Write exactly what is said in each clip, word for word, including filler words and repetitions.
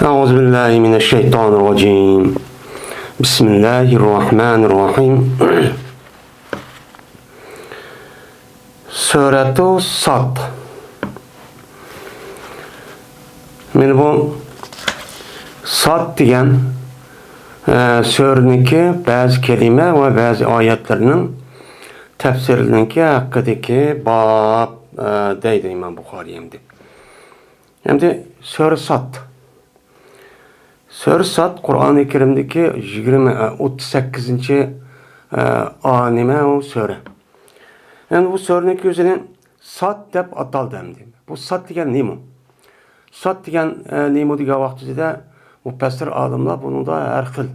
أعوذ بالله من الشيطان الرجيم. بسم الله الرحمن الرحيم. سورەتۇ ساد. مانا بۇ ساد دېگەن، ئە، سۈرىنىڭكى بەزى كەلىمە ۋە بەزى ئايەتلىرىنىڭ تەپسىرىنىڭكى ھەققىدىكى باب، ئە، دەيدۇ ئىمام بۇخارىي ئەمدى. ئەمدى سۈرە ساد. سۈرە ساد قۇرئانى كەرىمدىكى يىگىرمە، ئوتتۇز سەككىزىنچى، ئا، نېمە ئۇ سۈرە. يەنى بۇ سۈرىنىڭ ئۆزىنى ساد دەپ ئاتالدى ئەمدى. بۇ ساد دېگەن نېمە؟ ساد دېگەن، ئە، نېمە دېگەن ۋاقتىدا مۇپەسسىر ئالىملار بۇنىڭدا ھەر خىل،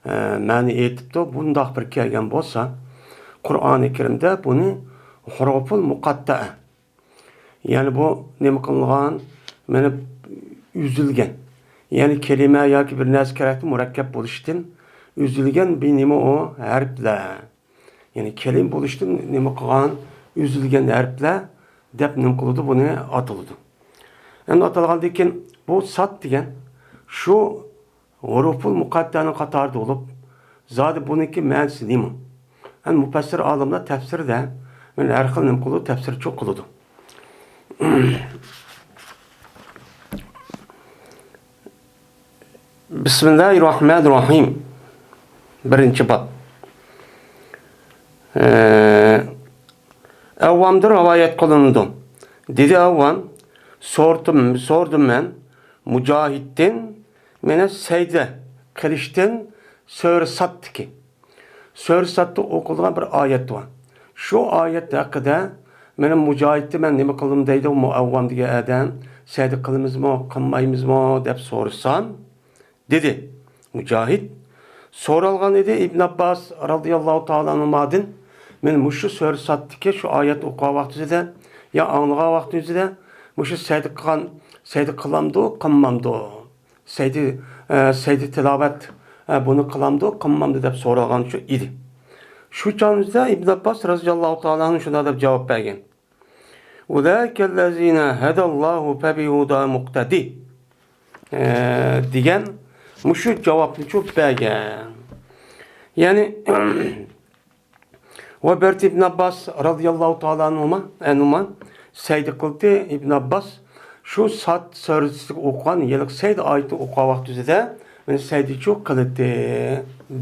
ئە، مەنە ئېيتىپتۇ. بۇنداق بىر كەلگەن بولسا، قۇرئانى كەرىمدە بۇنى ھۇرۇفۇل مۇقەتتەئە، يەنى بۇ نېمە قىلىنغان، مانا ئۈزۈلگەن. يەنى كەلىمە ياكى بىر نەرسە كەرەكتە مۇرەككەپ بولۇشتىن ئۈزۈلگەن بىر نېمە ئۇ ھەرپلەر. يەنى كەلىمە بولۇشتىن نېمە قىلغان، ئۈزۈلگەن ھەرپلەر دەپ نېمە قىلىدۇ، بۇنى ئاتىلىدۇ. ئەمدى ئاتالغاندىن كېيىن بۇ ساد دېگەن شۇ ھۇرۇفۇل مۇقەتتەنىڭ قاتارىدا بولۇپ، زادى بۇنىڭكى مەنىسى نېمە؟ ئەمدى مۇپەسسىر ئالىملار تەپسىردە، مانا ھەر خىل نېمە قىلىدۇ، تەپسىرچۇ قىلىدۇ. بىسمىللاھىررەھمانىررەھىم. بىرىنچى باب. ئە، ئەۋۋامدىن رىۋايەت قىلىنىدۇ. دېدى ئەۋۋام، سورىدىم، سورىدىم مەن مۇجاھىدتىن، مانا سەجدە قىلىشتىن سۈرە سادتىكى. سۈرە سادتا ئوقۇلغان بىر ئايەت بار. شۇ ئايەت ھەققىدە مانا مۇجاھىدتىن مەن نېمە قىلدىم دەيدۇ، ئەۋۋام دېگەن ئادەم، سەجدە قىلىمىزمۇ، قىلمايمىزمۇ دەپ سورىسام، دېدى مۇجاھىد. سورالغان ئىدى ئىبن ئابباس رازىياللاھۇ تائالا ئەنھۇمادىن، مانا مۇشۇ سۈرە سادتىكى شۇ ئايەت ئوقۇغان ۋاقتىدا يا ئاڭلىغان ۋاقتىدا مۇشۇ سەجدە قىلغان، سەجدە قىلامدۇ، قىلمامدۇ؟ سەجدە، ئە، سەجدە تىلاۋەت، ئە، بۇنى قىلامدۇ، قىلمامدۇ دەپ سورالغان شۇ ئىدى. شۇ چاغدا ئىبن ئابباس رازىياللاھۇ تائالا ئەنھۇ شۇنداق دەپ جاۋاب بەرگەن. ئۇلائىكەللەزىنە ھەدەللاھۇ فەبىھۇداھۇم مۇقتەدى. ئە، دېگەن مۇشۇ جاۋابنى چوپ بەرگەن. يەنى، ۋە بەرتى ئىبن ئابباس رازىياللاھۇ تائالا ئەنھۇما، ئەنھۇما سەجدە قىلدى. ئىبن ئابباس شۇ ساد سۈرىسىگە ئوقۇغان، ھېلىقى سەجدە ئايىتى ئوقۇغان ۋاقتىدا مانا سەجدىچۇ قىلدى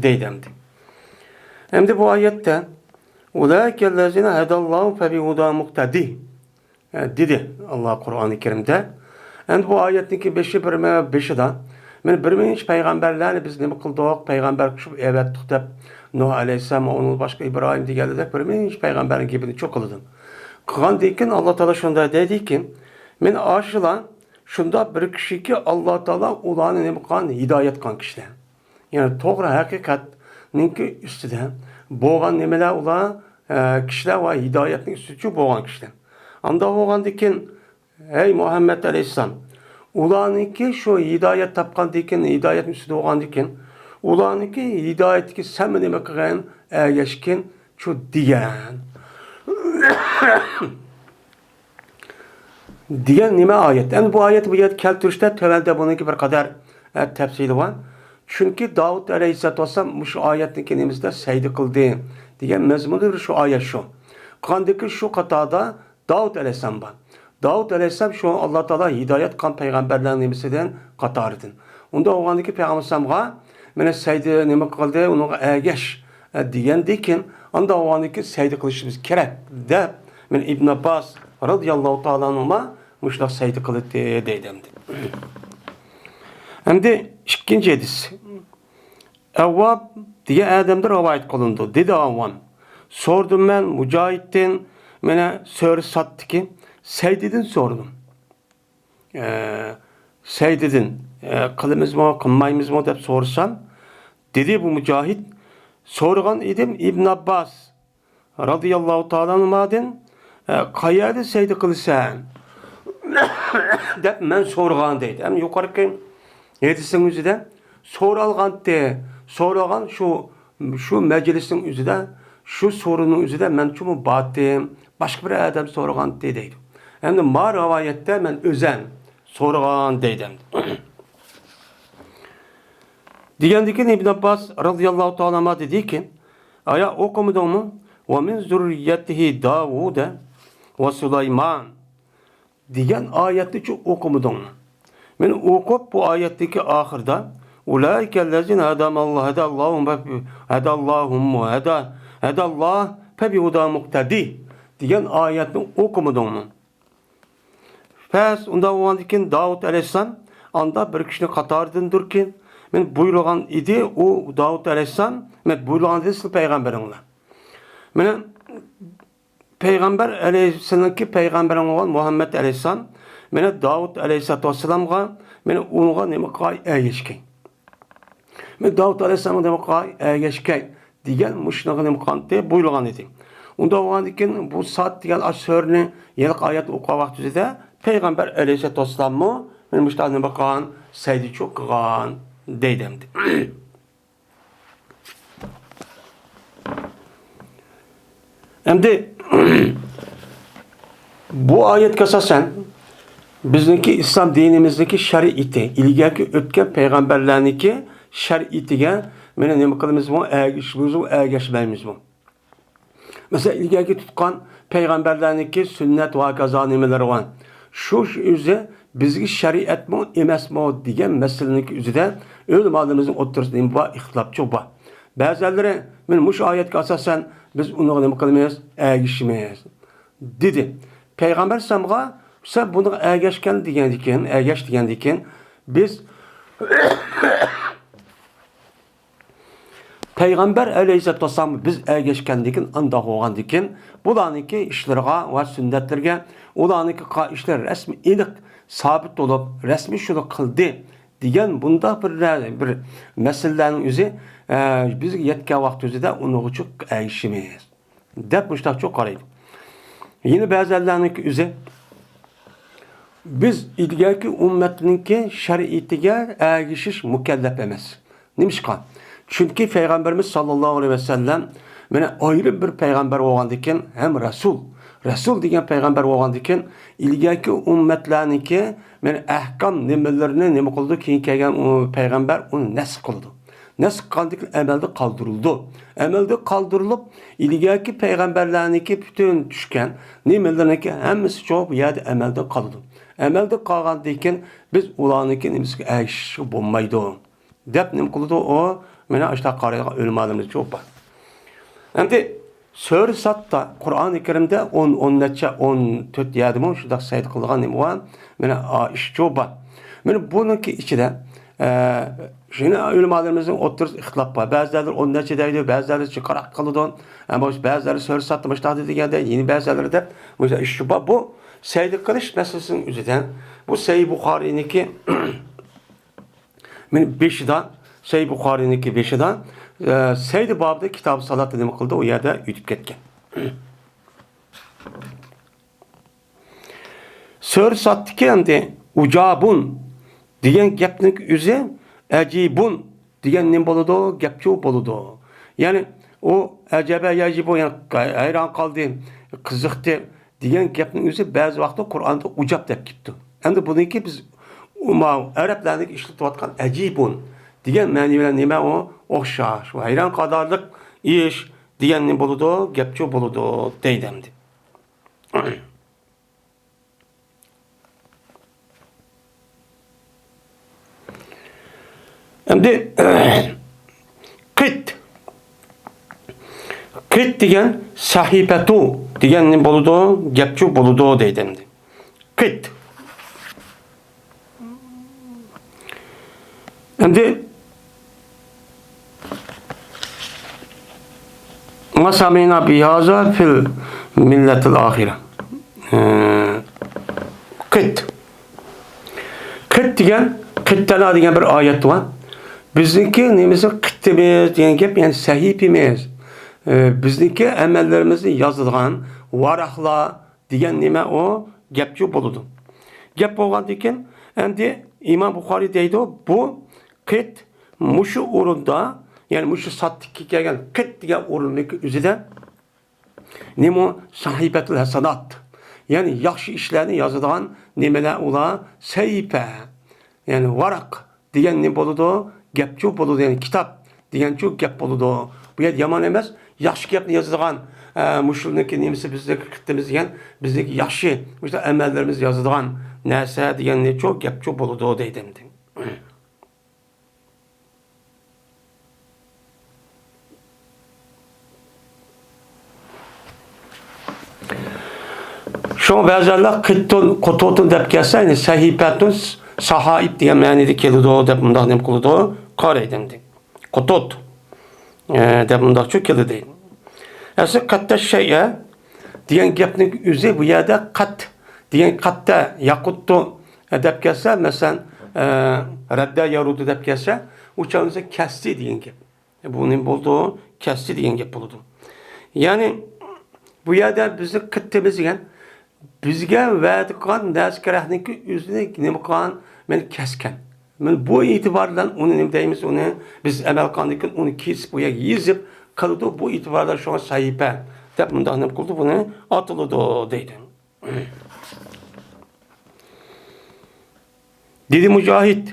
دەيدۇ ئەمدى. ئەمدى بۇ ئايەتتە، ئۇلائىكەللەزىنە ھەدەللاھۇ فەبىھۇداھۇم مۇقتەدى. ئە، دېدى ئاللا قۇرئانى كەرىمدە. ئەمدى بۇ ئايەتنىڭكى بېشى بىر مە-، بېشىدا، مانا بىر مىڭىنچە پەيغەمبەرلەرنى بىز نېمە قىلدۇق، پەيغەمبەر قىلىپ ئەۋەتتۇق دەپ، نۇھ ئەلەيھىسسالام، ئۇنىڭدىن باشقا ئىبراھىم دېگەنلەردەك بىر مىڭىنچە پەيغەمبەرنىڭ گېپىنى چوقۇلىدۇ. قىلغاندىن كېيىن ئاللا تائالا شۇنداق دەيدىكى، مانا ئاشۇلار شۇنداق بىر كىشىكى، ئاللا تائالا ئۇلارنى نېمە قىلغان، ھىدايەت قىلغان كىشىلەر. يەنى توغرا ھەقىقەتنىڭكى ئۈستىدە بولغان نېمىلەر ئۇلار، ئە، كىشىلەر ۋە ھىدايەتنىڭ ئۈستىدىچۇ بولغان كىشىلەر. ئانداق بولغاندىن كېيىن، ئەي مۇھەممەد ئەلەيھىسسالام، ئۇلارنىڭكى شۇ ھىدايەت تاپقاندىن كېيىن، ھىدايەتنىڭ ئۈستىدە بولغاندىن كېيىن، ئۇلارنىڭكى ھىدايەتتىكى سەنمۇ نېمە قىلغىن، ئەگەشكىن، شۇ دېگەن. دېگەن نېمە ئايەت؟ ئەمدى بۇ ئايەتنى بۇ يەردە كەلتۈرۈشتە تۆۋەندە بۇنىڭكى بىر قەدەر، ئە، تەپسىلى بار. چۈنكى داۋۇت ئەلەيھىسسالاتۇ ۋەسسالام مۇشۇ ئايەتنىڭكى نېمىسىدە سەجدە قىلدى دېگەن مەزمۇندا بىر شۇ ئايەت شۇ. قىلغاندىكى شۇ قاتاردا داۋۇت ئەلەيھىسسالام بار. داۋۇت ئەلەيھىسسالام شۇ ئاللا تائالا ھىدايەت قىلغان پەيغەمبەرلەرنىڭ نېمىسىدىن قاتارىدىن. ئۇنداق بولغاندىكى پەيغەمبەر ئەلەيھىسسالامغا مانا سەجدە نېمە قىلدى، ئۇنىڭغا ئەگەش، ئە، دېگەندىن كېيىن، ئانداق بولغاندىكى سەجدە قىلىشىمىز كېرەك دەپ، مانا ئىبن ئابباس رازىياللاھۇ تائالا ئەنھۇما مۇشۇنداق سەجدە قىلدى دەيدۇ ئەمدى. ئەمدى ئىككىنچى ھەدىس. ئەۋۋاب دېگەن ئادەمدىن رىۋايەت قىلىنىدۇ. دېدى ئەۋۋاب. سورىدىم مەن مۇجاھىدتىن، مانا سۈرە سادتىكى سەجدىدىن سورىدىم. ئە، سەجدىدىن، ئە، قىلىمىزمۇ، قىلمايمىزمۇ دەپ سورىسام، دېدى بۇ مۇجاھىد، سورىغان ئىدىم ئىبن ئابباس رازىياللاھۇ تائالا ئەنھۇمادىن، ئە، قەيەردە سەجدە قىلىسەن؟ دەپ مەن سورىغان دەيدۇ. ھەم يۇقىرىقى ھەدىسنىڭ ئۆزىدە سورالغانتى، سورىغان شۇ، شۇ مەجلىسنىڭ ئۆزىدە، شۇ سورۇننىڭ ئۆزىدە مەن چۇمۇ بارتىم، باشقا بىر ئادەم سورىغانتى دەيدۇ. ئەمدى ما رىۋايەتتە مەن ئۆزەم سورىغان دەيدۇ ئەمدى. دېگەندىكىن ئىبن ئابباس رازىياللاھۇ تائالا ئەنھۇ دېدىكى، ئايا ئوقۇمىدىڭمۇ؟ «ۋە مىن زۇررىيەتىھى داۋۇدە ۋە سۇلايمان» دېگەن ئايەتنىچۇ ئوقۇمىدىڭمۇ؟ مەن ئوقۇپ، بۇ ئايەتتىكى ئاخىرىدا، «ئۇلائىكەللەزىنە ھەدەماللا، ھەدەللاھۇم، ھەدەللاھۇممۇ، ھەدە، ھەدەللا، فەبىھۇدا مۇقتەدى» دېگەن ئايەتنى ئوقۇمىدىڭمۇ؟ پەس، ئۇنداق بولغاندىكىن داۋۇت ئەلەيھىسسالام ئاندا بىر كىشىنىڭ قاتارىدىندۇركى، مەن بۇيرۇغان ئىدى، ئۇ داۋۇت ئەلەيھىسسالام، مەن بۇيرۇغان ئىدى سىلەر پەيغەمبىرىڭلار. مانا پەيغەمبەر ئەلەيھىسسالامنىڭكى پەيغەمبىرىڭ بولغان مۇھەممەد ئەلەيھىسسالام، مانا داۋۇت ئەلەيھىسسالاتۇ ۋەسسالامغا، مانا ئۇنىڭغا نېمە قىلغاي، ئەگەشكەي. مەن داۋۇت ئەلەيھىسسالامغا نېمە قىلغاي، ئەگەشكەي دېگەن مۇشۇنىڭغا نېمە قىلغانتى، بۇيرۇغان ئىدى. ئۇنداق بولغاندىكىن بۇ سات دېگەن ئاشۇ سۈرىنى، ھېلىقى ئايەتنى ئوقۇغان ۋاقتىمىزدا پەيغەمبەر ئەلەيھىسسالاتۇ ۋەسسالاممۇ مانا مۇشۇنداق نېمە قىلغان، سەجدىچۇ قىلغان دەيدۇ ئەمدى. ئەمدى بۇ ئايەتكە ئاساسەن، بىزنىڭكى ئىسلام دىنىمىزنىڭكى شەرىئىتى، ئىلگەركى ئۆتكەن پەيغەمبەرلەرنىڭكى شەرىئىتىگە مانا نېمە قىلىمىزمۇ، ئەگىشىمىزمۇ، ئەگەشمەيمىزمۇ؟ مەسىلەن، ئىلگەركى تۇتقان پەيغەمبەرلەرنىڭكى سۈننەت ۋە ھاكازا نېمىلىرى بار. شۇ، شۇ ئۆزى بىزگە شەرىئەتمۇ ئەمەسمۇ دېگەن مەسىلىنىڭكى ئۆزىدە ئۆلىمالىرىمىزنىڭ ئوتتۇرىسىدا نېمە بار؟ ئىختىلاپچۇ بار. بەزىلىرى، مانا مۇشۇ ئايەتكە ئاساسەن بىز ئۇنىڭغا نېمە قىلىمىز؟ ئەگىشىمىز، دېدى. پەيغەمبەر ئەلەيھىسسالامغا، سەن بۇنىڭغا ئەگەشكەن دېگەندىكىن، ئەگەش دېگەندىكىن، بىز پەيغەمبەر ئەلەيھىسسالاتۇ ۋەسسالامغا بىز ئەگەشكەندىكىن، ئانداق بولغاندىكىن، بۇلارنىڭكى ئىشلىرىغا ۋە سۈننەتلىرىگە، ئۇلارنىڭكى قىلغان ئىشلىرى رەسمىي ئېنىق سابىت بولۇپ، رەسمىي شۇنى قىلدى دېگەن بۇنداق بىر، بىر مەسىلىلەرنىڭ ئۆزى، ئە، بىزگە يەتكەن ۋاقتى ئۆزىدە ئۇنىڭغىچۇ ئەگىشىمىز. دەپ مۇشۇنداقچۇ قارايدۇ. يەنە بەزىلەرنىڭكى ئۆزى، بىز ئىلگەركى ئۈممەتنىڭكى شەرىئىتىگە ئەگىشىش مۇكەللەپ ئەمەس. نېمىشقا؟ چۈنكى پەيغەمبىرىمىز ساللاللاھۇ ئەلەيھى ۋەسەللەم مانا ئايرىم بىر پەيغەمبەر بولغاندىكىن ھەم رەسۇل. رەسۇل دېگەن پەيغەمبەر بولغاندىكىن ئىلگەركى ئۈممەتلەرنىڭكى مانا ئەھكام نېمىلىرىنى نېمە قىلىدۇ؟ كېيىن كەلگەن ئۇ پەيغەمبەر ئۇنى نەسخ قىلىدۇ. نەسخ قىلغاندىكىن ئەمەلدە قالدۇرۇلىدۇ. ئەمەلدە قالدۇرۇلۇپ، ئىلگەركى پەيغەمبەرلەرنىڭكى پۈتۈن چۈشكەن نېمىلىرىنىڭكى ھەممىسى چوقۇم بۇ يەردە ئەمەلدە قالىدۇ. ئەمەلدە قالغاندىن كېيىن بىز ئۇلارنىڭكى نېمىسىگە ئەگىشىشكە بولمايدۇ، دەپ نېمە قىلىدۇ ئۇ؟ مانا ئاشۇنداق قارايدىغان ئۆلىمالىرىمىز چوقۇم بار. ئەمدى سۈرە ساتتا، قۇرئانى كەرىمدە ئون، ئون نەچچە، ئون تۆت يەردىمۇ شۇنداق سەجدە قىلىدىغان نېمە بار؟ مانا ئا، ئىشچۇ بار. مانا بۇنىڭكى ئىچىدە، ئە، شۇنى ئۆلىمالىرىمىزنىڭ ئوتتۇرىسىدا ئىختىلاپ بار. بەزىلەر ئون نەچچە دەيدۇ، بەزىلەر جىقراق قىلىدۇ. ئەمما بەزىلەر سۈرە ساتتا مۇشۇنداق دېدى دېگەندە، يەنە بەزىلەر دەپ مۇشۇنداق ئىشچۇ بار. بۇ سەجدە قىلىش مەسىلىسىنىڭ ئۆزىدە، بۇ سەھىھ بۇخارىينىڭكى مانا بېشىدا، سەھىھ بۇخارىينىڭكى بېشىدا، ئە، سەجدە بابىدا كىتاب سالاتتا نېمە قىلدى؟ ئۇ يەردە ئۆتۈپ كەتكەن. سۈرە ساتتىكى ئەمدى ئۇجابۇن دېگەن گەپنىڭ ئۆزى ئەجىبۇن دېگەن نېمە بولىدۇ؟ گەپچۇ بولىدۇ. يەنى ئۇ ئەجەبە يەجىبۇ، يەنى ھەيران قالدى، قىزىقتى دېگەن گەپنىڭ ئۆزى بەزى ۋاقىتتا قۇرئاندا ئۇجاب دەپ كېلىپتۇ. ئەمدى بۇنىڭكى بىز ئۇ ماۋۇ ئەرەبلەرنىڭ ئىشلىتىۋاتقان ئەجىبۇن دېگەن مەنى بىلەن نېمە ئۇ؟ ئوخشاش. ۋە ھەيران قالارلىق ئىش دېگەن نېمە بولىدۇ؟ گەپچۇ بولىدۇ دەيدۇ ئەمدى. ئەمدى قىت. قىت دېگەن سەھىپەتۇ دېگەن نېمە بولىدۇ؟ گەپچۇ بولىدۇ دەيدۇ ئەمدى. قىت. ئەمدى ما سەمىئنا بىھازا فىل مىللەتىل ئاخىرە. ئە، قىت. قىت دېگەن، قىتتەنا دېگەن بىر ئايەت بار. بىزنىڭكى نېمىسى قىتىمىز دېگەن گەپ، يەنى سەھىپىمىز. ئە، بىزنىڭكى ئەمەللىرىمىزنى يازىدىغان ۋاراقلار دېگەن نېمە ئۇ؟ گەپچۇ بولىدۇ. گەپ بولغاندىن كېيىن، ئەمدى ئىمام بۇخارىي دەيدۇ، بۇ قىت مۇشۇ ئورۇندا، يەنى مۇشۇ ساتتىكى كەلگەن قىت دېگەن ئورۇننىڭكى ئۆزىدە نېمە؟ سەھىپەتۇل ھەسەنات. يەنى ياخشى ئىشلارنى يازىدىغان نېمىلەر ئۇلار؟ سەھىپە. يەنى ۋاراق دېگەن نېمە بولىدۇ؟ گەپچۇ بولىدۇ، يەنى كىتاب دېگەنچۇ گەپ بولىدۇ. بۇ يەردە يامان ئەمەس، ياخشى گەپنى يازىدىغان، ئە، مۇشۇنىڭكى نېمىسى بىزنىڭكى قىتتىمىز دېگەن، بىزنىڭكى ياخشى، مۇشۇ ئەمەللىرىمىز يازىدىغان نەرسە دېگەننىچۇ گەپچۇ بولىدۇ دەيدۇ ئەمدى. شۇڭا بەزەنلەر قىتتۇن، قۇتۇتۇن دەپ كەلسە، يەنى سەھىپەتۇن، ساھائىپ دېگەن مەنىدە كېلىدۇ دەپ مۇنداق نېمە قىلىدۇ؟ قارايدۇ ئەمدى. قۇتۇت، ئە، دەپ مۇنداقچۇ كېلىدۇ. ئەسلى قەتتە شەيئە دېگەن گەپنىڭ ئۆزى بۇ يەردە قەت دېگەن قەتتە ياقۇتتۇ، ئە، دەپ كەلسە، مەسىلەن، ئە، رەددە يارۇدۇ دەپ كەلسە، ئۇ چاغدا كەستى دېگەن گەپ. بۇ نېمە بولىدۇ؟ كەستى دېگەن گەپ بولىدۇ. يەنى بۇ يەردە بىزنى قىتتىمىز دېگەن، بىزگە ۋەدە قىلغان نەرسە كېرەكنىڭكى ئۆزىنى نېمە قىلغان؟ مېنى كەسكەن. مانا بۇ ئېتىبار بىلەن ئۇنى نېمە دەيمىز؟ ئۇنى بىز ئەمەل قىلغاندىن كېيىن ئۇنى كېسىپ بۇ يەرگە يېزىپ قىلىدۇ. بۇ ئېتىبار بىلەن شۇڭا سەھىپە دەپ مۇنداق نېمە قىلىدۇ؟ بۇنى ئاتىلىدۇ دەيدۇ. دېدى مۇجاھىد،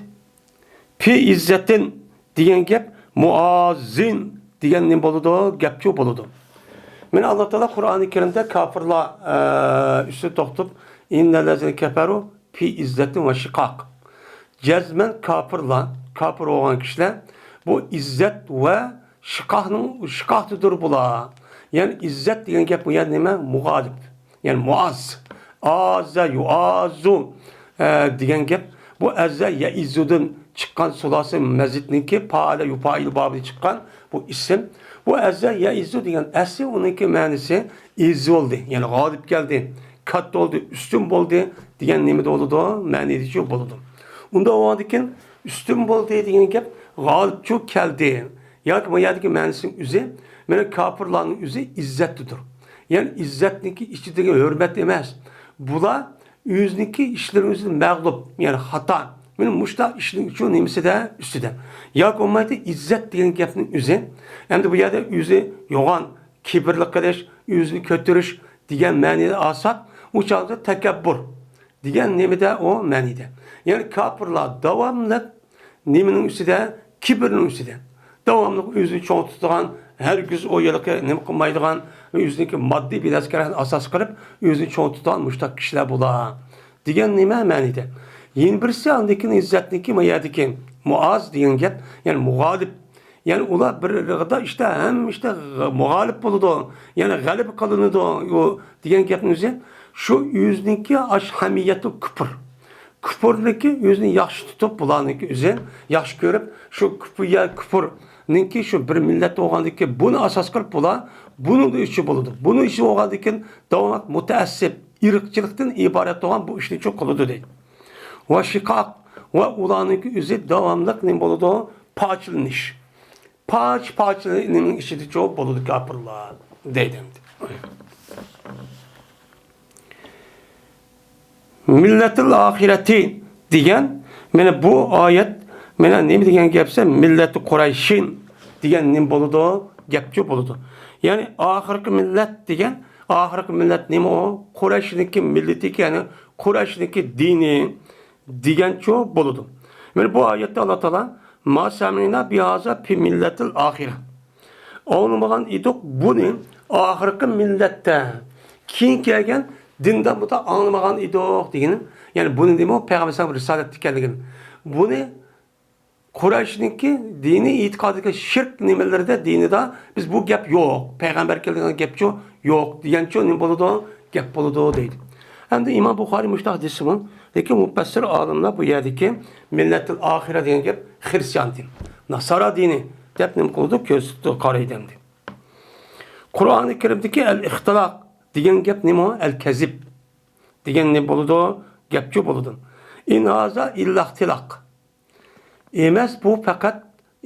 پى ئىززەتىن دېگەن گەپ مۇئاززىن دېگەن نېمە بولىدۇ؟ گەپچۇ بولىدۇ. مانا ئاللا تائالا قۇرئانى كەرىمدە كاپىرلار، ئە، ئۈستىدە توختىلىپ، ئىننەللەزىنە كەپەرۇ پى ئىززەتىن ۋە شىقاق. جەزمەن كاپىرلار، كاپىر بولغان كىشىلەر بۇ ئىززەت ۋە شىقاقنىڭ، شىقاقتىدۇر بۇلار. يەنى ئىززەت دېگەن گەپ بۇ يەردە نېمە؟ مۇغالىب. يەنى مۇئاز. ئاززە يۇئاززۇ، ئە، دېگەن گەپ. بۇ ئەززە يەئىززۇدىن چىققان سۇلاسە مەزىدنىڭكى پائالە يۇپائىل بابىدىن چىققان بۇ ئىسىم. بۇ ئەززە يەئىززۇ دېگەن ئەسلى ئۇنىڭكى مەنىسى ئىززە بولدى. يەنى غالىب كەلدى، كاتتا بولدى، ئۈستۈن بولدى دېگەن نېمىدە بولىدۇ؟ مەنىدىچۇ بولىدۇ. ئۇنداق بولغاندىكىن ئۈستۈن بولدى دېگەن گەپ غالىبچۇ كەلدى. ياكى بۇ يەردىكى مەنىسىنىڭ ئۆزى، مانا كاپىرلارنىڭ ئۆزى ئىززەتتىدۇر. يەنى ئىززەتنىڭكى ئىچىدىكى ھۆرمەت ئەمەس. بۇلار ئۆزىنىڭكى ئىشلىرى ئۆزىدە مەغلۇپ، يەنى خاتا. مانا مۇشۇنداق ئىشنىڭ ئۈچۈن نېمىسىدە ئۈستىدە. ياكى بولمايدۇ ئىززەت دېگەن گەپنىڭ ئۆزى. ئەمدى بۇ يەردە ئۆزى يوغان، كىبىرلىك قىلىش، ئۆزىنى كۆتۈرۈش دېگەن مەنىدە ئالساق، ئۇ چاغدا تەكەببۇر دېگەن نېمىدە ئۇ مەنىدە. يەنى كاپىرلار داۋاملىق نېمىنىڭ ئۈستىدە؟ كىبىرنىڭ ئۈستىدە. داۋاملىق ئۆزىنى چوڭ تۇتىدىغان، ھەرگىز ئۇ يەرلىكى نېمە قىلمايدىغان، ئۆزىنىڭكى ماددىي بىناسىكارلىقنى ئاساس قىلىپ، ئۆزىنى چوڭ تۇتىدىغان مۇشۇنداق كىشىلەر بۇلار دېگەن نېمە مەنىدە. يەنە بىرسى ئاندىن كېيىن ئىززەتنىڭكى ما يەردىكى مۇئاز دېگەن گەپ، يەنى مۇغالىپ. يەنى ئۇلار بىر ئىشتا ھەممە ئىشتا مۇغالىپ بولىدۇ، يەنى غەلىبە قىلىنىدۇ، ئۇ دېگەن گەپنىڭ ئۆزى شۇ ئۆزىنىڭكى ئاش ھەمىيەتۇ كۇپۇر. كۇپۇرنىكى ئۆزىنى ياخشى تۇتۇپ، بۇلارنىڭكى ئۆزىنى ياخشى كۆرۈپ، شۇ كۇپۇر، يا كۇپۇرنىڭكى شۇ بىر مىللەت بولغاندىكى بۇنى ئاساس قىلىپ بۇلار بۇنىڭدا ئۈچى بولىدۇ. بۇنىڭ ئۈچى بولغاندىكىن داۋاملىق مۇتەئەسسىپ، ئىرقچىلىقتىن ئىبارەت بولغان بۇ ئىشنى چۇ قىلىدۇ دەيدۇ. ۋە شىقاق ۋە ئۇلارنىڭكى ئۆزى داۋاملىق نېمە بولىدۇ؟ پارچىلىنىش. پارچە-پارچىلىنىش ئىچىدىچۇ بولىدۇ كاپىرلار دەيدۇ ئەمدى. مىللەتىل ئاخىرەتى دېگەن، مانا بۇ ئايەت، مانا نېمە دېگەن گەپسە، مىللەتى قۇرەيشىن دېگەن نېمە بولىدۇ؟ گەپچۇ بولىدۇ. يەنى ئاخىرقى مىللەت دېگەن، ئاخىرقى مىللەت نېمە ئۇ؟ قۇرەيشنىڭكى مىللىتىكى، يەنى قۇرەيشنىڭكى دىنى دېگەنچۇ بولىدۇ. مانا بۇ ئايەتتە ئاللا تائالا، ما سەمىئنا بىھازا پى مىللەتىل ئاخىرە. ئاڭلىمىغان ئىدۇق بۇنى ئاخىرقى مىللەتتە، كېيىن كەلگەن دىندا بۇنداق ئاڭلىمىغان ئىدۇق دېگىنى، يەنى بۇنى دېمەي پەيغەمبەر ئەلەيھىسسالام رىسالەتتە كەلگەن. بۇنى قۇرەيشنىڭكى دىنىي ئېتىقادىدىكى شىرك نېمىلىرىدە، دىنىدا بىز بۇ گەپ يوق. پەيغەمبەر كەلگەن گەپچۇ يوق دېگەنچۇ نېمە بولىدۇ؟ گەپ بولىدۇ دەيدۇ. ئەمدى ئىمام بۇخارىي مۇشۇنداق دېسىمۇ، لېكىن مۇپەسسىر ئالىملار بۇ يەردىكى مىللەتىل ئاخىرە دېگەن گەپ خىرىستىيان دىنى، ناسارا دىنى دەپ نېمە قىلىدۇ؟ كۆرسىتىدۇ، قارايدۇ ئەمدى. قۇرئانى كەرىمدىكى ئەل ئىختىلاق دېگەن گەپ نېمە؟ ئەل كەزىب دېگەن نېمە بولىدۇ؟ گەپچۇ بولىدۇ. ئىن ھازا ئىللا ئىختىلاق. ئەمەس بۇ پەقەت،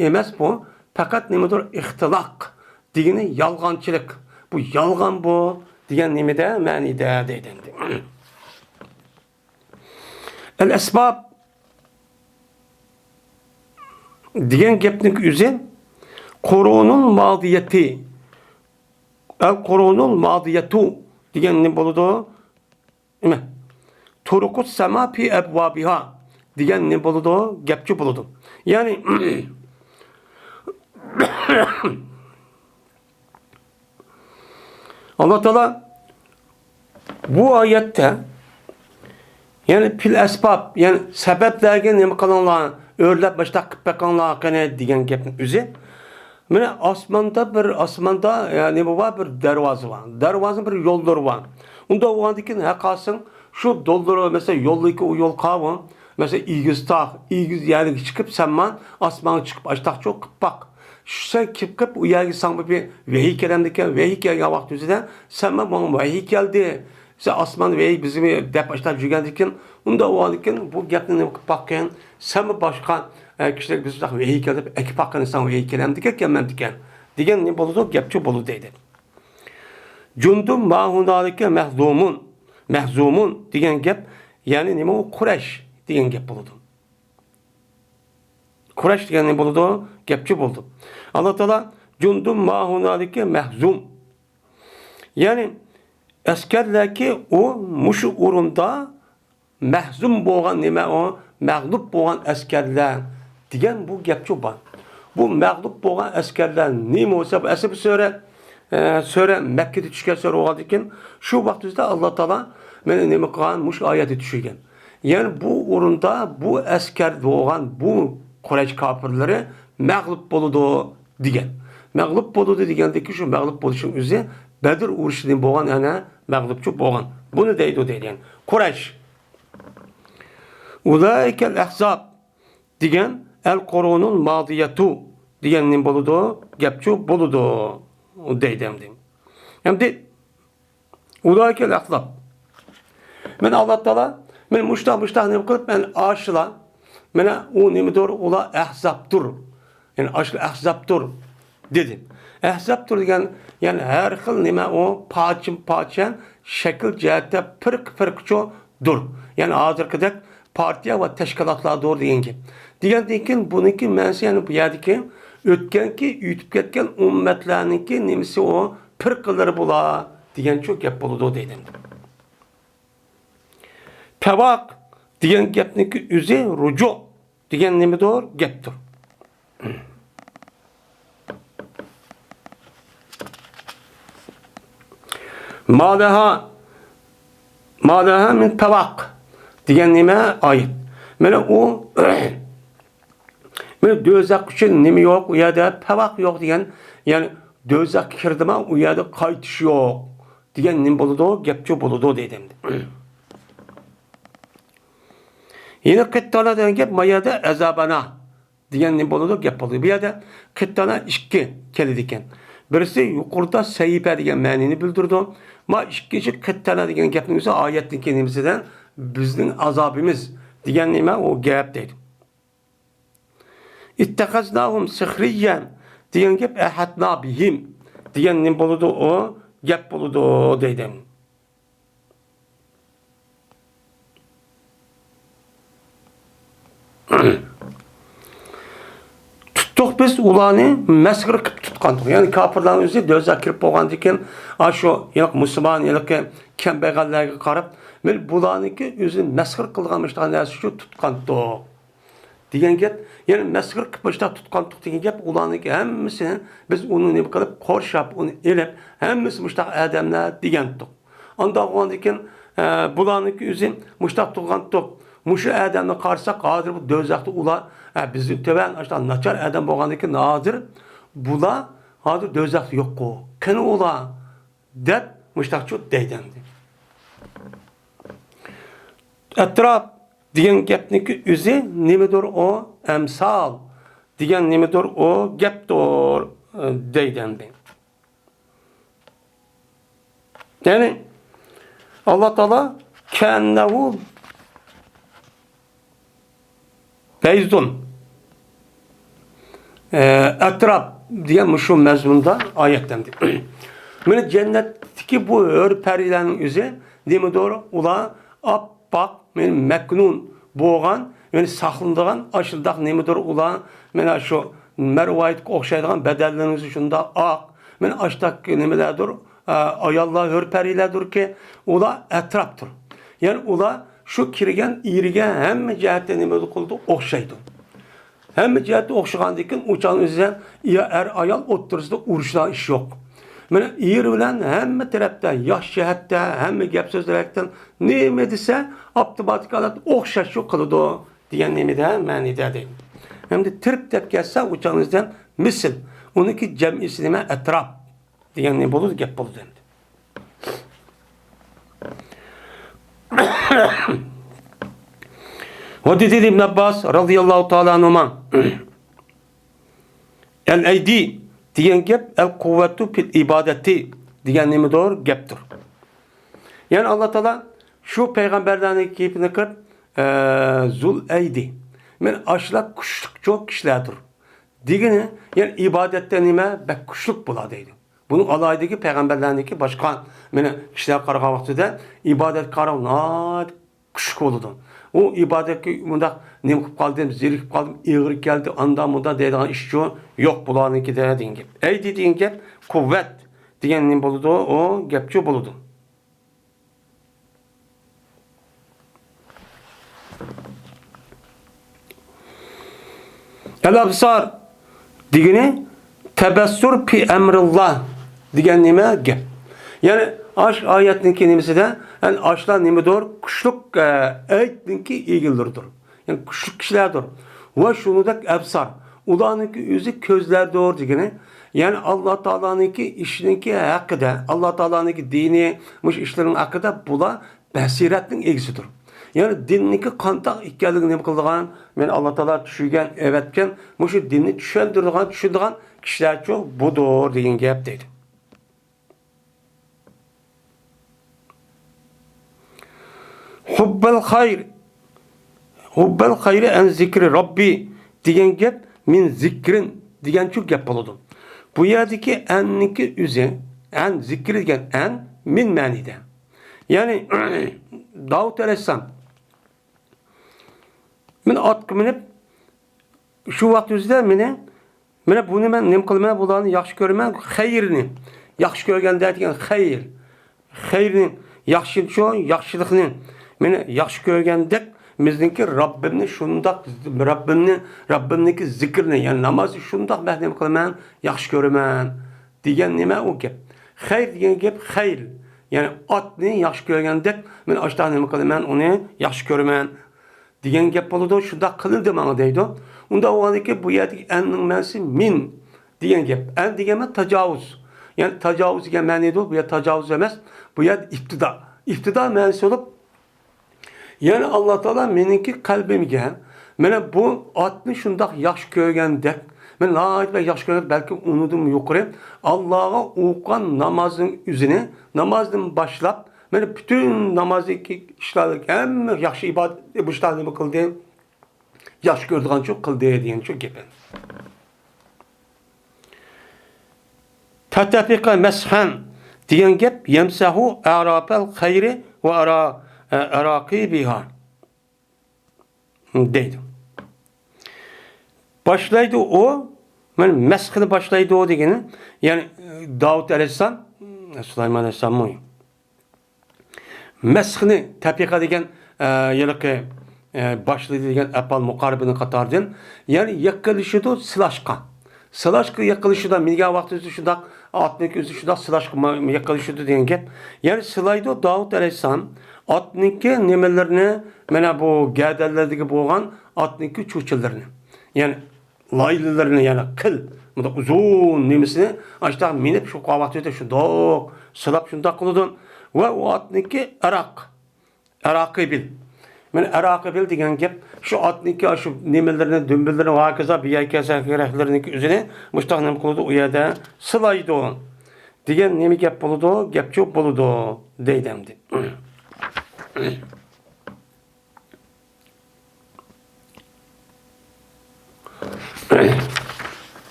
ئەمەس بۇ پەقەت نېمىدۇر؟ ئىختىلاق دېگىنى يالغانچىلىق. بۇ يالغان بۇ دېگەن نېمىدە؟ مەنىدە دەيدۇ ئەمدى. ئەل ئەسباب دېگەن گەپنىڭ ئۆزى قۇرۇنۇل مادىيەتى. ئەل قۇرۇنۇل مادىيەتۇ دېگەن نېمە بولىدۇ؟ نېمە؟ تۇرۇقۇس سەما پى ئەبۋابىھا دېگەن نېمە بولىدۇ؟ گەپچۇ بولىدۇ. يەنى، ئاللا تائالا بۇ ئايەتتە، يەنى پىل ئەسباب، يەنى سەۋەبلەرگە نېمە قىلىڭلار، ئۆرلەپ مۇشتاق قىلىپ بېقىڭلار قېنى دېگەن گەپنىڭ ئۆزى. مانا ئاسماندا بىر، ئاسماندا، يا، نېمە بار، بىر دەرۋازا بار. دەرۋازىنىڭ بىر يوللىرى بار. ئۇنداق بولغاندىن كېيىن، ھەققاسىڭ شۇ يوللىرى، مەسىلەن، يولدىكى ئۇ يول قاۋۇ، مەسىلەن، ئېگىز تاغ، ئېگىز يەرلىككە چىقىپ، سەن مان ئاسمانغا چىقىپ، ئاشتاقچۇ قىپ باق. شۇ سەن كىپ قىپ ئۇ يەرگە ساڭا بىر ۋەھىي كېلەمدىكەن، ۋەھىي كەلگەن ۋاقىت ئۆزىدە، سەن ماڭا ۋەھىي كەلدى، سەن ئاسمان ۋەھىي بىزگىمۇ دەپ ئاشتاپ يۈرگەندىكىن، ئۇنداق بولغاندىكىن بۇ گەپنى نېمە قىپ باققىن، سەنمۇ باشقا، ئە، كىشىلەرگە بىز شۇنداق ۋەھىي كەلدى دەپ ئەكىپ باققىن، ساڭا ۋەھىي كېلەمدىكەن، كەلمەمدىكەن دېگەن نېمە بولىدۇ، گەپچۇ بولىدۇ دەيدۇ. جۇندۇم ماھۇنالىكە مەھزۇمۇن، مەھزۇمۇن دېگەن گەپ، يەنى نېمە ئۇ قۇرەش دېگەن گەپ بولىدۇ. قۇرەش دېگەن نېمە بولىدۇ؟ گەپچۇ بولىدۇ. ئاللا تائالا جۇندۇم ماھۇنالىكە مەھزۇم. يەنى ئەسكەرلەركى ئۇ مۇشۇ ئورۇندا مەھزۇم بولغان نېمە ئۇ؟ مەغلۇپ بولغان ئەسكەرلەر دېگەن بۇ گەپچۇ بار. بۇ مەغلۇپ بولغان ئەسكەرلەر نېمە بولسا، بۇ ئەسلى بۇ سۈرە، ئە، سۈرە مەككىدە چۈشكەن سۈرە بولغاندىكىن، شۇ ۋاقتىمىزدا ئاللا تائالا مانا نېمە قىلغان؟ مۇشۇ ئايەتنى چۈشۈرگەن. يەنى بۇ ئورۇندا بۇ ئەسكەر بولغان بۇ قۇرەيش كاپىرلىرى مەغلۇپ بولىدۇ دېگەن. مەغلۇپ بولىدۇ دېگەندىكى شۇ مەغلۇپ بولۇشنىڭ ئۆزى بەدر ئۇرۇشىدىن بولغان، يەنە مەغلۇپچۇ بولغان. بۇنى دەيدۇ دەيدىغان. قۇرەيش. ئۇلائىكەل ئەھزاب دېگەن ئەل قۇرۇنۇل مادىيەتۇ دېگەن نېمە بولىدۇ؟ گەپچۇ بولىدۇ دەيدۇ ئەمدى. ئەمدى ئۇلائىكەل ئەھزاب. مانا ئاللا تائالا، مانا مۇشتاق، مۇشتاق نېمە قىلىپ، مانا ئاشۇلار، مانا ئۇ نېمىدۇر، ئۇلار ئەھزابتۇر. يەنى ئاشۇلار ئەھزابتۇر دېدى. ئەھزابتۇر دېگەن، يەنى ھەر خىل نېمە ئۇ، پارچىمۇ پارچە، شەكىل جەھەتتە پىرقە پىرقىچۇدۇر. يەنى ھازىرقىدەك پارتىيە ۋە تەشكىلاتلاردۇر دېگەن گەپ. دېگەندىن كېيىن بۇنىڭكى مەنىسى يەنى بۇ يەردىكى ئۆتكەنكى، ئۆتۈپ كەتكەن ئۈممەتلەرنىڭكى نېمىسى ئۇ، پىرقىلىرى بۇلار دېگەنچۇ گەپ بولىدۇ دەيدۇ. پەۋاق دېگەن گەپنىڭكى ئۆزى رۇجۇ دېگەن نېمىدۇر؟ گەپتۇر. مالەھا، مالەھا مىن پەۋاق دېگەن نېمە؟ ئايەت. مانا ئۇ، مانا دوزاخ ئۈچۈن نېمە يوق ئۇ يەردە؟ پەۋاق يوق دېگەن، يەنى دوزاخقا كىردىما، ئۇ يەردە قايتىش يوق دېگەن نېمە بولىدۇ؟ گەپچۇ بولىدۇ دەيدۇ ئەمدى. يەنە قىتتانا دېگەن گەپ، ما يەردە ئەزابانا دېگەن نېمە بولىدۇ؟ گەپ بولىدۇ. بۇ يەردە قىتتانا ئىككى كېلىدىكەن. بىرسى يۇقىرىدا سەھىپە دېگەن مەنىنى بىلدۈرىدۇ. ما ئىككىنچى قىتتانا دېگەن گەپنىڭ ئۆزى ئايەتنىڭكى نېمىسىدە بىزنىڭ ئازابىمىز دېگەن نېمە ئۇ گەپ دەيدۇ. ئىتتەخەزناھۇم سىخرىييەن دېگەن گەپ ئەھەدنا بىھىم دېگەن نېمە بولىدۇ؟ ئۇ گەپ بولىدۇ دەيدۇ. تۇتتۇق بىز ئۇلارنى مەسخىرە قىلىپ تۇتقانتۇق. يەنى كاپىرلارنىڭ ئۆزى دوزاخقا كىرىپ بولغاندىن كېيىن، ئاشۇ ھېلىقى مۇسۇلمان، ھېلىقى كەمبەغەللەرگە قاراپ، مەن بۇلارنىڭكى ئۆزىنى مەسخىرە قىلغان مۇشۇنداق نەرسە ئۈچۈن تۇتقانتۇق دېگەن گەپ. يەنى مەسخىرە قىلىپ مۇشۇنداق تۇتقانتۇق دېگەن گەپ، ئۇلارنىڭكى ھەممىسىنى بىز ئۇنى نېمە قىلىپ، قورشاپ، ئۇنى ئېلىپ، ھەممىسى مۇشۇنداق ئادەملەر دېگەنتۇق. ئانداق بولغاندىكىن، ئە، بۇلارنىڭكى ئۆزى مۇشتاق تۇرغانتۇق. مۇشۇ ئادەمنى قارىساق، ھازىر بۇ دوزاختا ئۇلار، ئە، بىزدىن تۆۋەن، ئاشۇنداق ناچار ئادەم بولغاندىكىن، ھازىر بۇلار ھازىر دوزاختا يوققۇ. قېنى ئۇلار؟ دەپ مۇشتاقچۇ دەيدۇ ئەمدى. ئەتراپ دېگەن گەپنىڭكى ئۆزى نېمىدۇر ئۇ؟ ئەمسال دېگەن نېمىدۇر ئۇ؟ گەپتۇر، ئە، دەيدۇ ئەمدى. يەنى ئاللا تائالا كەننەھۇ بەيزۇن، ئە، ئەتراپ دېگەن مۇشۇ مەزمۇندا ئايەتلەندى. مانا جەننەتتىكى بۇ ھۆر پەرىلەرنىڭ ئۆزى نېمىدۇر؟ ئۇلار ئاپئاق، مانا مەكنۇن بولغان، مانا ساقلىنىدىغان ئاشۇنداق نېمىدۇر ئۇلار؟ مانا شۇ مەرۋايىتقا ئوخشايدىغان بەدەنلىرىڭىز شۇنداق ئاق، مانا ئاشۇنداق نېمىلەردۇر، ئە، ئاياللار، ھۆر پەرىلەردۇركى، ئۇلار ئەتراپتۇر. يەنى ئۇلار شۇ كىرگەن ئېرىگە ھەممە جەھەتتە نېمە قىلىدۇ؟ ئوخشايدۇ. ھەممە جەھەتتە ئوخشىغاندىكىن ئۇ چاغنىڭ ئۆزىدە ئەر-ئايال ئوتتۇرىسىدا ئۇرۇشىدىغان ئىش يوق. مانا ئېرى بىلەن ھەممە تەرەپتە، ياخشى جەھەتتە، ھەممە گەپ سۆزلەردىن نېمە دېسە، ئاپتوماتىك ھالەتتە ئوخشاش شۇ قىلىدۇ دېگەن نېمىدە، مەنىدە دەيدۇ. ھەمدە تىرپ دەپ كەلسە، ئۇ چاغنىڭ ئۆزىدە مىسىل. ئۇنىڭكى جەمئىسى نېمە؟ ئەتراپ دېگەن نېمە بولىدۇ؟ گەپ بولىدۇ ئەمدى. ۋە دېدى ئىبن ئابباس رەزىياللاھۇ تائالا ئەنھۇما، ئەل ئەيدى دېگەن گەپ ئەل قۇۋۋەتۇ پىل ئىبادەتى دېگەن نېمىدۇر؟ گەپتۇر. يەنى ئاللا تائالا شۇ پەيغەمبەرلەرنىڭ گېپىنى قىلىپ، ئە، زۇل ئەيدى، مەن ئاشۇلار كۈچلۈك چوڭ كىشىلەردۇر دېگىنى، يەنى ئىبادەتتە نېمە؟ بەك كۈچلۈك بۇلار دەيدۇ. بۇنىڭ ئالاھىدىلىكى پەيغەمبەرلەرنىڭكى باشقا مانا كىشىلەرگە قارىغان ۋاقتىدا ئىبادەتكە قارىغان ناھايىتى كۈچلۈك بولىدۇ. ئۇ ئىبادەتكە مۇنداق نېمە قىلىپ قالدىم، زېرىكىپ قالدىم، ئېغىر كەلدى، ئاندا مۇندا دەيدىغان ئىشچۇ يوق بۇلارنىڭكىدە دېگەن گەپ. ئەيدى دېگەن گەپ قۇۋۋەت دېگەن نېمە بولىدۇ؟ ئۇ گەپچۇ بولىدۇ. ئەل ئەبسار دېگىنى تەبەسسۇر پى ئەمرىللا دېگەن نېمە گەپ؟ يەنى ئاش ئايەتنىڭكى نېمىسىدە، يەنى ئاشلار نېمىدۇر؟ كۈچلۈك، ئە، ئەيدنىڭكى ئىگىلىرىدۇر. يەنى كۈچلۈك كىشىلەردۇر. ۋە شۇنىڭدەك ئەبسار، ئۇلارنىڭكى ئۆزى كۆزلەردۇر دېگىنى. يەنى ئاللا تائالانىڭكى ئىشىنىڭكى ھەققىدە، ئاللا تائالانىڭكى دىنى، مۇشۇ ئىشلىرىنىڭ ھەققىدە بۇلار بەسىرەتنىڭ ئىگىسىدۇر. يەنى دىننىڭكى قانداق ئىكەنلىكىنى نېمە قىلىدىغان، مەن ئاللا تائالا چۈشۈرگەن، ئەۋەتكەن، مۇشۇ دىننى چۈشەندۈرىدىغان، چۈشىنىدىغان كىشىلەرچۇ بۇدۇر دېگەن گەپ دەيدۇ. ھۇببەل خەير، ھۇببەل خەيرى ئەن زىكرى رەببى دېگەن گەپ مىن زىكرىن دېگەنچۇ گەپ بولىدۇ. بۇ يەردىكى ئەننىڭكى ئۆزى، ئەن زىكرى دېگەن ئەن مىن مەنىدە. يەنى داۋۇت ئەلەيھىسسالام، مەن ئاتقا مىنىپ، شۇ ۋاقىت ئۆزىدە مېنى، مانا بۇنى مەن نېمە قىلىمەن، بۇلارنى ياخشى كۆرىمەن، خەيرنى، ياخشى كۆرگەندە دېگەن خەير، خەيرنى، ياخشىچۇ، ياخشىلىقنى، مېنى ياخشى كۆرگەندەك، بىزنىڭكى رەببىمنى شۇنداق، رەببىمنى، رەببىمنىڭكى زىكرىنى، يەنى نامازنى شۇنداق مەن نېمە قىلىمەن، ياخشى كۆرىمەن دېگەن نېمە ئۇ گەپ. خەير دېگەن گەپ خەير، يەنى ئاتنى ياخشى كۆرگەندەك، مەن ئاشۇنداق نېمە قىلىمەن، ئۇنى ياخشى كۆرىمەن دېگەن گەپ بولىدۇ، شۇنداق قىلىندى ماڭا دەيدۇ. ئۇنداق بولغاندىكىن بۇ يەردىكى ئەننىڭ مەنىسى مىن دېگەن گەپ. ئەن دېگەن مەن تاجاۋۇز. يەنى تاجاۋۇز دېگەن مەنىدۇ، بۇ يەر تاجاۋۇز ئەمەس، بۇ يەر ئىپتىدا. ئىپتىدا مەنىسى بولۇپ، يەنى ئاللا تائالا مېنىڭكى قەلبىمگە مانا بۇ ئاتنى شۇنداق ياخشى كۆرگەندەك، مەن ناھايىتى بەك ياخشى كۆرگەن، بەلكىم ئۇنىڭدىنمۇ يۇقىرى، ئاللاغا ئوقۇغان نامازنىڭ ئۆزىنى، نامازدىن باشلاپ، مانا پۈتۈن نامازدىكى ئىشلارنى، ھەممە ياخشى ئىبادەتنى مۇشۇنداق نېمە قىلدى؟ ياخشى كۆرىدىغانچۇ قىلدى دېگەنچۇ گېپى. تەتەفىقە مەسخەن دېگەن گەپ يەمسەھۇ ئەراپەل خەيرى ۋە ئەرا-، ئەراقىبىھا دەيدۇ. باشلايدۇ ئۇ، مانا مەسخنى باشلايدۇ دېگىنى، يەنى داۋۇت ئەلەيھىسسالام، سۇلايمان ئەلەيھىسسالاممۇ؟ مەسخنى تەپىقە دېگەن، ئە، ھېلىقى، ئە، باشلىدى دېگەن ئەپئال مۇقارىبىنىڭ قاتارىدىن، يەنى يېقىنلىشىدۇ سىلاشقا. سىلاشقا يېقىنلىشىدا مىنگەن ۋاقتى ئۆزى شۇنداق، ئاتنىڭكى ئۆزى شۇنداق سىلاشقا ما-، يېقىنلىشىدۇ دېگەن گەپ. يەنى سىلايدۇ داۋۇت ئەلەيھىسسالام ئاتنىڭكى نېمىلىرىنى، مانا بۇ گەدەنلىرىدىكى بولغان ئاتنىڭكى چۇچىلىرىنى. يەنى لايلىلىرىنى، يەنى قىل، مۇنداق ئۇزۇن نېمىسىنى ئاشۇنداق مىنىپ، شۇ قاۋاقتىدا شۇنداق سىلاپ شۇنداق قىلىدۇ. ۋە ئۇ ئاتنىڭكى ئەراق، ئەراقىبىل. مانا ئەراقىبىل دېگەن گەپ شۇ ئاتنىڭكى شۇ نېمىلىرىنى، دۈمبىلىرىنى ۋە ھاكازا بىيەر كەسەك رەخلىرىنىڭكى ئۆزىنى مۇشتاق نېمە قىلىدۇ، ئۇ يەردە سىلايدۇ دېگەن نېمە گەپ بولىدۇ، گەپچۇ بولىدۇ دەيدۇ ئەمدى.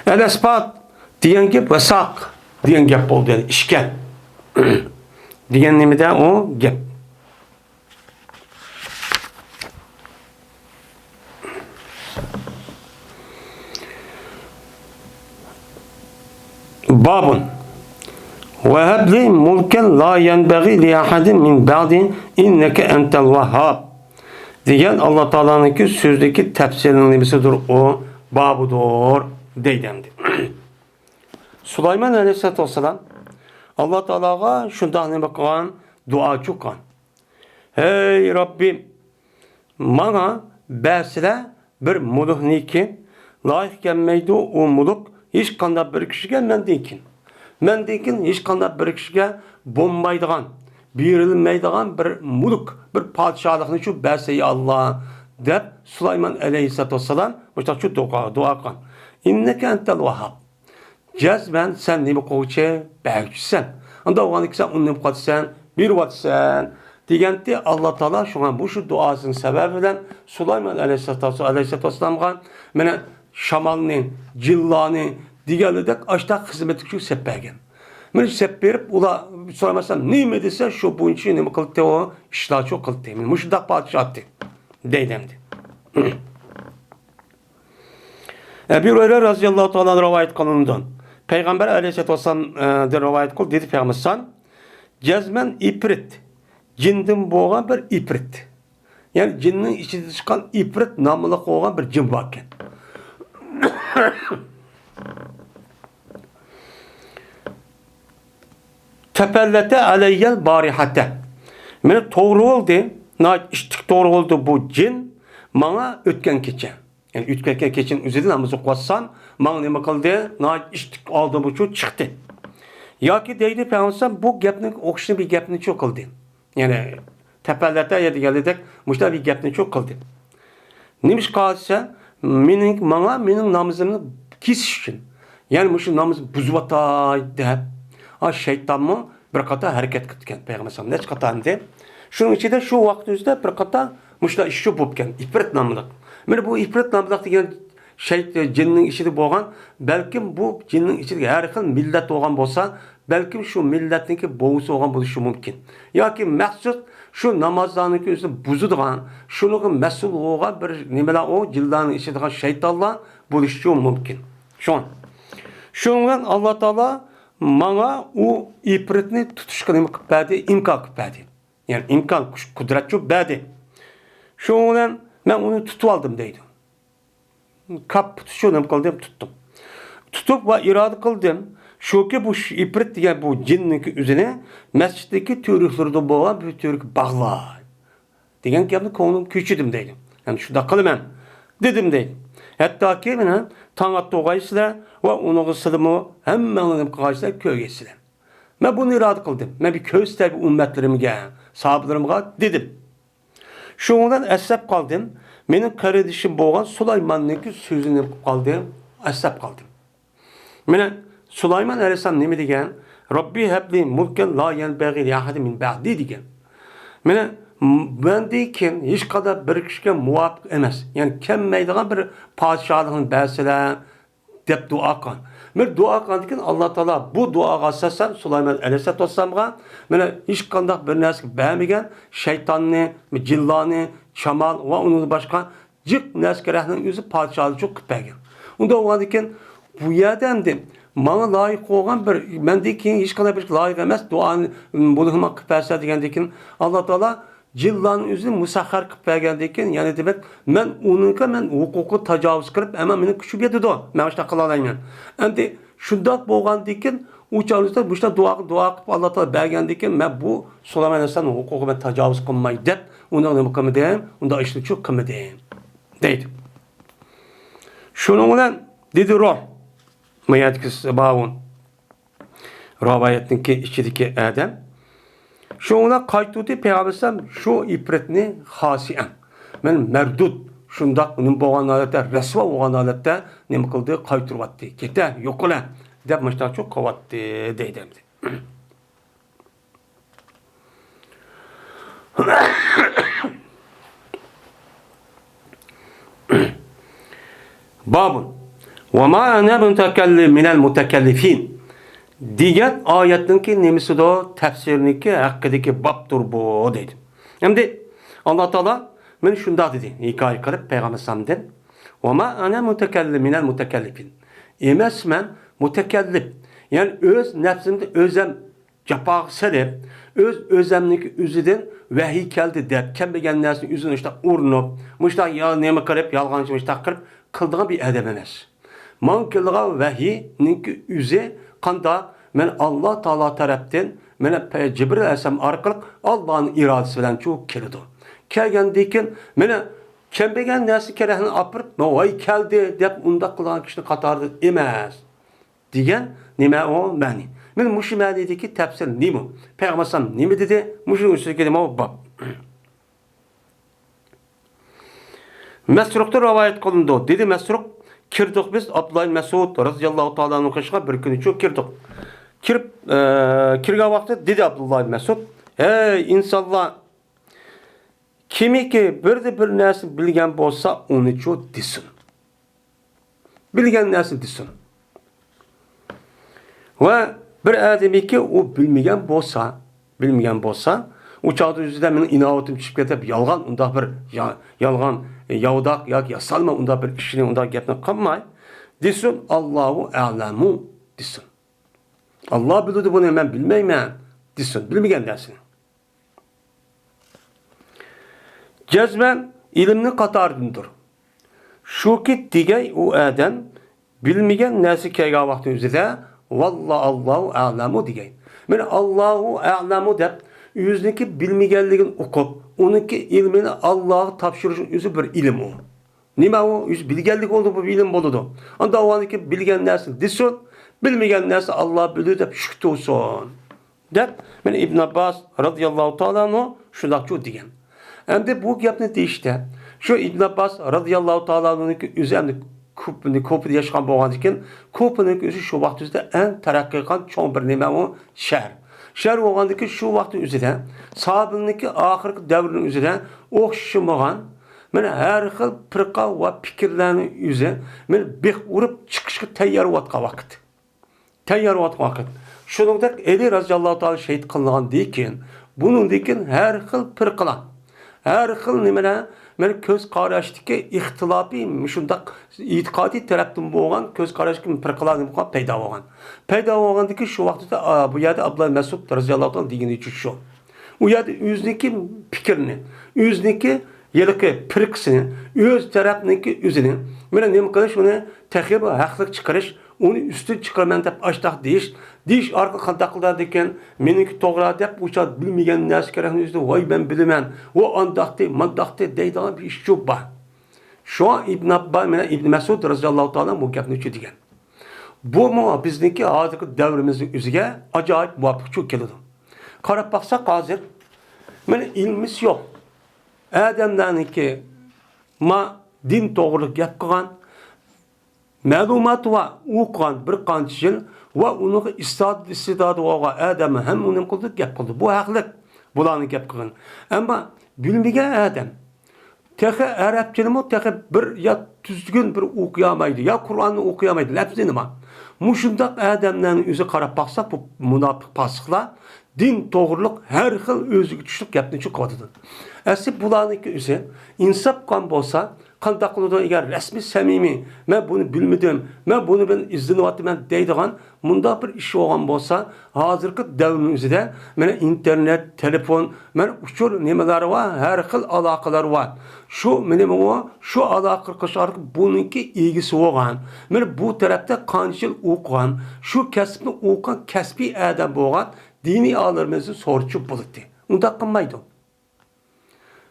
ئەل ئەسپات دېگەن گەپ ۋەساق دېگەن گەپ بولدى، يەنى ئىشكەن دېگەن نېمىدە ئۇ گەپ. بابٌ. ۋەھەب لى مۇلكەن لا يەنبەغى لىئەھەدىن مىن بەئدى ئىننەكە ئەنتەل ۋەھھاب. دېگەن ئاللا تائالانىڭكى سۆزىدىكى تەپسىرىنىڭ نېمىسىدۇر ئۇ؟ بابىدۇر دەيدۇ ئەمدى. سۇلايمان ئەلەيھىسسالاتۇ ۋەسسالام ئاللا تائالاغا شۇنداق نېمە قىلغان؟ دۇئا چوققان. ھەي رەببىم، ماڭا بەرسىلە بىر مۇلۇكنىكى، لايىق كەلمەيدۇ ئۇ مۇلۇك ھېچقانداق بىر كىشىگە مەندىن كېيىن. مەندىن كېيىن ھېچقانداق بىر كىشىگە بولمايدىغان، بېرىلمەيدىغان بىر مۇلۇك، بىر پادىشاھلىقنى شۇ بەرسە يا ئاللا، دەپ سۇلايمان ئەلەيھىسسالاتۇ ۋەسسالام مۇشۇنداق شۇ دۇئا، دۇئا قىلغان. ئىننەكە ئەنتەل ۋاھھاب. جەزمەن سەن نېمە قىلغۇچى؟ بەرگۈچىسەن. ئانداق بولغاندىكىن سەن ئۇنى نېمە قىلىۋاتىسەن؟ بېرىۋاتىسەن، دېگەنتى ئاللا تائالا. شۇڭا مۇشۇ دۇئاسىنىڭ سەۋەبى بىلەن سۇلايمان ئەلەيھىسسالاتۇ، ئەلەيھىسسالاتۇ ۋەسسالامغا مانا شامالنى، جىنلارنى دېگەنلىدەك ئاشتاق خىزمەتكە شۇ سەپ بەرگەن. مانا شۇ سەپ بېرىپ، ئۇلار سورىماسا نېمە دېسە، شۇ بويىچە نېمە قىلدى ئۇ؟ ئىشلار شۇ قىلدى. مانا مۇشۇنداق پادىشاھتى دەيدۇ ئەمدى. ئەبۇ ھۇرەيرە رەزىياللاھۇ تائالا ئەنھۇ رىۋايەت قىلىنىدۇ. پەيغەمبەر ئەلەيھىسسالاتۇ ۋەسسالامدىن رىۋايەت قىلدى، دېدى پەيغەمبەر سان، جەزمەن ئىپرىت، جىندىن بولغان بىر ئىپرىت. يەنى جىننىڭ ئىچىدىن چىققان ئىپرىت ناملىق بولغان بىر جىن باركەن. تەپەللەتە ئەلەييەل بارىھەتە. مانا توغرا بولدى، ناھايىتى ئىتتىك توغرا بولدى بۇ جىن ماڭا ئۆتكەن كېچە. يەنى ئۆتكەن كېچىنىڭ ئۆزىدە ناماز ئوقۇۋاتسام، ماڭا نېمە قىلدى؟ ناھايىتى ئىتتىك ئالدىمغا شۇ چىقتى. ياكى دەيدۇ پەيغەمبەر، بۇ گەپنى ئوخشىشىن بىر گەپنى شۇ قىلدى. يەنى تەپەللەتە يا دېگەنلىدەك مۇشۇنداق بىر گەپنى شۇ قىلدى. نېمىشقا دېسە، مېنىڭ، ماڭا مېنىڭ نامىزىمنى كېسىش ئۈچۈن، يەنى مۇشۇ نامىزنى بۇزۇۋاتاي دەپ، ئا، شەيتانمۇ بىر قاتار ھەرىكەت قىپتىكەن پەيغەمبەر ئەلەيھىسسالام نەچچە قاتار ئەمدى. شۇنىڭ ئىچىدە شۇ ۋاقىت ئۆزىدە بىر قاتار مۇشۇنداق ئىش شۇ بوپكەن، ئىپرىت ناملىق. مانا بۇ ئىپرىت ناملىق دېگەن شەيت-، جىننىڭ ئىچىدە بولغان، بەلكىم بۇ جىننىڭ ئىچىدىكى ھەر خىل مىللەت بولغان بولسا، بەلكىم شۇ مىللەتنىڭكى بوۋىسى بولغان بولۇشى مۇمكىن. ياكى مەخسۇس شۇ نامازلارنىڭكى ئۆزىنى بۇزىدىغان، شۇنىڭغا مەسئۇل بولغان بىر نېمىلەر، ئۇ جىنلارنىڭ ئىچىدىغان شەيتانلار بولۇشى مۇمكىن. شۇڭا، شۇنىڭ بىلەن ئاللا تائالا ماڭا ئۇ ئىپرىتنى تۇتۇشقا نېمە قىلىپ بەردى؟ ئىمكان قىلىپ بەردى. يەنى ئىمكان، كۈچ، قۇدرەت شۇ بەردى. شۇنىڭ بىلەن مەن ئۇنى تۇتۇۋالدىم دەيدۇ. كاپ تۇتۇش شۇ نېمە قىلدىم؟ تۇتتۇم. تۇتۇپ ۋە ئىرادە قىلدىم. شۇكى بۇ ش-، ئىپرىت دېگەن بۇ جىننىڭكى ئۆزىنى مەسچىتتىكى تۈۋرۈكلىرىدىن بولغان بىر تۈۋرۈككە باغلاي دېگەن گەپنى كۆڭلۈمگە كۆچۈردۈم دەيدۇ. يەنى شۇنداق قىلىمەن دېدىم دەيدۇ. ھەتتاكى مانا تاڭ ئاتتۇرغايسىلەر ۋە ئۇنىڭغا سىلىمۇ ھەممەڭلار نېمە قىلغايسىلەر كۆرگەيسىلەر. مەن بۇنى ئىرادە قىلدىم. مەن بىر كۆرسىتەي بۇ ئۈممەتلىرىمگە، ساھابىلىرىمغا دېدىم. شۇنىڭ بىلەن ئەسلەپ قالدىم. مېنىڭ قېرىندىشىم بولغان سۇلايماننىڭكى سۆزىنى قىلىپ قالدىم، ئەسلەپ قالدىم. مانا سۇلايمان ئەلەيھىسسالام نېمە دېگەن؟ رەببى ھەبلى مۇلكەن لا يەنبەغى لىئەھەدىن مىن بەئدى دېگەن. مانا مەندىن كېيىن ھېچقانداق بىر كىشىگە مۇۋاپىق ئەمەس، يەنى كەلمەيدىغان بىر پادىشاھلىقنى بەرسىلە، دەپ دۇئا قىلغان. مانا دۇئا قىلغاندىن كېيىن ئاللا تائالا بۇ دۇئاغا ئاساسەن سۇلايمان ئەلەيھىسسالاتۇ ۋەسسالامغا مانا ھېچقانداق بىر نەرسىگە بەرمىگەن، شەيتاننى، جىنلارنى، شامال ۋە ئۇنىڭدىن باشقا جىق نەرسە كېرەكنىڭ ئۆزى پادىشاھلىقى قىلىپ بەرگەن. ئۇنداق بولغاندىن كېيىن بۇ يەردە ئەمدى ماڭا لايىق بولغان بىر، مەندىن كېيىن ھېچقانداق بىر لايىق ئەمەس، دۇئانى بۇنى قىلىپ بەرسە دېگەندىن كېيىن ئاللا تائالا جىنلارنىڭ ئۆزىنى مۇسەخخەر قىلىپ بەرگەندىن كېيىن، يەنى دېمەك، مەن ئۇنىڭغا مەن ھوقۇققا تاجاۋۇز قىلىپ، ئەمما مېنىڭ كۈچۈم يېتىدۇ، مەن ئاشۇنداق قىلالايمەن. ئەمدى شۇنداق بولغاندىن كېيىن، ئۇ چاغدا مۇشۇنداق دۇئا، دۇئا قىلىپ، ئاللا تائالا بەرگەندىن كېيىن، مەن بۇ سۇلايمان ئەلەيھىسسالامنىڭ ھوقۇقىغا مەن تاجاۋۇز قىلماي دەپ، ئۇنىڭغا نېمە قىلمىدىم، ئۇنداق ئىشنى چۇ قىلمىدىم، دەيدۇ. شۇنىڭ بىلەن دېدى روھ، ما يەردىكى سىباۋۇن. رىۋايەتنىڭكى ئىچىدىكى ئادەم. شۇنىڭ بىلەن قايتۇردى پەيغەمبەر ئەلەيھىسسالام شۇ ئىپرىتنى خاسىئەن. مەن مەردۇد، شۇنداق نېمە بولغان ھالەتتە، رەسۋا بولغان ھالەتتە نېمە قىلدى؟ قايتۇرۇۋەتتى. كېتە، يوقىلە، دەپ مۇشۇنداق قىلىۋەتتى، دەيدۇ ئەمدى. بابۇن. ۋە ما ئەنە مۇتەكەللىم مىنەل مۇتەكەللىفىن دېگەن ئايەتنىڭكى نېمىسىدۇ؟ تەپسىرىنىڭكى ھەققىدىكى بابتۇر بۇ، دەيدۇ. ئەمدى ئاللا تائالا مانا شۇنداق دېدى، ھېكايە قىلىپ پەيغەمبەر ئەلەيھىسسالامدىن. ۋە ما ئەنە مۇتەكەللىم مىنەل مۇتەكەللىفىن. ئەمەسمەن مۇتەكەللىپ. يەنى ئۆز نەپسىمدە ئۆزەم جاپاغا سېلىپ، ئۆز ئۆزەمنىڭكى ئۆزىدىن ۋەھىي كەلدى دەپ، كەلمىگەن نەرسىنى ئۆزىنى مۇشتاق ئۇرۇنۇپ، مۇشتاق يا نېمە قىلىپ، يالغانچە مۇشتاق قىلىپ قىلىدىغان بىر ئادەم ئەمەس. ماڭا كېلىدىغان ۋەھىينىڭكى ئۆزى قانداق؟ مانا ئاللا تائالا تەرەپتىن، مانا پەي-، جىبرىل ئەلەيھىسسالام ئارقىلىق ئاللانىڭ ئىرادىسى بىلەن شۇ كېلىدۇ. كەلگەندىن كېيىن، مانا كەلمىگەن نەرسە كېرەكنى ئاپىرىپ، مانا ۋاي كەلدى دەپ ئۇنداق قىلغان كىشىنىڭ قاتارىدىن ئەمەس. دېگەن نېمە ئۇ مەنى؟ مانا مۇشۇ مەنىدىكى تەپسىر نېمە؟ پەيغەمبەر ئەلەيھىسسالام نېمە دېدى؟ مۇشۇنىڭ ئۈستىدىكى نېمە باب؟ مەسرۇقتىن رىۋايەت قىلىنىدۇ. دېدى مەسرۇق، كىردۇق بىز ئابدۇللا ئىبن مەسئۇد رازىياللاھۇ تائالا ئەنھۇ قېشىغا بىر كۈنى شۇ كىردۇق. كىرىپ، ئە، كىرگەن ۋاقتىدا دېدى ئابدۇللا ئىبن مەسئۇد، ھەي ئىنسانلار، كىمكى بىردە بىر نەرسە بىلگەن بولسا، ئۇنىچۇ دېسۇن. بىلگەن نەرسە دېسۇن. ۋە بىر ئادەمكى ئۇ بىلمىگەن بولسا، بىلمىگەن بولسا، ئۇ چاغدا ئۆزىدە مېنىڭ ئىناۋىتىم چۈشۈپ كېتىپ، يالغان ئۇنداق بىر يا-، يالغان، ياۋىداق ياكى ياسالما ئۇنداق بىر ئىشنى ئۇنداق گەپنى قىلماي، دېسۇن، ئاللاھۇ ئەلەمۇ دېسۇن. ئاللا بىلىدۇ بۇنى، مەن بىلمەيمەن دېسۇن، بىلمىگەن نەرسىنى. جەزمەن ئىلىمنىڭ قاتارىدىندۇر. شۇكى دېگەي ئۇ ئادەم بىلمىگەن نەرسە كەلگەن ۋاقىتنىڭ ئۆزىدە، ۋاللا ئاللاھۇ ئەلەمۇ دېگەي. مانا ئاللاھۇ ئەلەمۇ دەپ ئۆزىنىڭكى بىلمىگەنلىكىنى ئۇقۇپ، ئۇنىڭكى ئىلمىنى ئاللاغا تاپشۇرۇشنىڭ ئۆزى بىر ئىلىم ئۇ. نېمە ئۇ؟ ئۆزى بىلگەنلىك بولدى، بۇ ئىلىم بولىدۇ. ئاندا ئۇنىڭكى بىلگەن نەرسىنى دېسۇن، بىلمىگەن نەرسە ئاللا بىلىدۇ دەپ شۈك تۇرسۇن. دەپ، مانا ئىبن ئابباس رازىياللاھۇ تائالا ئەنھۇ شۇنداقچۇ دېگەن. ئەمدى بۇ گەپنى دېيىشتە، شۇ ئىبن ئابباس رازىياللاھۇ تائالا ئەنھۇنىڭكى ئۆزى ئەمدى كۇپىنى، كۇپىدا ياشىغان بولغاندىكىن، كۇپىنىڭكى ئۆزى شۇ ۋاقىت ئۆزىدە ئەڭ تەرەققىي قىلغان چوڭ بىر نېمە ئۇ شەھەر. شەھەر بولغاندىكىن شۇ ۋاقىتنىڭ ئۆزىدە، ساھابىنىڭكى ئاخىرقى دەۋرىنىڭ ئۆزىدە ئوخشىمىغان، مانا ھەر خىل پىرقە ۋە پىكىرلەرنىڭ ئۆزى، مانا بىخ ئۇرۇپ چىقىشقا تەييار بولۇۋاتقان ۋاقىت. تەييار بولۇۋاتقان ۋاقىت. شۇنىڭدەك ئەلى رازىياللاھۇ تائالا شېھىت قىلىنغاندىن كېيىن، بۇنىڭدىن كېيىن ھەر خىل پىرقىلار، ھەر خىل نېمىلەر، مانا كۆز قاراشتىكى ئىختىلاپى، مۇشۇنداق ئېتىقادىي تەرەپتىن بولغان كۆز قاراشتىكى پىرقىلار نېمە بولغان؟ پەيدا بولغان. پەيدا بولغاندىن كېيىن شۇ ۋاقىتتا، ئا، بۇ يەردە ئابدۇللا مەسئۇد رازىياللاھۇ تائالا دېگىنى شۇ. ئۇ يەردە ئۆزىنىڭكى پىكرىنى، ئۆزىنىڭكى ھېلىقى پىرقىسىنى، ئۆز تەرەپنىڭكى ئۆزىنى، مانا نېمە قىلىش، ئۇنى تېخىمۇ ھەقلىق چىقىرىش، ئۇنى ئۈستۈن چىقىرىمەن دەپ ئاشتاق دېيىش، دېيىش ئارقىلىق قانداق قىلىدىكەن، مېنىڭكى توغرا دەپ ئۇ چاغ بىلمىگەن نەرسە كېرەكنى ئۆزىدە، ۋاي مەن بىلىمەن، ئۇ ئانداقتى، مانداقتى دەيدىغان بىر ئىشچۇ بار. شۇڭا ئىبن ئاببا، مانا ئىبن مەسئۇد رازىياللاھۇ تائالا بۇ گەپنى شۇ دېگەن. بۇمۇ بىزنىڭكى ھازىرقى دەۋرىمىزنىڭ ئۆزىگە ئاجايىپ مۇۋاپىق چۈ كېلىدۇ. قاراپ باقساق ھازىر، مانا ئىلمىسى يوق ئادەملەرنىڭكى ما دىن توغرىلىق گەپ قىلغان، مەلۇماتى بار، ئوقۇغان بىر قانچە يىل ۋە ئۇنىڭغا ئىستاد-، ئىستىدادى بولغان ئادەم ھەم ئۇنى نېمە قىلدى؟ گەپ قىلدى. بۇ ھەقلىق بۇلارنىڭ گەپ قىلغىنى. ئەمما بىلمىگەن ئادەم، تېخى ئەرەبچىنىمۇ تېخى بىر يا تۈزگۈن بىر ئوقۇيالمايدۇ، يا قۇرئاننى ئوقۇيالمايدۇ، لەپزىنى بار. مۇشۇنداق ئادەملەرنىڭ ئۆزى قاراپ باقسا، بۇ مۇناپىق پاسىقلار دىن توغرۇلۇق ھەر خىل ئۆزىگە چۈشلۈك گەپنى چىقىۋاتىدۇ. ئەسلى بۇلارنىڭكى ئۆزى ئىنساپ قىلغان بولسا، قانداق قىلىدۇ؟ ئەگەر رەسمىي سەمىمىي، مەن بۇنى بىلمىدىم، مەن بۇنى بىلەن ئىزدىنىۋاتىمەن دەيدىغان مۇنداق بىر ئىش بولغان بولسا، ھازىرقى دەۋرنىڭ ئۆزىدە مانا ئىنتېرنېت، تېلېفون، مانا ئۇچۇر نېمىلەر بار، ھەر خىل ئالاقىلار بار. شۇ مانا بۇ، شۇ ئالاقە قىلىش ئارقىلىق بۇنىڭكى ئىگىسى بولغان، مانا بۇ تەرەپتە قانچە يىل ئوقۇغان، شۇ كەسىپنى ئوقۇغان كەسپىي ئادەم بولغان دىنىي ئالىمىمىزدىن سورىچۇ بولاتتى. ئۇنداق قىلمايدۇ.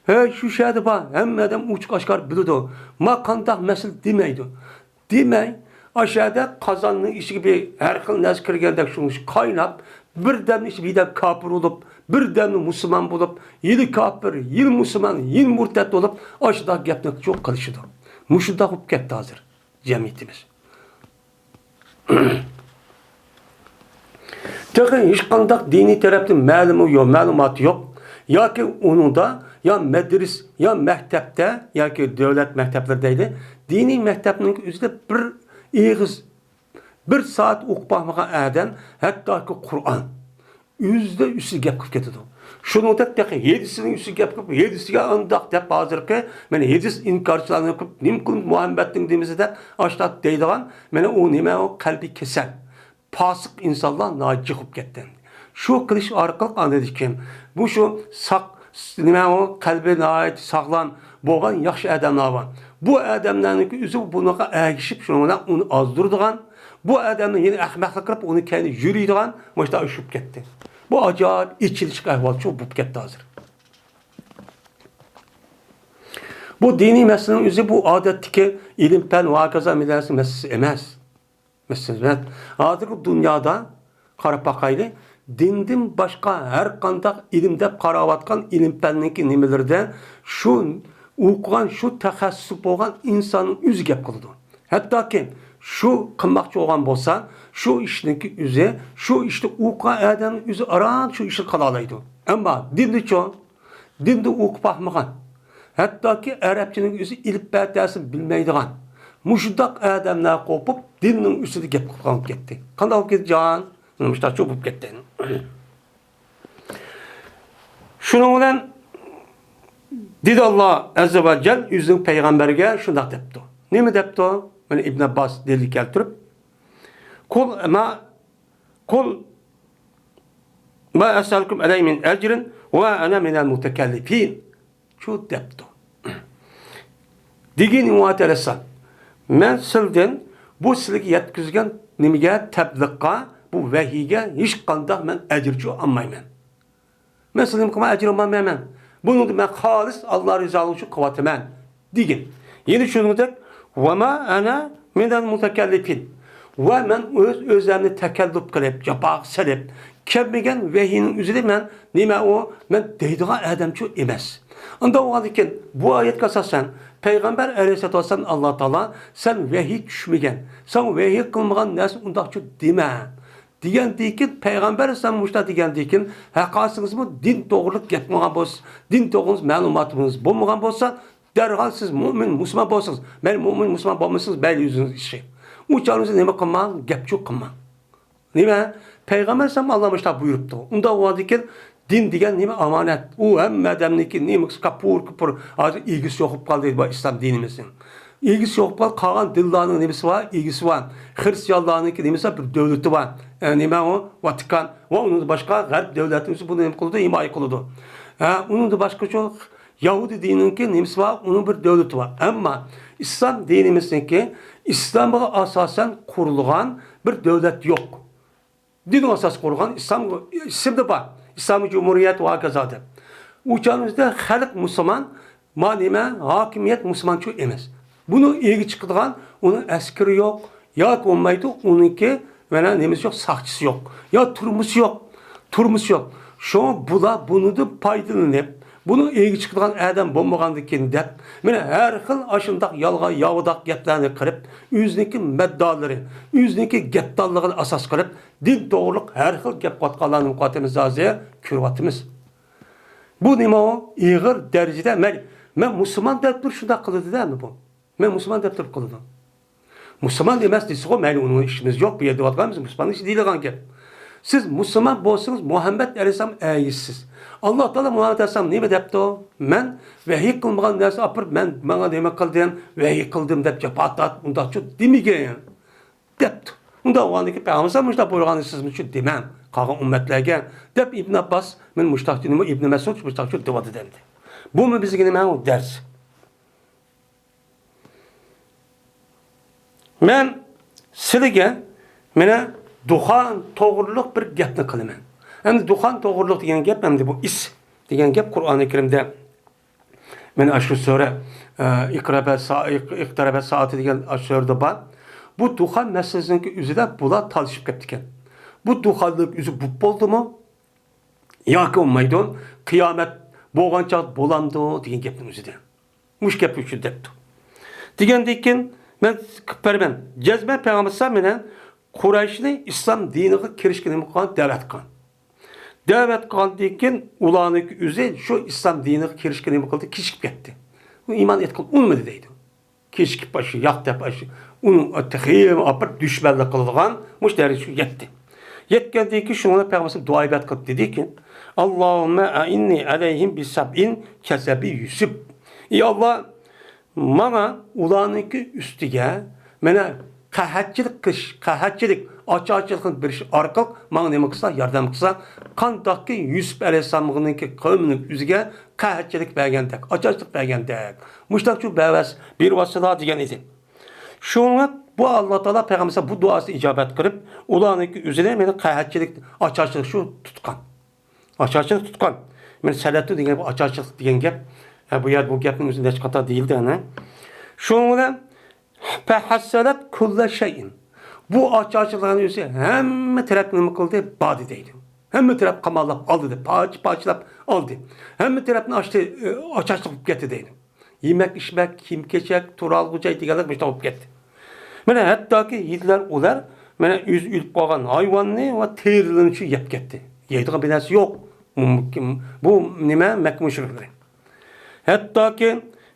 ھەي، شۇ شەھەردە بار، ھەممە ئادەم ئوچۇق ئاشكارا بىلىدۇ. ما قانداق مەسىلە دېمەيدۇ. دېمەي، ئاشۇ يەردە قازاننىڭ ئىچىگە بىر ھەر خىل نەرسە كىرگەندەك شۇ قايناپ، بىردەمنىڭ ئىچىدە بىردەم كاپىر بولۇپ، بىردەمنى مۇسۇلمان بولۇپ، يەنە كاپىر، يەنە مۇسۇلمان، يەنە مۇرتەت بولۇپ، ئاشۇنداق گەپنى چوق قىلىشىدۇ. مۇشۇنداق بولۇپ كەتتى ھازىر جەمئىيىتىمىز. تېخى ھېچقانداق دىنىي تەرەپتىن مەلۇمى يوق، مەلۇماتى يوق. ياكى ئۇنىڭدا يا مەدرىس، يا مەكتەپتە، ياكى دۆلەت مەكتەپلىرى دەيلى، دىنىي مەكتەپنىڭ ئۆزىدە بىر ئېغىز، بىر سائەت ئوقۇپ باقمىغان ئادەم ھەتتاكى قۇرئان ئۆزىدە ئۈستىگە گەپ قىلىپ كېتىدۇ. شۇنىڭدەك تېخى ھەدىسىنىڭ ئۈستىگە گەپ قىلىپ، ھەدىسىگە ئانداق دەپ ھازىرقى، مانا ھەدىس ئىنكارچىلارنى قىلىپ، نېمە قىلىپ مۇھەممەدنىڭ دېمىسى دەپ ئاشتاق دەيدىغان، مانا ئۇ نېمە، ئۇ قەلبىي كېسەل. پاسىق ئىنسانلار ناھايىتى جىق بولۇپ كەتتى. شۇ قىلىش ئارقىلىق ئاندىن كېيىن بۇ شۇ ساق، نېمە ئۇ، قەلبى ناھايىتى ساغلام بولغان ياخشى ئادەملەر بار. بۇ ئادەملەرنىڭكى ئۆزى بۇنىڭغا ئەگىشىپ، شۇنىڭ بىلەن ئۇنى ئازدۇرىدىغان، بۇ ئادەمنى يەنە ئەخمەقلىق قىلىپ، ئۇنى كەينى يۈرىدىغان مۇشۇنداق ئىش بولۇپ كەتتى. بۇ ئاجايىپ ئېچىنىشلىق ئەھۋال شۇ بولۇپ كەتتى ھازىر. بۇ دىنىي مەسىلىنىڭ ئۆزى بۇ ئادەتتىكى ئىلىم-پەن ۋە ھاكازا مەسىلىسى ئەمەس. مەسىلەن، ھازىرقى دۇنيادا قاراپ باقايلى، دىندىن باشقا ھەر قانداق ئىلىم دەپ قاراۋاتقان ئىلىم-پەننىڭكى نېمىلىرىدە شۇ ئوقۇغان، شۇ تەخەسسۇس بولغان ئىنساننىڭ ئۆزى گەپ قىلىدۇ. ھەتتاكى شۇ قىلماقچى بولغان بولسا، شۇ ئىشنىڭكى ئۆزى، شۇ ئىشتا ئوقۇغان ئادەمنىڭ ئۆزى ئاران شۇ ئىشنى قىلالايدۇ. ئەمما دىندىچۇ؟ دىندا ئوقۇپ باقمىغان، ھەتتاكى ئەرەبچىنىڭ ئۆزى ئېلىپبە تەسىنى بىلمەيدىغان، مۇشۇنداق ئادەملەر قوپۇپ، دىننىڭ ئۈستىدە گەپ قىلىپ كەتتى. قانداق بولۇپ كەتتى جان؟ مۇشۇنداق بولۇپ كەتتى. شۇنىڭ بىلەن دېدى ئاللا ئەززە ۋە جەل ئۆزىنىڭ پەيغەمبەرگە شۇنداق دەپتۇ. نېمە دەپتۇ؟ مانا ئىبن ئابباس دەلىل كەلتۈرۈپ، قۇل ما، قۇل ما ئەسئەلكۇم ئەلەيھى مىن ئەجرىن ۋە ئەنە مىنەل مۇتەكەللىپىن. شۇ دەپتۇ. دېگىن ئۇ ئەلەيھىسسالام، مەن سىلدىن بۇ سىلىگە يەتكۈزگەن نېمىگە، تەبلىغقا، بۇ ۋەھىيگە ھېچقانداق مەن ئەجىرچۇ ئالمايمەن. مەن سىلىدىن قىلما ئەجىر ئالمايمەن. بۇنىڭدا مەن خالىس ئاللا رىزالىقى ئۈچۈن قىلىۋاتىمەن، دېگىن. يەنە شۇنىڭدەك، ۋە ما ئەنە مىنەل مۇتەكەللىپىن. ۋە مەن ئۆز-ئۆزۈمنى تەكەللۇپ قىلىپ، جاپاغا سېلىپ، كەلمىگەن ۋەھىينىڭ ئۆزىدە مەن نېمە ئۇ، مەن دەيدىغان ئادەمچۇ ئەمەس. ئۇنداق بولغاندىكىن، بۇ ئايەتكە ئاساسەن، پەيغەمبەر ئەلەيھىسسالاتۇ ۋەسسالام ئاللا تائالا، سەن ۋەھىي چۈشمىگەن، ساڭا ۋەھىي قىلمىغان نەرسە ئۇنداقچۇ دېمە. دېگەندىكىن، پەيغەمبەر ئەلەيھىسسالام مۇشۇنداق دېگەندىكىن، ھەققاسىڭىزمۇ دىن توغرىلىق گەپ قىلمىغان بولسا، دىن توغرىلىق مەلۇماتىڭىز بولمىغان بولسا، دەرھال سىز مۆمىن، مۇسۇلمان بولسىڭىز، مەيلى مۆمىن، مۇسۇلمان بولمىسىڭىز، مەيلى ئۆزىڭىز ئىشى. ئۇ چاغدا نېمە قىلماڭ، گەپچۇ قىلماڭ. نېمە؟ پەيغەمبەر ئەلەيھىسسالام ئاللا مۇشۇنداق بۇيرۇپتۇ. ئۇنداق بولغاندىكىن، دىن دېگەن نېمە؟ ئامانەت. ئۇ ھەممە ئادەمنىڭكى نېمە؟ كاپۇر، كۇپۇر. ھازىر ئىگىسى يوق بولۇپ قالدى بۇ ئىسلام دىنىمىزنىڭ. ئىگىسى يوق بولۇپ قالدى. قالغان دىنلارنىڭ نېمىسى بار؟ ئىگىسى بار. خرىستىيانلارنىڭكى نېمىسى بار؟ بىر دۆلىتى بار. ئە، نېمە ئۇ؟ ۋاتىكان. ۋە ئۇنىڭدىن باشقا غەرب دۆلەتلىرى بۇنى نېمە قىلىدۇ؟ ھىمايە قىلىدۇ. ھە، ئۇنىڭدىن باشقا شۇ يەھۇدىي دىنىنىڭكى نېمىسى بار؟ ئۇنىڭ بىر دۆلىتى بار. ئەمما ئىسلام دىنىمىزنىڭكى، ئىسلامغا ئاساسەن قۇرۇلغان بىر دۆلەت يوق. دىنغا ئاساس قۇرغان ئىسلام ئىسىمدا بار. ئىسلامىي جۇمھۇرىيەت ۋە ھاكازا دەپ. ئۇ چاغىمىزدا خەلق مۇسۇلمان، ما نېمە، ھاكىمىيەت مۇسۇلمانچۇ ئەمەس. بۇنىڭ ئىگە چىقىدىغان، ئۇنىڭ ئەسكىرى يوق، ياكى بولمايدۇ، ئۇنىڭكى مانا نېمىسى يوق، ساقچىسى يوق، يا تۈرمىسى يوق. تۈرمىسى يوق. شۇڭا بۇلار بۇنىڭدىن پايدىلىنىپ، بۇنىڭ ئىگە چىقىدىغان ئادەم بولمىغاندىكىن دەپ، مانا ھەر خىل ئاشۇنداق يالغان، ياۋىداق گەپلەرنى قىلىپ، ئۆزىنىڭكى مەددالىرى، ئۆزىنىڭكى گەپدانلىقىنى ئاساس قىلىپ، دىن توغرۇلۇق ھەر خىل گەپ قىلىۋاتقانلارنى قىلىۋاتىمىز ھازىر، كۆرۈۋاتىمىز. بۇ نېمە ئۇ؟ ئېغىر دەرىجىدە، مەن، مەن مۇسۇلمان دەپ تۇرۇپ شۇنداق قىلىدۇ-دە، ئەمدى بۇ. مەن مۇسۇلمان دەپ تۇرۇپ قىلىدۇ. مۇسۇلمان ئەمەس دېسىغۇ، مەيلى، ئۇنىڭ ئىشىمىز يوق، بۇ يەردە دەۋاتقان بىز مۇسۇلماننىڭ ئىشى دېيىلىدىغان گەپ. سىز مۇسۇلمان بولسىڭىز، مۇھەممەد ئەلەيھىسسالام ئەگىشىسىز. ئاللا تائالا مۇھەممەد ئەلەيھىسسالام نېمە دەپتۇ؟ مەن ۋەھىي قىلمىغان نەرسە ئاپىرىپ، مەن، ماڭا نېمە قىلدىم، ۋەھىي قىلدىم دەپ جاپا تارتىپ، ئۇنداقچۇ دېمىگەن. دەپتۇ. ئۇنداق بولغاندىكىن پەيغەمبەر مۇشۇنداق بۇيرۇغان، سىز مۇشۇ دېمەڭ قالغان ئۈممەتلەرگە، دەپ ئىبن ئابباس، مەن مۇشۇنداق دېدىم، ئىبن مەسئۇد مۇشۇنداق دەۋاتىدۇ ئەمدى. بۇمۇ بىزگە نېمە؟ ئۇ دەرس. مەن سىلىگە مانا دۇخان توغرۇلۇق بىر گەپنى قىلىمەن. ئەمدى دۇخان توغرۇلۇق دېگەن گەپ، ئەمدى بۇ ئىس دېگەن گەپ قۇرئانى كەرىمدە مانا ئاشۇ سۈرە، ئە، ئىقتەرەبە سا-، ئىق-، ئىقتەرەبە سائەتى دېگەن ئاشۇ سۈرىدە بار. بۇ دۇخان مەسىلىسىنىڭكى ئۆزىدە بۇلار تالىشىپ كەپتىكەن. بۇ دۇخاننىڭ ئۆزى بولۇپ بولدىمۇ؟ ياكى بولمايدۇ؟ قىيامەت بولغان چاغ بولامدۇ؟ دېگەن گەپنىڭ ئۆزىدە. مۇشۇ گەپ ئۈچۈن دەپتۇ. دېگەندىن كېيىن مەن قىلىپ بېرىمەن. جەزمەن پەيغەمبەر ئەلەيھىسسالام مانا قۇرەيشنى ئىسلام دىنىغا كىرىشكە نېمە قىلغان؟ دەۋەت قىلغان. دەۋەت قىلغاندىن كېيىن ئۇلارنىڭكى ئۆزى شۇ ئىسلام دىنىغا كىرىشكە نېمە قىلدى؟ كېچىكىپ كەتتى. ئۇ ئىمان ئېيتقىلى ئۇنىمىدى دەيدۇ. كېچىكىپ ئاشۇ ياق دەپ ئاشۇ ئۇنىڭ تېخىمۇ ئاپىرىپ دۈشمەنلىك قىلىدىغان مۇشۇ دەرىجىگە يەتتى. يەتكەندىن كېيىن شۇنىڭ بىلەن پەيغەمبەر دۇئا ئىبادەت قىلىپ دېدىكى، ئاللاھۇممە ئەئىننى ئەلەيھىم بىسەبئىن كەسەبى يۈسۈپ. ئى ئاللا، ماڭا ئۇلارنىڭكى ئۈستىگە مانا قەھەتچىلىك قىلىش، قەھەتچىلىك، ئاچارچىلىقنى بېرىش ئارقىلىق ماڭا نېمە قىلسا، ياردەم قىلسا، قانداقكى يۈسۈپ ئەلەيھىسسالامنىڭكى قەۋمىنىڭ ئۆزىگە قەھەتچىلىك بەرگەندەك، ئاچارچىلىق بەرگەندەك، مۇشتاق شۇ بەۋەس بېرىۋاتسىلا دېگەن ئىدى. شۇڭا بۇ ئاللا تائالا پەيغەمبەر بۇ دۇئاسىنى ئىجابەت قىلىپ، ئۇلارنىڭكى ئۆزىنى مېنى قەھەتچىلىك، ئاچارچىلىق شۇ تۇتقان. ئاچارچىلىق تۇتقان. مېنى سەلەتتۇ دېگەن گەپ، ئاچارچىلىق دېگەن گەپ. ھە، بۇ يەردە بۇ گەپنىڭ ئۆزى نەچچە قاتا دېيىلدى، ئەنە. شۇنىڭ بىلەن فەھەسسەلەت كۇللە شەيئىن. بۇ ئاچارچىلىقنىڭ ئۆزى ھەممە تەرەپنى نېمە قىلدى؟ باردى دەيدۇ. ھەممە تەرەپ قاماللاپ ئالدى، پارچە-پارچىلاپ ئالدى. ھەممە تەرەپنى ئاچتى، ئى، ئاچارچىلىق بولۇپ كەتتى دەيدۇ. يېمەك-ئىچمەك، كىيىم-كېچەك، تۇرالغۇ جاي دېگەنلەر مۇشۇنداق بولۇپ كەتتى. مانا ھەتتاكى ھىندىلار ئۇلار، مانا ئۆزى ئۆلۈپ قالغان ھايۋاننى ۋە تېرىلىرىنى شۇ يەپ كەتتى. يەيدىغان بىر نەرسە يوق. مۇمكىن، بۇ نېمە؟ مەككە مۇشرىكلىرى. ھەتتاكى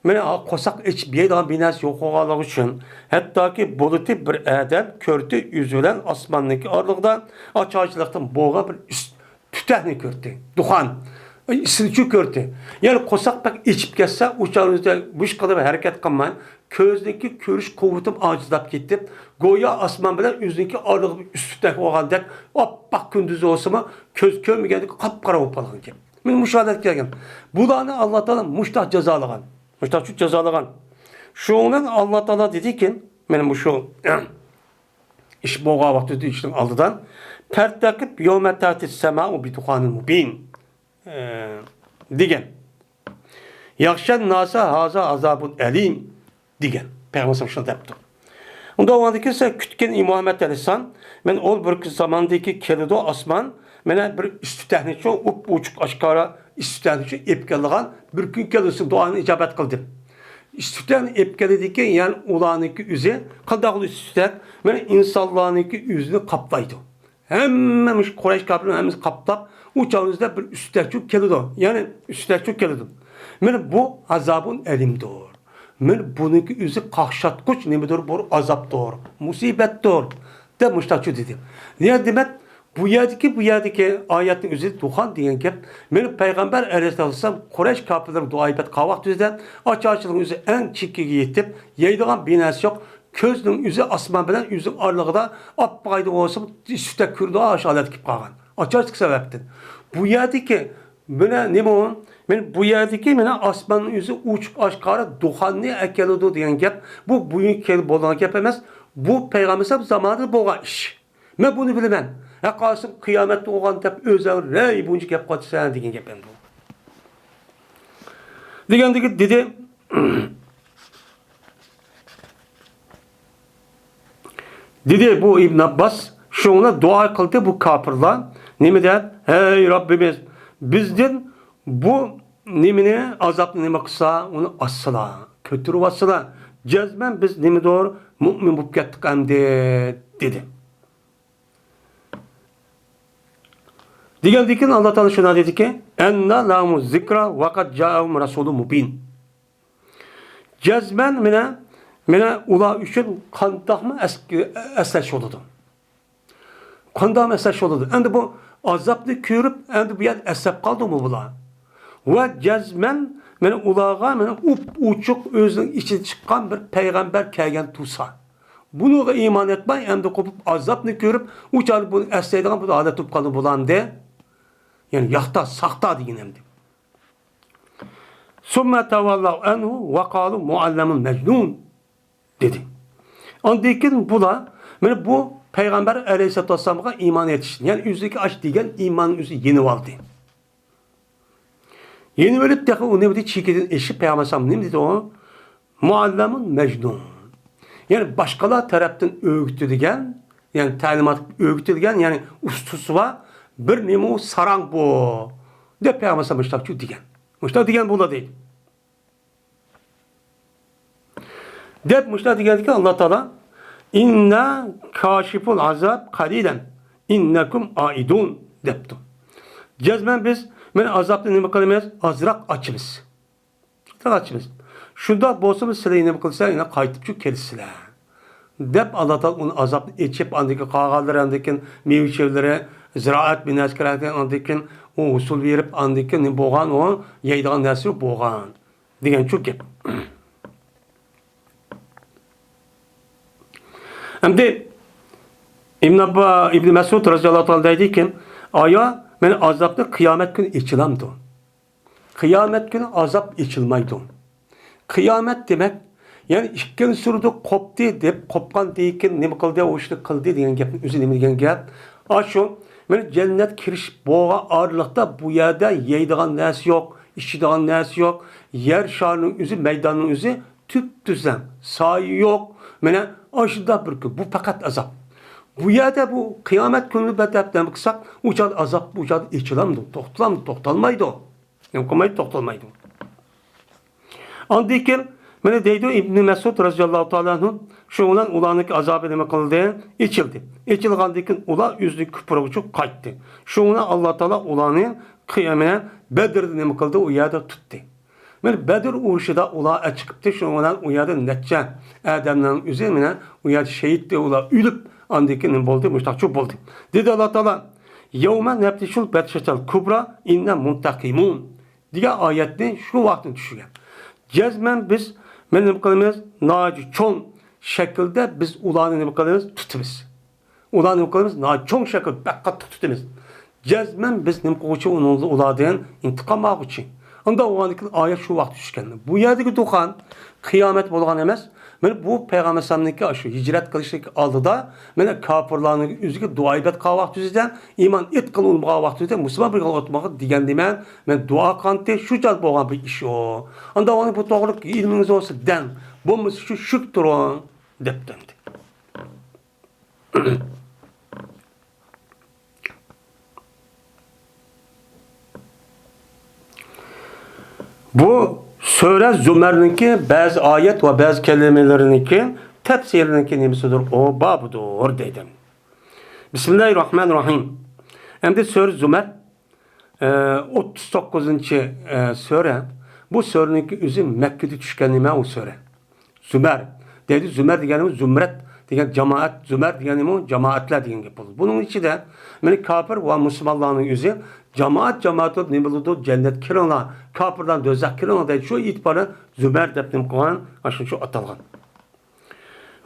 مانا قورساق ئېچىپ يەيدىغان بىر نەرسە يوق بولغانلىقى ئۈچۈن، ھەتتاكى بۇلۇتى بىر ئادەم كۆردى، ئۆزى بىلەن ئاسماننىڭكى ئارىلىقىدا ئاچارچىلىقتىن بولغان بىر ئۈست تۈتەكنى كۆردى. دۇخان. ئىسىنچۇ كۆردى. يەنى قورساق بەك ئېچىپ كەتسە، ئۇ چاغدا مۇشۇ قەدەر ھەرىكەت قىلماي، كۆزنىڭكى كۆرۈش قۇۋۋىتىمۇ ئاجىزلاپ كېتىپ، گويا ئاسمان بىلەن ئۆزىنىڭكى ئارىلىقىدا بىر ئۈست تۈتەك بولغاندەك، ئاپئاق كۈندۈز بولسىمۇ، كۆز كۆرمىگەندەك قاپقارا بولۇپ قالغان گەپ. مانا مۇشۇ ھالەتكە كەلگەن. بۇلارنى ئاللا تائالا مۇشتاق جازالىغان. مۇشتاق جازالىغان. شۇنىڭ بىلەن ئاللا تائالا دېدىكى، مانا مۇشۇ ئىش بولغان ۋاقتىدا ئىشنىڭ ئالدىدا، «فارتقب يوم تأتي السماء بدخان مبين» دېگەن. «يغشى الناس هذا عذاب أليم» دېگەن. پەيغەمبەر شۇنداق دەپتۇ. ئۇنداق بولغاندىكىن سەن كۈتكىن، ئى مۇھەممەد ئەلەيھىسسالام، مەن ئول بىر زاماندىكى كېلىدۇ ئاسمان، مانا بىر ئىس تۈتەكنى شۇ ئوپئوچۇق ئاشكارا ئىس تۈتەكنى شۇ ئېلىپ كېلىدىغان بىر كۈن كېلىدۇ، سېنىڭ دۇئاڭنى ئىجابەت قىلدىم. ئىس تۈتەكنى ئېلىپ كېلىدىكەن، يەنى ئۇلارنىڭكى ئۆزى قانداق ئىس تۈتەك؟ مانا ئىنسانلارنىڭكى ئۆزىنى قاپلايدۇ. ھەممە مۇشۇ قۇرەيش كاپىرلىرىنى ھەممىسى قاپلاپ، ئۇ چاغدا بىر ئۈست تەكچۇ كېلىدۇ. يەنى ئۈست تەكچۇ كېلىدۇ. مانا بۇ ئازابۇن ئەلىمدۇر. مانا بۇنىڭكى ئۆزى قاقشاتقۇچ نېمىدۇر؟ بۇ ئازابتۇر، مۇسىبەتتۇر، دەپ مۇشتاقچۇ دېدى. يەنى دېمەك، بۇ يەردىكى، بۇ يەردىكى ئايەتنىڭ ئۆزى دۇخان دېگەن گەپ. مانا پەيغەمبەر ئەلەيھىسسالام قۇرەيش كاپىرلىرى دۇئا ئېيتقان ۋاقتى ئۆزىدە ئاچارچىلىقنىڭ ئۆزى ئەڭ چېكىگە يېتىپ، يەيدىغان بىر نەرسە يوق. كۆزنىڭ ئۆزى ئاسمان بىلەن ئۆزىنىڭ ئارىلىقىدا ئاپپاقايدا بولسىمۇ، سۈتەك كۆرىدۇ، ئاشۇ ھالەتكە كېلىپ قالغان. ئاچارچىلىق سەۋەبتىن. بۇ يەردىكى، مانا نېمە ئۇ؟ مانا بۇ يەردىكى، مانا ئاسماننىڭ ئۆزى ئوچۇق ئاشكارا دۇخاننى ئەكېلىدۇ دېگەن گەپ. بۇ بۈگۈنكى كېلىپ بولىدىغان گەپ ئەمەس. بۇ پەيغەمبەر ئەلەيھىسسالام زامانىدا بولغان ئىش. مەن بۇنى بىلىمەن. ھە، قارىسام قىيامەتتە بولغان دەپ ئۆزۈڭ رەي بويىچە گەپ قىلىۋاتىسەن دېگەن گەپ ئەمدى بۇ. دېگەندىكى دېدى. دېدى بۇ ئىبن ئابباس، شۇڭا دۇئا قىلدى بۇ كاپىرلار. نېمە دەپ؟ «ھەي رەببىمىز، بىزدىن بۇ نېمىنى، ئازابنى نېمە قىلسا، ئۇنى ئاچسىلا، كۆتۈرۈۋاتسىلا. جەزمەن بىز نېمىدۇر، مۇئمىن بولۇپ كەتتۇق ئەمدى» دېدى. دېگەندىن كېيىن ئاللا تائالا شۇنداق دېدىكى، «ئەننە لەھۇمۇز زىكرا ۋە قەد جائەھۇم رەسۇلۇن مۇبىن». جەزمەن مانا، مانا ئۇلار ئۈچۈن قانداقمۇ ئەسكى-، ئەسلەش بولىدۇ. قانداقمۇ ئەسلەش بولىدۇ. ئەمدى بۇ ئازابنى كۆرۈپ، ئەمدى بۇ يەردە ئەسلەپ قالدىمۇ بۇلار؟ ۋە جەزمەن مانا ئۇلارغا مانا ئوپئوچۇق ئۆزىنىڭ ئىچىدىن چىققان بىر پەيغەمبەر كەلگەن تۇرسا، بۇنىڭغا ئىمان ئېيتماي، ئەمدى قوپۇپ ئازابنى كۆرۈپ، ئۇ چاغدا بۇنى ئەسلەيدىغان بىر ھالەت بولۇپ قالدى بۇلارنىڭدە. يەنى ياختا، ساختا دېگەن ئەمدى. «ثم تولوا عنه وقالوا معلم مجنون» دېدى. ئاندىن كېيىن بۇلار، مانا بۇ پەيغەمبەر ئەلەيھىسسالاتۇ ۋەسسالامغا ئىمان ئېيتىشتىن، يەنى ئۆزىدىكى ئاش دېگەن ئىماننى ئۆزى يېنىۋالدى. يېنىۋېلىپ تېخى ئۇ نېمىدى، چېكىدىن ئېشىپ پەيغەمبەر ئەلەيھىسسالام نېمە دېدى ئۇ؟ «معلم مجنون». يەنى باشقىلار تەرەپتىن ئۆگىتىلگەن، يەنى تەلىمات ئۆگىتىلگەن، يەنى ئۇستىسى بار بىر نېمە ئۇ ساراڭ بۇ، دەپ پەيغەمبەر ئەلەيھىسسالام مۇشۇنداق دېگەن. مۇشۇنداق دېگەن بۇلار دەيدۇ. دەپ مۇشۇنداق دېگەندىكىن ئاللا تائالا، «ئىننا كاشىفۇل ئازاب قەلىلەن ئىننەكۇم ئائىدۇن» دەپتۇ. جەزمەن بىز، مانا ئازابنى نېمە قىلىمىز؟ ئازراق ئاچىمىز. ئازراق ئاچىمىز. شۇنداق بولسىمۇ سىلەر نېمە قىلسا، يەنە قايتىپچۇ كېلىسىلەر. دەپ ئاللا تائالا ئۇنى ئازابنى ئېچىپ، ئاندىن كېيىن قالغانلىرى، ئاندىن كېيىن مېۋە چېۋىلىرى، زىرائەت بىناسى كېرەككەن، ئاندىن كېيىن ئۇ ھوسۇل بېرىپ، ئاندىن كېيىن نېمە بولغان، ئۇ يەيدىغان نەرسە بولغان. دېگەن شۇ گەپ. ئەمدى ئىبن ئاببا-، ئىبن مەسئۇد رەزىياللاھۇ تائالا دەيدىكى، ئايا، مەن ئازابنى قىيامەت كۈنى ئېچىلامدۇ؟ قىيامەت كۈنى ئازاب ئېچىلمايدۇ. قىيامەت دېمەك، يەنى ئىككىنچى سۈرىدە قوپتى دەپ، قوپقاندىن كېيىن نېمە قىلدى، ئۇ ئىشنى قىلدى دېگەن گەپنىڭ ئۆزى نېمە دېگەن گەپ؟ ئاشۇ، مانا جەننەتكە كىرىش بولغان ئارىلىقتا بۇ يەردە يەيدىغان نەرسە يوق، ئىچىدىغان نەرسە يوق، يەر شارىنىڭ ئۆزى، مەيداننىڭ ئۆزى تۈپتۈزەڭ، سايە يوق. مانا ئاشۇنداق بىر كۈن، بۇ پەقەت ئازاب. بۇ يەردە بۇ قىيامەت كۈنىنى بەتەپ نېمە قىلساق، ئۇ چاغدا ئازاب، ئۇ چاغدا ئېچىلامدۇ، توختىلامدۇ، توختالمايدۇ. نېمە قىلمايدۇ، توختالمايدۇ. ئاندىن كېيىن مانا دەيدۇ ئىبنى مەسئۇد رەزىياللاھۇ تائالا ئەنھۇ، شۇنىڭ بىلەن ئۇلارنىڭكى ئازابى نېمە قىلدى؟ ئېچىلدى. ئېچىلغاندىن كېيىن ئۇلار ئۆزىنىڭ كۇپرىغىچە قايتتى. شۇنىڭ بىلەن ئاللا تائالا ئۇلارنى قىيامەت بەدىردە نېمە قىلدى؟ ئۇ يەردە تۇتتى. مانا بەدر ئۇرۇشىدا ئۇلار ئەچىقىپتۇ، شۇنىڭ بىلەن ئۇ يەردە نەچچە ئادەمنىڭ ئۆزى مانا ئۇ يەردە شېھىتتى، ئۇلار ئۆلۈپ، ئاندىن كېيىن نېمە بولدى؟ مۇشۇنداقچۇ بولدى. دېدى ئاللا تائالا، يەۋمە نەبتىشۇل بەتشەتەل كۇبرا ئىننا مۇنتەقىمۇن دېگەن ئايەتنى شۇ ۋاقىتتا چۈشۈرگەن. جەزمەن بىز، مانا نېمە قىلىمىز؟ ناھايىتى چوڭ شەكىلدە بىز ئۇلارنى نېمە قىلىمىز؟ تۇتىمىز. ئۇلارنى نېمە قىلىمىز؟ ناھايىتى چوڭ شەكىلدە بەك قاتتىق تۇتىمىز. جەزمەن بىز نېمە قىلغۇچى؟ ئۇنىڭ، ئۇلاردىن ئىنتىقام ئالغۇچى. ئۇنداق بولغاندىن كېيىن ئايەت شۇ ۋاقىتتا چۈشكەن. بۇ يەردىكى تۇرغان قىيامەت بولغان ئەمەس. مانا بۇ پەيغەمبەر ئەلەيھىسسالامنىڭكى شۇ ھىجرەت قىلىشتىكى ئالدىدا، مانا كاپىرلارنىڭ ئۆزىگە دۇئا ئىبادەت قىلغان ۋاقتىمىزدا، ئىمان ئېتقىلى ئۇنىمىغان ۋاقتىمىزدا، مۇسۇلمان بولغان ئۇنىمىغان دېگەن نېمە؟ مانا دۇئا قىلغانتى، شۇ چاغدا بولغان بىر ئىش ئۇ. ئاندا ئۇنىڭ بۇ توغرىلىق ئىلمىڭىز بولسا دەڭ، بولمىسا شۇ شۈك تۇرۇڭ، دەپتۇ ئەمدى. بۇ سۈرە زۇمەرنىڭكى بەزى ئايەت ۋە بەزى كەلىمىلىرىنىڭكى تەپسىرىنىڭكى نېمىسىدۇر، ئۇ بابىدۇر دەيدۇ. بىسمىللاھىررەھمانىررەھىم. ئەمدى سۈرە زۇمەر، ئە، ئوتتۇز توققۇزىنچى، ئە، سۈرە. بۇ سۈرىنىڭكى ئۆزى مەككىدە چۈشكەن نېمە ئۇ سۈرە. زۇمەر دەيدۇ. زۇمەر دېگەنىمۇ زۇمرەت دېگەن جامائەت، زۇمەر دېگەنىمۇ جامائەتلەر دېگەن گەپ بولىدۇ. بۇنىڭ ئىچىدە مانا كاپىر ۋە مۇسۇلمانلارنىڭ ئۆزى جامائەت، جامائەت بولۇپ نېمە بولىدۇ؟ جەننەتكە كىرىڭلار، كاپىرلار دوزاخقا كىرىڭلار دەيدۇ. شۇ ئېتىبارى بىلەن زۇمەر دەپ نېمە قىلغان، ئاشۇنچە ئاتالغان.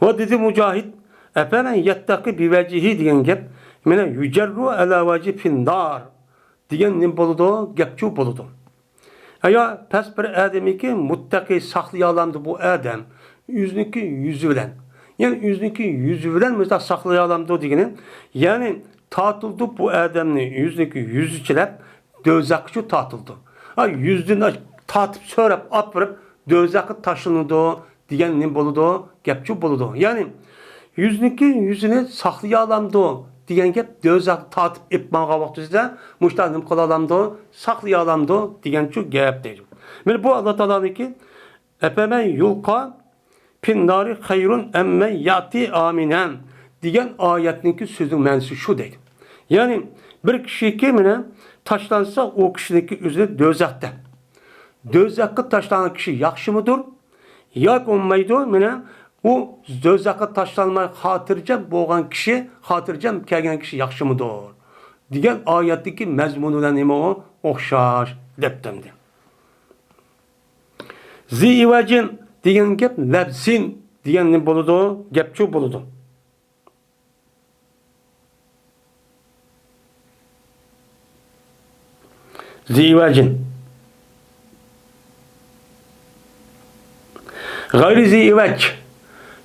ۋە دېدى مۇجاھىد، ئەپەمەن يەتتەقى بىۋەجىھى دېگەن گەپ، مانا يۇجەررۇ ئەلا ۋەجىھى فىننار دېگەن نېمە بولىدۇ؟ گەپچۇ بولىدۇ. ئايا پەس بىر ئادەمكى مۇتتەقى ساقلىيالامدۇ بۇ ئادەم ئۆزىنىڭكى يۈزى بىلەن؟ يەنى ئۆزىنىڭكى يۈزى بىلەن مۇشۇنداق ساقلىيالامدۇ دېگىنى، يەنى تارتىلدى بۇ ئادەمنى ئۆزىنىڭكى يۈزىچىلەپ دوزاخقىچۇ تارتىلىدۇ. ھا، يۈزىدىن تارتىپ سۆرەپ ئاپىرىپ دوزاخقا تاشلىنىدۇ دېگەن نېمە بولىدۇ؟ گەپچۇ بولىدۇ. يەنى يۈزنىڭكى يۈزىنى ساقلىيالامدۇ دېگەن گەپ، دوزاخقا تارتىپ ئېلىپ ماڭغان ۋاقتىدا مۇشۇنداق نېمە قىلالامدۇ، ساقلىيالامدۇ دېگەنچۇ گەپ دەيدۇ. مانا بۇ ئاللا تائالانىڭكى ئەپەمەن يۇلقا فىننارى خەيرۇن ئەممەن يەتى ئامىنەن دېگەن ئايەتنىڭكى سۆزىنىڭ مەنىسى شۇ دەيدۇ. يەنى بىر كىشىكى مانا تاشلانسا، ئۇ كىشىنىڭكى ئۆزىنى دوزاختا، دوزاخقا تاشلانغان كىشى ياخشىمىدۇر؟ ياكى بولمايدۇ، مانا ئۇ دوزاخقا تاشلانماي خاتىرجەم بولغان كىشى، خاتىرجەم كەلگەن كىشى ياخشىمىدۇر؟ دېگەن ئايەتتىكى مەزمۇنى بىلەن نېمە ئۇ؟ ئوخشاش دەپتۇ ئەمدى. زى ئىۋەجىن دېگەن گەپ لەبسىن دېگەن نېمە بولىدۇ؟ گەپچۇ بولىدۇ. زى ئىۋەجىن. غەيرى زى ئىۋەج.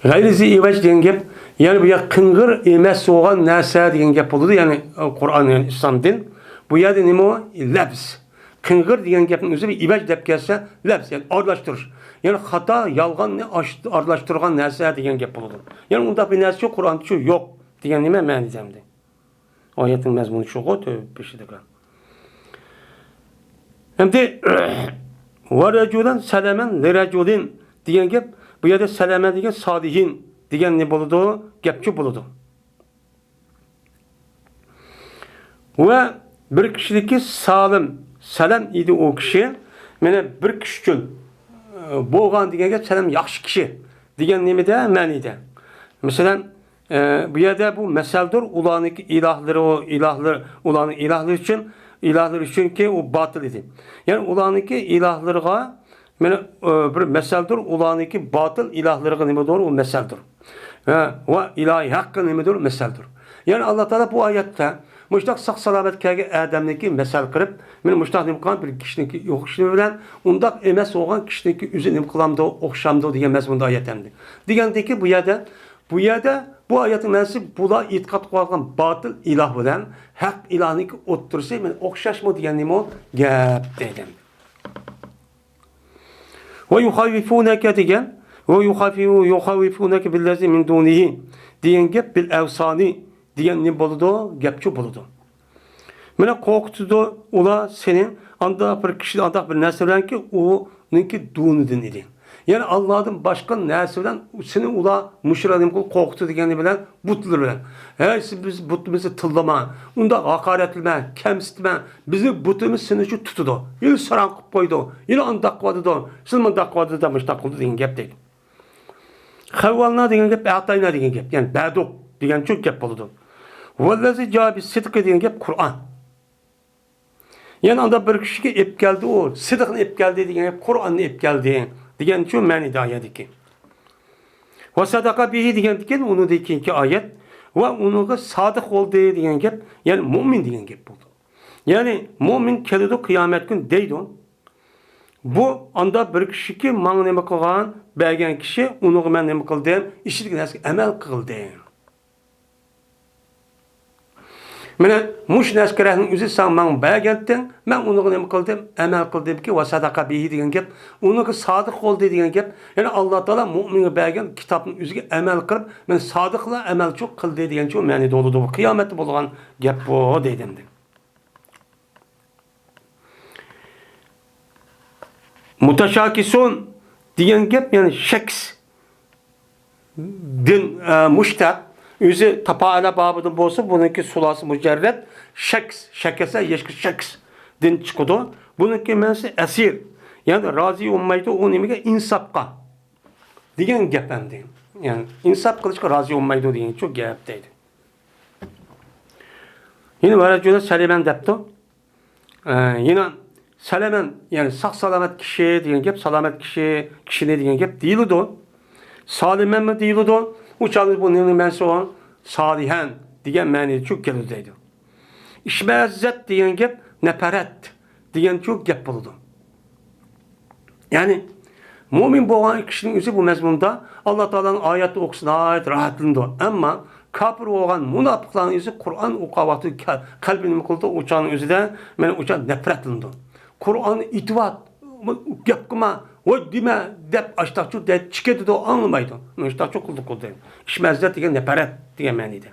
غەيرى زى ئىۋەج دېگەن گەپ، يەنى بۇ يەر قىڭغىر ئەمەس بولغان نەرسە دېگەن گەپ بولىدۇ، يەنى قۇرئان، يەنى ئىسلام دىن. بۇ يەردە نېمە ئۇ؟ لەبس. قىڭغىر دېگەن گەپنىڭ ئۆزى بىر ئىۋەج دەپ كەلسە، لەبس، يەنى ئارىلاشتۇرۇش. يەنى خاتا، يالغاننى ئاش-، ئارىلاشتۇرغان نەرسە دېگەن گەپ بولىدۇ. يەنى ئۇنداق بىر نەرسە يوق، قۇرئاندا شۇ يوق دېگەن نېمە مەنىدە ئەمدى؟ ئايەتنىڭ مەزمۇنى شۇغۇ، تۆ-، بېشىدىكى. ئەمدى، ۋە رەجۇلەن سەلەمەن لىرەجۇلىن دېگەن گەپ، بۇ يەردە سەلەمە دېگەن سالىھىن دېگەن نېمە بولىدۇ؟ گەپچۇ بولىدۇ. ۋە بىر كىشىدىكى سالىم، سەلەم ئىدى ئۇ كىشى، مانا بىر كىشى ئۈچۈن، ئە، بولغان دېگەن گەپ سەلەم ياخشى كىشى دېگەن نېمىدە، مەنىدە. مەسىلەن، ئە، بۇ يەردە بۇ مەسەلدۇر، ئۇلارنىڭكى ئىلاھلىرى، ئۇ ئىلاھلىرى، ئۇلارنىڭ ئىلاھلىرى ئۈچۈن، ئىلاھلىرى ئۈچۈنكى ئۇ باتىل ئىدى. يەنى ئۇلارنىڭكى ئىلاھلىرىغا مانا، ئى، بىر مەسەلدۇر، ئۇلارنىڭكى باتىل ئىلاھلىرىغا نېمىدۇر، ئۇ مەسەلدۇر. ھە، ۋە ئىلاھى ھەققە نېمىدۇر، مەسەلدۇر. يەنى ئاللا تائالا بۇ ئايەتتە مۇشۇنداق ساق-سالامەت كەلگەن ئادەمنىڭكى مەسەل قىلىپ، مانا مۇشۇنداق نېمە قىلغان بىر كىشىنىڭكى ئوخشىشى بىلەن ئۇنداق ئەمەس بولغان كىشىنىڭكى ئۆزى نېمە قىلامدۇ، ئوخشامدۇ دېگەن مەزمۇندا ئايەت ئەمدى. دېگەندىكى بۇ يەردە، بۇ يەردە بۇ ئايەتنىڭ مەنىسى بۇلار ئېتىقاد قىلىۋاتقان باتىل ئىلاھ بىلەن ھەق ئىلاھنىڭكى ئوتتۇرىسى مانا ئوخشاشمۇ دېگەن نېمە گەپ دەيدۇ. ۋە يۇخەۋۋىفۇنەكە دېگەن، ۋە يۇخەۋۋىفۇ-، يۇخەۋۋىفۇنەكە بىللەزى مىن دۇنىھى دېگەن گەپ، بىل ئەۋسانى دېگەن نېمە بولىدۇ؟ گەپچۇ بولىدۇ. مانا قورقۇتىدۇ ئۇلار سېنى ئانداق بىر كىشى، ئانداق بىر نەرسە بىلەنكى، ئۇنىڭكى دۇنىدىن ئىدى. يەنى ئاللادىن باشقا نەرسە بىلەن سېنى ئۇلار مۇشۇلار نېمە قىلىپ قورقۇتىدۇ دېگەنى بىلەن، بۇتلىرى بىلەن. ھەي، سىز بىز بۇتىمىزنى تىللىما، ئۇنداق ھاقارەتلىمە، كەمسىتمە، بىزنىڭ بۇتىمىز سېنى شۇ تۇتىدۇ. يەنە ساراڭ قىلىپ قويىدۇ، يەنە ئانداق قىلىۋاتىدۇ، سېنى مۇنداق قىلىۋاتىدۇ دەپ مۇشۇنداق قىلىدۇ دېگەن گەپ دەيدۇ. خەۋۋالنا دېگەن گەپ، ئەتاينا دېگەن گەپ، يەنى بەردۇق دېگەنچۇ گەپ بولىدۇ. ۋەللەزى جائە بىسسىدقى دېگەن گەپ قۇرئان. يەنى ئاندا بىر كىشىگە ئېلىپ كەلدى ئۇ، سىدىقنى ئېلىپ كەلدى دېگەن گەپ، قۇرئاننى ئېلىپ كەلدى دېگەنچۇ مەنىدە ئايەتتىكى. ۋە سەدەقە بىھى دېگەندىكىن ئۇنىڭدىن كېيىنكى ئايەت، ۋە ئۇنىڭغا سادىق بولدى دېگەن گەپ، يەنى مۇئمىن دېگەن گەپ بولىدۇ. يەنى مۇئمىن كېلىدۇ قىيامەت كۈنى دەيدۇ. بۇ ئاندا بىر كىشىكى ماڭا نېمە قىلغان، بەرگەن كىشى، ئۇنىڭغا مەن نېمە قىلدىم، ئىچىدىكى نەرسىگە ئەمەل قىلدىم. مانا مۇشۇ نەرسە كېرەكنىڭ ئۆزى ساڭا ماڭا بەرگەنتىڭ، مەن ئۇنىڭغا نېمە قىلدىم؟ ئەمەل قىلدىمكى، ۋە سەدەقە بىھى دېگەن گەپ، ئۇنىڭغا سادىق بولدى دېگەن گەپ. يەنى ئاللا تائالا مۇئمىنغا بەرگەن كىتابنىڭ ئۆزىگە ئەمەل قىلىپ، مانا سادىقلا ئەمەلچۇ قىلدى دېگەنچۇ مەنىدە بولىدۇ. بۇ قىيامەتتە بولىدىغان گەپ بۇ دەيدۇ ئەمدى. مۇتەشاكىسۇن دېگەن گەپ، يەنى شەكس دىن، ئە، مۇشتەق. ئۆزى تاپائەلە بابىدىن بولسا، بۇنىڭكى سۇلاسى مۇجەررەت، شەكس، شەكەسە، يەشكە شەكس دىن چىقىدۇ. بۇنىڭكى مەنىسى ئەسىر. يەنى رازى بولمايدۇ ئۇ نېمىگە؟ ئىنساپقا دېگەن گەپ ئەمدى. يەنى ئىنساپ قىلىشقا رازى بولمايدۇ دېگەنچۇ گەپ دەيدۇ. يەنە ۋەرەجۇلە سەلىمەن دەپتۇ. ئە، يەنە سەلەمەن، يەنى ساق-سالامەت كىشى دېگەن گەپ، سالامەت كىشى، كىشىنى دېگەن گەپ دېيىلىدۇ. سالىمەنمۇ دېيىلىدۇ. ئۇ چاغدا بۇ نېمىنىڭ مەنىسى بولغان؟ سالىھەن دېگەن مەنىدە چۈ كېلىدۇ دەيدۇ. ئىشمەززەت دېگەن گەپ نەپرەت دېگەن چۈ گەپ بولىدۇ. يەنى، مۇئمىن بولغان كىشىنىڭ ئۆزى بۇ مەزمۇندا ئاللا تائالانىڭ ئايەتنى ئوقۇسا ناھايىتى راھەتلىنىدۇ. ئەمما كاپىر بولغان مۇناپىقلارنىڭ ئۆزى قۇرئان ئوقۇۋاتىدۇ، كە-، قەلبى نېمە قىلىدۇ؟ ئۇ چاغنىڭ ئۆزىدە، مانا ئۇ چاغ نەپرەتلىنىدۇ. قۇرئاننى ئېيتىۋات، گەپ قىلما، ۋاي دېمە دەپ ئاشتاقچۇ دەپ چىكىدىدۇ، ئاڭلىمايدۇ. مۇشتاقچۇ قىلدى قىلدى. ئىشمەززەت دېگەن نەپرەت دېگەن مەنىدە.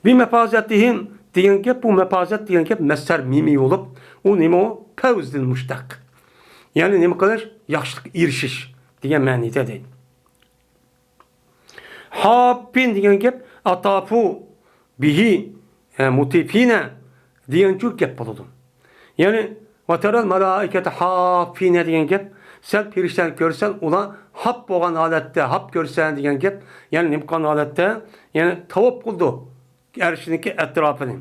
بىمەپازەتىھىم دېگەن گەپ، بۇ مەپازەت دېگەن گەپ مەسدەر مىمى بولۇپ، ئۇ نېمە ئۇ؟ پەۋزدىن مۇشتەق. يەنى نېمە قىلىش؟ ياخشىلىققا ئېرىشىش دېگەن مەنىدە دەيدۇ. ھاپپىن دېگەن گەپ ئاتافۇ بىھى، ئە، مۇتىفىنە دېگەنچۇ گەپ بولىدۇ. يەنى، ۋەتەرەل مەلائىكەتە ھاپپىنە دېگەن گەپ، سەن پېرىشتىلەرنى كۆرسەڭ، ئۇلار ھاپ بولغان ھالەتتە، ھاپ كۆرسەڭ دېگەن گەپ، يەنى نېمە قىلغان ھالەتتە، يەنى تاۋاپ قىلىدۇ ئەرشنىڭكى ئەتراپىنى.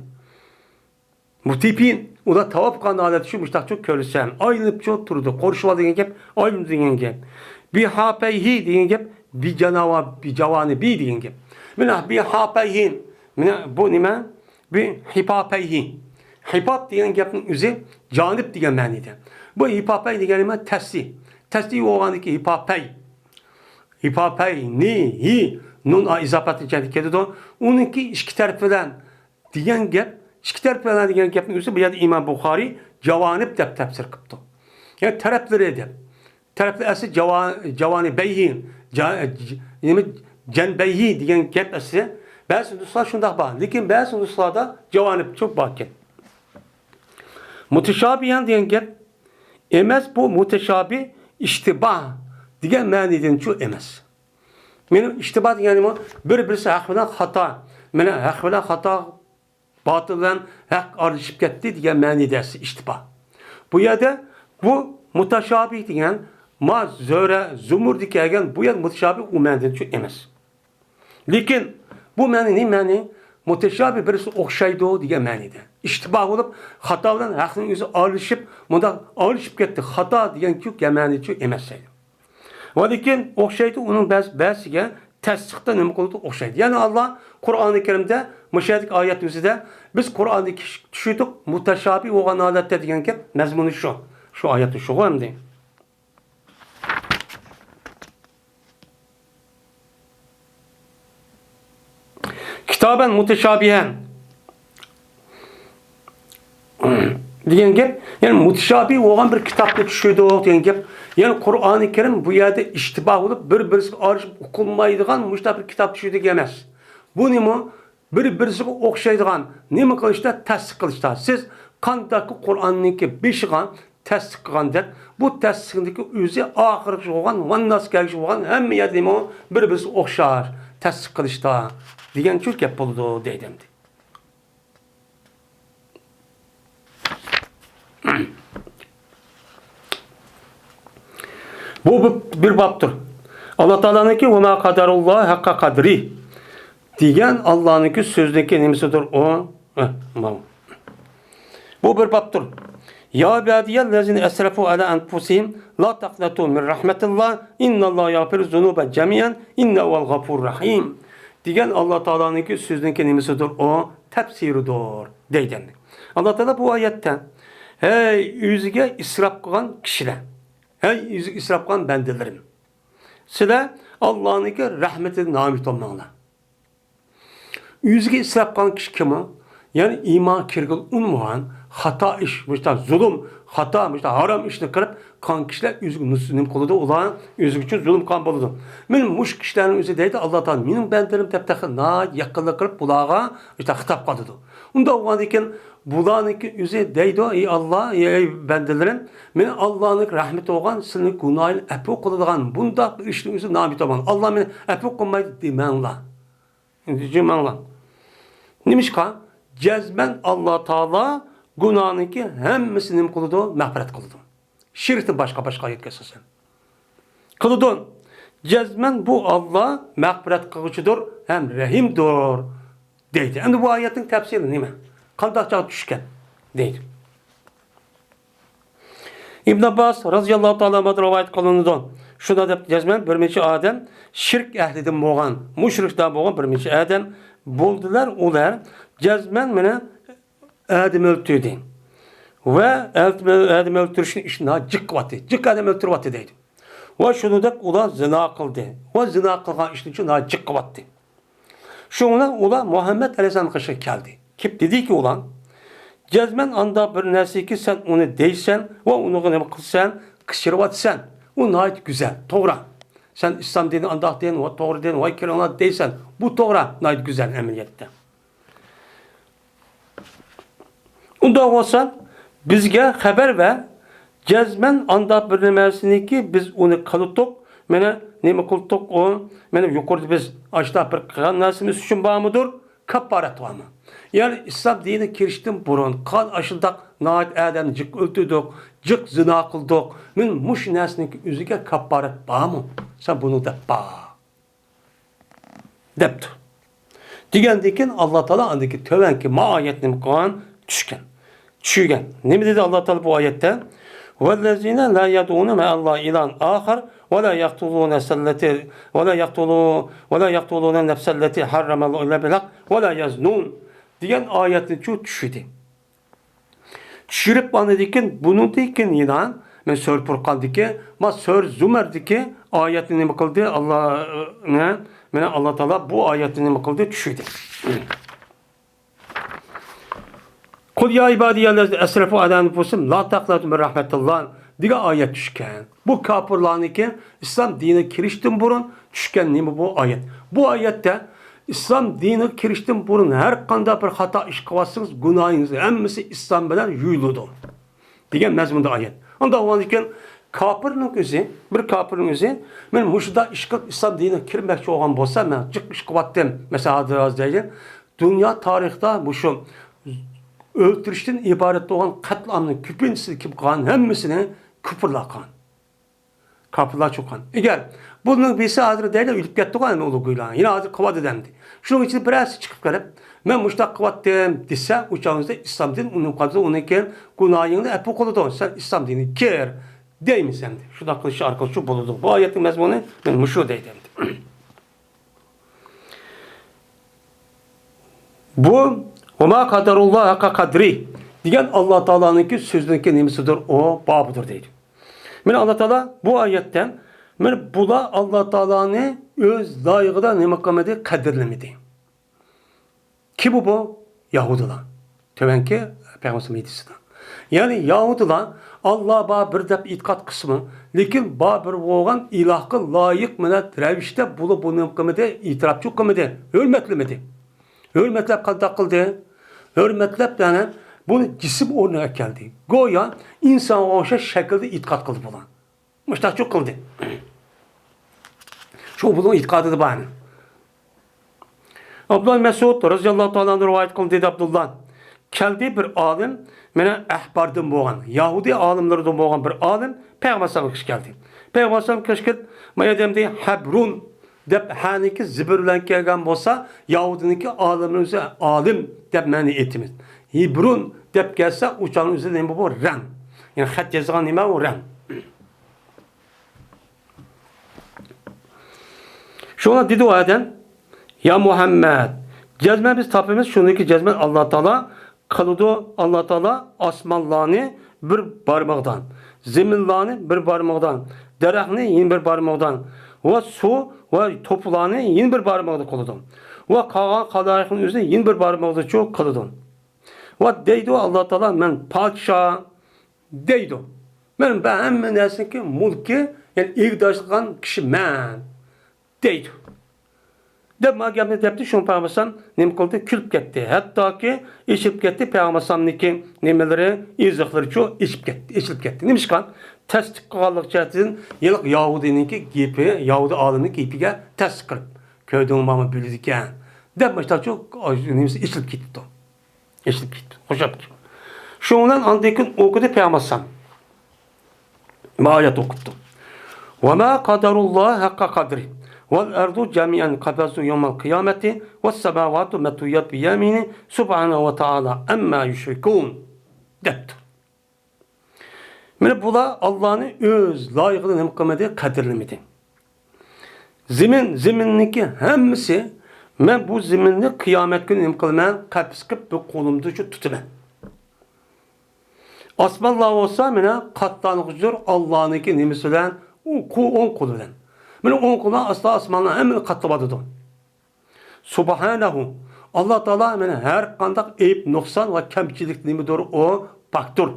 مۇتىپىن، ئۇلار تاۋاپ قىلغان ھالەتتە شۇ مۇشتاقچۇ كۆرسەم، ئايلىنىپچۇ تۇرىدۇ. قورشىۋال دېگەن گەپ، ئايلىنىدۇ دېگەن گەپ. بىھاپەيھى دېگەن گەپ، بىجاناۋا-، بىجاۋانىبى دېگەن گەپ. مانا بىھاپەيھى، مانا بۇ نېمە؟ بىھىپاپەيھى. ھىپاپ دېگەن گەپنىڭ ئۆزى جانىب دېگەن مەنىدە. بۇ ھىپاپەي دېگەن نېمە؟ تەسلى. تەسلى بولغاندىكى ھىپاپەي. ھىپاپەي، نى، ھى، نۇن ئا ئىزاپەتنى جەدىد كېلىدۇ. ئۇنىڭكى ئىككى تەرىپى بىلەن دېگەن گەپ، ئىككى تەرەپ بىلەن دېگەن گەپنىڭ ئۆزى بۇ يەردە ئىمام بۇخارىي جاۋانىب دەپ تەپسىر قىپتۇ. يەنى تەرەپلىرى دەپ. تەرەپلىرى ئەسلى جاۋا-، جاۋانىبەيھى، جا-، ج-، نېمە، جەنبەيھى دېگەن گەپ ئەسلى. بەزى نۇسخىلار شۇنداق بار، لېكىن بەزى نۇسخىلاردا جاۋانىب چوق باركەن. مۇتەشابىھەن دېگەن گەپ ئەمەس، بۇ مۇتەشابىھ ئىشتىباھ دېگەن مەنىدىنچۇ ئەمەس. مېنىڭ ئىشتىباھ دېگەنىمۇ بىر-بىرسى ھەق بىلەن خاتا. مانا ھەق بىلەن خاتا، باتىل بىلەن ھەق ئارىلىشىپ كەتتى دېگەن مەنىدە ئىشتىباھ. بۇ يەردە بۇ مۇتەشابىھ دېگەن ما زۆرە، زۇمۇردىن كەلگەن بۇ يەر مۇتەشابىھ ئۇ مەنىدىنچۇ ئەمەس. لېكىن بۇ مەنى نېمە مەنى؟ مۇتەشابىھ بىرسىگە ئوخشايدۇ دېگەن مەنىدە. ئىشتىباھ بولۇپ، خاتا بىلەن ھەقنىڭ ئۆزى ئارىلىشىپ، مۇنداق ئارىلىشىپ كەتتى. خاتا دېگەن گەپ مەنىچۇ ئەمەس دەيدۇ. ۋە لېكىن ئوخشايدۇ، ئۇنىڭ بەز-، بەزىسىگە تەستىقتا نېمە قىلىدۇ؟ ئوخشايدۇ. يەنى ئاللا قۇرئانى كەرىمدە مۇشۇ يەردىكى ئايەت ئۆزىدە بىز قۇرئاننى كىش-، چۈشۈردۇق، مۇتەشابىھ بولغان ھالەتتە دېگەن گەپ مەزمۇنى شۇ. شۇ ئايەتتە شۇغۇ ئەمدى. كىتابەن مۇتەشابىھەن دېگەن گەپ، يەنى مۇتەشابىھ بولغان بىر كىتابنى چۈشۈردۇق دېگەن گەپ. يەنى قۇرئانى كەرىم بۇ يەردە ئىشتىباھ بولۇپ، بىر-بىرسىگە ئارىلىشىپ ئوقۇلمايدىغان مۇشۇنداق بىر كىتاب چۈشۈردۇق ئەمەس. بۇ نېمە؟ بىر-بىرسىگە ئوخشايدىغان نېمە قىلىشتا؟ تەستىق قىلىشتا. سىز قانداقكى قۇرئاننىڭكى بېشىغا تەستىق قىلغاندەك، بۇ تەستىقنىڭكى ئۆزى ئاخىرغىچە بولغان، ۋانناس كەلگۈچە بولغان ھەممە يەردە نېمە؟ بىر-بىرسىگە ئوخشاش تەستىق قىلىشتا دېگەنچۇ گەپ بولىدۇ دەيدۇ ئەمدى. بۇ بىر، بىر بابتۇر. ئاللا تائالانىڭكى «ۋە ما قەدەرۇللاھ ھەققە قەدرى» دېگەن ئاللانىڭكى سۆزىنىڭكى نېمىسىدۇر ئۇ؟ ھە، ماۋۇ. بۇ بىر بابتۇر. «يا ئىبادىيەللەزىنە ئەسرەفۇ ئەلا ئەنفۇسىھىم لا تەقنەتۇ مىن رەھمەتىللاھ، ئىننەللاھە يەغفىرۇز زۇنۇبە جەمىئەن، ئىننەھۇ ھۇۋەل غەفۇرۇر رەھىم.» دېگەن ئاللا تائالانىڭكى سۆزىنىڭكى نېمىسىدۇر ئۇ؟ تەپسىرىدۇر دەيدۇ ئەمدى. ئاللا تائالا بۇ ئايەتتە، «ھەي ئۆزىگە ئىسراپ قىلغان كىشىلەر، ھەي ئۆزىگە ئىسراپ قىلغان بەندىلىرىم، سىلەر ئاللانىڭكى رەھمىتىدىن نائۈمىد بولماڭلار.» ئۆزىگە ئىسراپ قىلغان كىشى كىم ئۇ؟ يەنى ئىمانغا كىرگىلى ئۇنىمىغان، خاتا ئىش، مۇشۇنداق زۇلۇم، خاتا، مۇشۇنداق ھارام ئىشنى قىلىپ قىلغان كىشىلەر ئۆزىگە نۇس-، نېمە قىلىدۇ؟ ئۇلار ئۆزى ئۈچۈن زۇلۇم قىلغان بولىدۇ. مانا مۇشۇ كىشىلەرنىڭ ئۆزى دەيدۇ، ئاللا تائالا مېنىڭ بەندىلىرىم دەپ تېخى ناھايىتى يېقىنلىق قىلىپ بۇلارغا مۇشۇنداق خىتاب قىلىدۇ. ئۇنداق بولغاندىن كېيىن بۇلارنىڭكى ئۆزى دەيدۇ، ئى ئاللا، ئى، ئەي بەندىلىرىم، مېنى ئاللانىڭ رەھمىتى بولغان، سىلىنىڭ گۇناھىنى ئەپۇ قىلىدىغان بۇنداق بىر ئىشنىڭ ئۆزىگە نائۈمىد بولماڭلار. ئاللا مېنى ئەپۇ قىلمايدۇ دېمەڭلار. ئەمدى جىماڭلار. نېمىشقا؟ جەزمەن ئاللا تائالا گۇناھنىڭكى ھەممىسىنى نېمە قىلىدۇ؟ مەغپىرەت قىلىدۇ. شىركتىن باشقا، باشقا ئايەتكە ئاساسەن. قىلىدۇ. جەزمەن بۇ ئاللا مەغپىرەت قىلغۇچىدۇر ھەم رەھىمدۇر دەيدۇ. ئەمدى بۇ ئايەتنىڭ تەپسىرى نېمە؟ قانداق چاغدا چۈشكەن؟ دەيدۇ. ئىبن ئابباس رازىياللاھۇ تائالا ئەنھۇدىن رىۋايەت قىلىنىدۇ. شۇنداق دەپ، جەزمەن بىر نەچچە ئادەم شىرك ئەھلىدىن بولغان، مۇشرىكلار بولغان بىر نەچچە ئادەم بولدىلار. ئۇلار جەزمەن مېنى ئادەم ئۆلتۈردى ۋە ئادەم ئۆلتۈرۈشنى ئىشىنى جىق قىلىۋاتتى. جىق ئادەم ئۆلتۈرۈۋاتتى دەيدۇ. ۋە شۇنىڭدەك ئۇلار زىنا قىلدى ۋە زىنا قىلغان ئىشنى جىق قىلىۋاتتى. شۇڭا ئۇلار مۇھەممەد ئەلەيھىسسالامغا قارشى كەلدى. كېلىپ دېدىكى ئۇلار، جەزمەن ئانداق بىر نەرسىكى سەن ئۇنى دەيسەن ۋە ئۇنىڭغا نېمە قىلىسەن، قىچىرىۋاتىسەن. ئۇ ناھايىتى گۈزەل، توغرا. سەن ئىسلام دىنى ئانداق دىن، ۋە توغرا دىن، ۋاي كىرىڭلار دەيسەن. بۇ توغرا، ناھايىتى گۈزەل ئەمەلىيەتتە. ئۇنداق بولسا، بىزگە خەۋەر بەر، جەزمەن ئانداق بىر نېمەسىنىكى بىز ئۇنى قىلدۇق، مانا نېمە قىلدۇق ئۇ، مانا يۇقىرىدا بىز ئاشۇنداق بىر قىلغان نەرسىمىز ئۈچۈن بارمىدۇر، كاپپارەت بارمۇ؟ يەنى ئىسلام دىنىغا كىرىشتىن بۇرۇن قىلغان ئاشۇنداق ناھايىتى ئادەمنى جىق ئۆلتۈردۇق، جىق زىنا قىلدۇق، مانا مۇشۇ نەرسىنىڭكى ئۆزىگە كاپپارەت بارمۇ؟ سەن بۇنى دەپ باق. دەپتۇ. دېگەندىن كېيىن ئاللا تائالا ئاندىن كېيىن تۆۋەنكى ما ئايەتنى نېمە قىلغان؟ چۈشكەن. چۈشۈرگەن. نېمە دېدى ئاللا تائالا بۇ ئايەتتە؟ والذين لا يدعون مع الله إلها آخر ولا يقتلون النفس التي، ولا يقتلو-، ولا يقتلون النفس التي حرم الله إلا بالحق ولا يزنون دېگەن ئايەتنى چۈ-، چۈشۈردى. چۈشۈرۈپ ئاندىن كېيىن، بۇنىڭدىن كېيىن يەنە مەن سۈرە پۇرقاندىكى، ما سۈرە زۇمەردىكى ئايەتنى نېمە قىلدى؟ ئاللا، نە؟ مانا ئاللا تائالا بۇ ئايەتنى نېمە قىلدى؟ چۈشۈردى. قل يا عبادي الذين أسرفوا على أنفسهم لا تقنطوا من رحمة الله دېگەن ئايەت چۈشكەن. بۇ كاپىرلارنىڭكى ئىسلام دىنىغا كىرىشتىن بۇرۇن چۈشكەن نېمە بۇ ئايەت؟ بۇ ئايەتتە ئىسلام دىنىغا كىرىشتىن بۇرۇن ھەر قانداق بىر خاتا ئىش قىلىۋاتسىڭىز، گۇناھىڭىز ھەممىسى ئىسلام بىلەن يۇيۇلىدۇ دېگەن مەزمۇندا ئايەت. ئۇنداق بولغاندىكىن كاپىرنىڭ ئۆزى، بىر كاپىرنىڭ ئۆزى، مەن مۇشۇنداق ئىش قىلىپ ئىسلام دىنىغا كىرمەكچى بولغان بولسا، مەن جىق ئىش قىلىۋاتتىم. مەسىلەن، ھازىر، ھازىر دەيلى، دۇنيا تارىخىدا مۇشۇ ئۆلتۈرۈشتىن ئىبارەت بولغان قەتلىئامنىڭ كۆپىنچىسىدە كىم قىلغان؟ ھەممىسىنى كۇپۇرلار قىلغان. كاپىرلار چوققان. ئەگەر بۇنىڭ بىرسى ھازىر دەيدۇ، ئۆلۈپ كەتتىغۇ ئەمدى ئۇلۇغ گۇيلان. يەنە ھازىر قىلىۋاتىدۇ ئەمدى. شۇنىڭ ئىچىدە بىرەرسى چىقىپ قېلىپ، مەن مۇشۇنداق قىلىۋاتتىم دېسە، ئۇ چاغنىڭدا ئىسلام دىنى ئۇنىڭ قانىتىدا ئۇنىڭ كېيىن گۇناھىڭنى ئەپۇ قىلىدۇ. سەن ئىسلام دىنىگە كىر دەيمىز ئەمدى. شۇنداق قىلىش ئارقىلىق شۇ بولىدۇ. بۇ ئايەتنىڭ مەزمۇنى مەن مۇشۇ دەيدۇ ئەمدى. بۇ «ۋەما قەدەرۇللا ھەققە قەدرى» دېگەن ئاللا تائالانىڭكى سۆزىنىڭكى نېمىسىدۇر، ئۇ بابىدۇر دەيدۇ. مانا ئاللا تائالا بۇ ئايەتتە، مانا بۇلار ئاللا تائالانى ئۆز لايىقىدا نېمە قىلمىدى، قەدىرلىمىدى. كىم بۇ؟ بۇ يەھۇدىيلار. تۆۋەنكى پەيغەمبەر ھەدىسىدە. يەنى يەھۇدىيلار ئاللا بار بىر دەپ ئېتىقاد قىلسىمۇ، لېكىن بار بىر بولغان ئىلاھقا لايىق مىللەت رەۋىشتە بۇلار بۇنى نېمە قىلمىدى، ئېتىراپچۇ قىلمىدى، ھۆرمەتلىمىدى. ھۆرمەتلەپ قانداق قىلدى؟ ھۆرمەتلەپ، يەنى بۇنى جىسىم ئورنىغا ئەكەلدى. گويا ئىنسانغا ئوخشاش شەكىلدە ئېتىقاد قىلدى بۇلار. مۇشتاقچۇ قىلدى. شۇ بۇنىڭ ئېتىقادىدا بار. ئابدۇللا مەسئۇد رەزىياللاھۇ تائالا ئەنھۇ رىۋايەت قىلدى، دېدى ئابدۇللا. كەلدى بىر ئالىم، مانا ئەھباردىن بولغان، يەھۇدىي ئالىملىرىدىن بولغان بىر ئالىم پەيغەمبەر ئەلەيھىسسالامغا كەلدى. پەيغەمبەر ئەلەيھىسسالام كەلگەچ، ما يەردە ھەبرۇن دەپ، ھەنىكى زىبىر بىلەن كەلگەن بولسا، يەھۇدىينىڭكى ئالىملىرى ئۆزى ئالىم دەپ مەنى ئېيتىمىز. ھىبرۇن دەپ كەلسە، ئۇ چاغنىڭ ئۆزى نېمە بۇ؟ رەڭ. يەنى خەت يازغان نېمە ئۇ؟ رەڭ. شۇڭا دېدى ئۇ ئادەم، يا مۇھەممەد، جەزمەن بىز تاپىمىز، شۇنىڭكى جەزمەن ئاللا تائالا قىلىدۇ، ئاللا تائالا ئاسمانلارنى بىر بارمىقىدا، زېمىنلارنى بىر بارمىقىدا، دەرەخنى يەنە بىر بارمىقىدا ۋە سۇ ۋە توپىلارنى يەنە بىر بارمىقىدا قىلىدۇ. ۋە قالغان خالايىقنى ئۆزىنى يەنە بىر بارمىقىدىچۇ قىلىدۇ. ۋە دەيدۇ ئاللا تائالا، مەن پادىشاھ دەيدۇ. مەن بۇ ھەممە نەرسىنىڭكى مۇلكى، يەنى ئىگىدارچىلىق قىلغان كىشى مەن دەيدۇ. دەپ ما گەپنى دەپتۇ، شۇڭا پەيغەمبەر ئەلەيھىسسالام نېمە قىلدى؟ كۈلۈپ كەتتى. ھەتتاكى ئېچىلىپ كەتتى پەيغەمبەر ئەلەيھىسسالامنىڭكى نېمىلىرى، ئېزىقلىرىچۇ ئېچىپ كەتتى، ئېچىلىپ كەتتى. نېمىشقا؟ تەستىق قىلغانلىق جەھەتتىن ھېلىقى يەھۇدىينىڭكى گېپى، يەھۇدىي ئالىمنىڭ گېپىگە تەستىق قىلىپ، كۆردۈڭمۇ، مانا بىلىدىكەن دەپ، مۇشۇنداقچۇ نېمىسى ئېچىلىپ كېتىپتۇ. ئېچىلىپ كەتتى، بوشاپ كەتتى. شۇنىڭ بىلەن ئاندىن كېيىن ئوقۇدى پەيغەمبەر ئەلەيھىسسالام. بۇ ئايەت ئوقۇپتۇ. «ۋەما قەدەرۇللا ھەققە قەدرى، ۋەل ئەرزۇ جەمىئەن قەبزەتۇھۇ يەۋمەل قىيامەتى، ۋەس سەماۋاتۇ مەتۋىياتۇن بىيەمىنىھى، سۇبھانەھۇ ۋە تائالا ئەمما يۇشرىكۇن» دەپتۇ. مانا بۇلار ئاللانى ئۆز لايىقىدا نېمە قىلمىدى؟ قەدىرلىمىدى. زېمىن، زېمىننىڭكى ھەممىسى، مەن بۇ زېمىننى قىيامەت كۈنى نېمە قىلىمەن؟ قەبزە قىلىپ بۇ قولۇمدا شۇ تۇتىمەن. ئاسمانلار بولسا مانا قاتلانغۇچىدۇر ئاللانىڭكى نېمىسى بىلەن، ئۇ قۇ-، ئوڭ قولى بىلەن. مانا ئوڭ قولى ئاستا ئاسمانلار ھەممىنى قاتلىۋاتىدۇ. سۇبھانەھۇ. ئاللا تائالا مانا ھەر قانداق ئەيىب، نۇقسان ۋە كەمچىلىك نېمىدۇر، ئۇ پاكتۇر.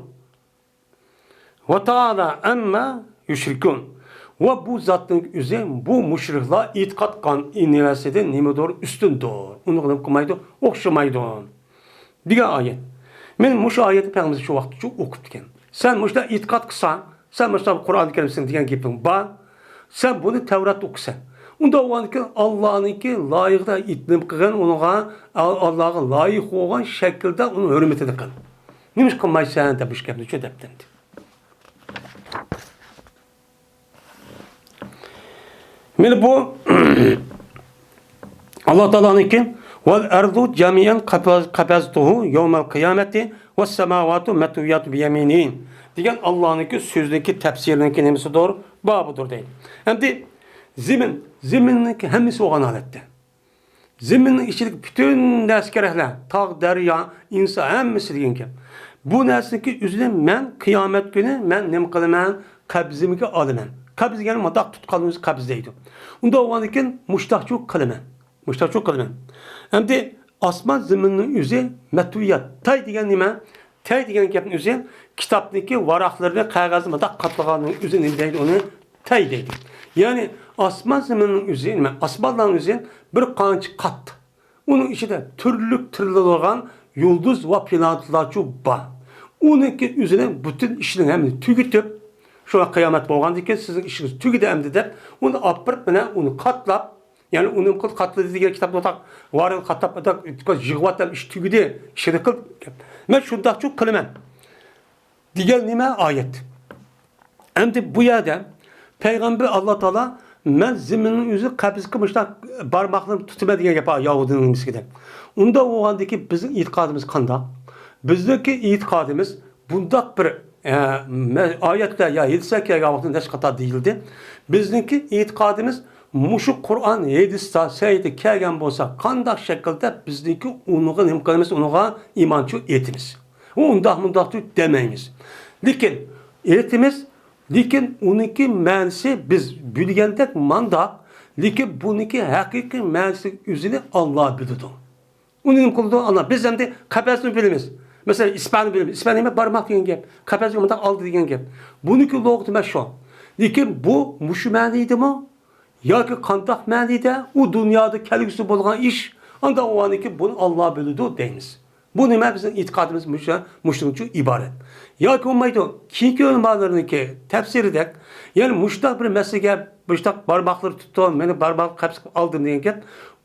ۋە تائالا ئەمما يۇشرىكۇن. ۋە بۇ زاتنىڭ ئۆزى بۇ مۇشرىكلار ئېتىقاد قىلغان نەرسىدىن نېمىدۇر، ئۈستۈندۇر. ئۇنىڭغا نېمە قىلمايدۇ؟ ئوخشىمايدۇ. دېگەن ئايەت. مانا مۇشۇ ئايەتنى پەيغەمبەرمىز شۇ ۋاقىتتا ئوقۇپتىكەن. سەن مۇشۇنداق ئېتىقاد قىلساڭ، سەن مۇشۇنداق قۇرئان كەرىم سېنىڭ دېگەن گېپىڭ بار. سەن بۇنى تەۋراتتا ئوقۇسەن. ئۇنداق بولغاندىكىن ئاللانىڭكى لايىقىدا ئېيتنىم قىلغىن، ئۇنىڭغا ئال-، ئاللاغا لايىق بولغان شەكىلدە ئۇنىڭ ھۆرمىتىنى قىل. نېمىش قىلمايسەن دەپ مۇشۇ گەپنى شۇ دەپتىمدى. مانا بۇ ئاللا تائالانىڭكى «ۋەل ئەرزۇ جەمىئەن قەبەزتۇھۇ يەۋمەل قىيامەتى ۋەس سەماۋاتۇ مەتۋىياتۇن بىيەمىنىھى» دېگەن ئاللانىڭكى سۆزىنىڭكى تەپسىرىنىڭكى نېمىسىدۇر؟ بابىدۇر دەيدۇ. ئەمدى زېمىن، زېمىننىڭكى ھەممىسى بولغان ھالەتتە. زېمىننىڭ ئىچىدىكى پۈتۈن نەرسە كېرەكلەر، تاغ، دەريا، ئىنسان ھەممىسى دېگەن گەپ. بۇ نەرسىنىڭكى ئۆزىنى مەن قىيامەت كۈنى مەن نېمە قىلىمەن؟ قەبزىمگە ئالىمەن. قەبز دېگەن مۇنداق تۇتقاننى ئۆزى قەبز دەيدۇ. ئۇنداق بولغاندىكىن مۇشتاقچۇ قىلىمەن. مۇشتاقچۇ قىلىمەن. ئەمدى ئاسمان زېمىننىڭ ئۆزى مەتۋىيات. تەي دېگەن نېمە؟ تەي دېگەن گەپنىڭ ئۆزى كىتابنىڭكى ۋاراقلىرىنى، قەغەزنى مۇنداق قاتلىغاننىڭ ئۆزى نېمە دەيدۇ ئۇنى؟ تەي دەيدۇ. يەنى ئاسمان زېمىننىڭ ئۆزى نېمە؟ ئاسمانلارنىڭ ئۆزى بىر قانچە قات. ئۇنىڭ ئىچىدە تۈرلۈك تىرىلىدىغان يۇلدۇز ۋە پلانېتلارچۇ بار. ئۇنىڭكى ئۆزىنىڭ پۈتۈن ئىشىنىڭ ھەممىنى تۈگىتىپ، شۇڭا قىيامەت بولغاندىن كېيىن سىزنىڭ ئىشىڭىز تۈگىدى ئەمدى دەپ، ئۇنى ئاپىرىپ، مانا ئۇنى قاتلاپ، يەنى ئۇنى قاتلىدى دېگەن كىتابتا ئوتاق ۋارىنى قاتلاپ، ئوتاق يىغىۋات دەپ ئىش تۈگىدى، ئىشىنى قىل. مەن شۇنداقچۇ قىلىمەن. دېگەن نېمە؟ ئايەت. ئەمدى بۇ يەردە پەيغەمبەر، ئاللا تائالا، مەن زېمىننىڭ ئۆزى قەبزىگە مۇشۇنداق بارماقلىرىمنى تۇتىمەن دېگەن گەپ ياھۇدىينىڭ نېمىسىدە. ئۇنداق بولغاندىكىن بىزنىڭ ئېتىقادىمىز قانداق؟ بىزنىڭكى ئېتىقادىمىز بۇنداق بىر، ئە، مە-، ئايەتلەر يا ھەدىسلەر كەلگەن ۋاقىتتا نەچچە قاتار دېيىلدى. بىزنىڭكى ئېتىقادىمىز مۇشۇ قۇرئان، ھەدىستە، سەھىھتە كەلگەن بولسا، قانداق شەكىلدە بىزنىڭكى ئۇنىڭغا نېمە قىلىمىز، ئۇنىڭغا ئىمان چۈ ئېيتىمىز. ئۇ ئۇنداق مۇنداقتۇ دېمەيمىز. لېكىن ئېيتىمىز، لېكىن ئۇنىڭكى مەنىسى بىز بىلگەندەك مانداق، لېكىن بۇنىڭكى ھەقىقىي مەنىسى ئۆزىنى ئاللا بىلىدۇ. ئۇنى نېمە قىلىدۇ؟ ئاللا. بىز ئەمدى قەپەسنى بىلىمىز. مەسىلەن، ئىسپاننى بىلىمىز. ئىسپان نېمە؟ بارماق دېگەن گەپ. قەپەسكە مۇنداق ئالدى دېگەن گەپ. بۇنىڭكى لۇغىتى مەن شۇ. لېكىن بۇ مۇشۇ مەنىدىمۇ؟ ياكى قانداق مەنىدە؟ ئۇ دۇنيادا كەلگۈسى بولغان ئىش. ئانداق بولغاندىكىن بۇنى ئاللا بىلىدۇ دەيمىز. بۇ نېمە؟ بىزنىڭ ئېتىقادىمىز مۇشۇ، مۇشۇنىڭ ئۈچۈن ئىبارەت. ياكى بولمايدۇ، كېيىنكى ئۆلىمالارنىڭكى تەپسىرىدەك، يەنى مۇشۇنداق بىر مەسىلىگە مۇشۇنداق بارماقلىرى تۇتتۇم، مېنى بارماق قەپسە قىلىپ ئالدىم دېگەن گەپ.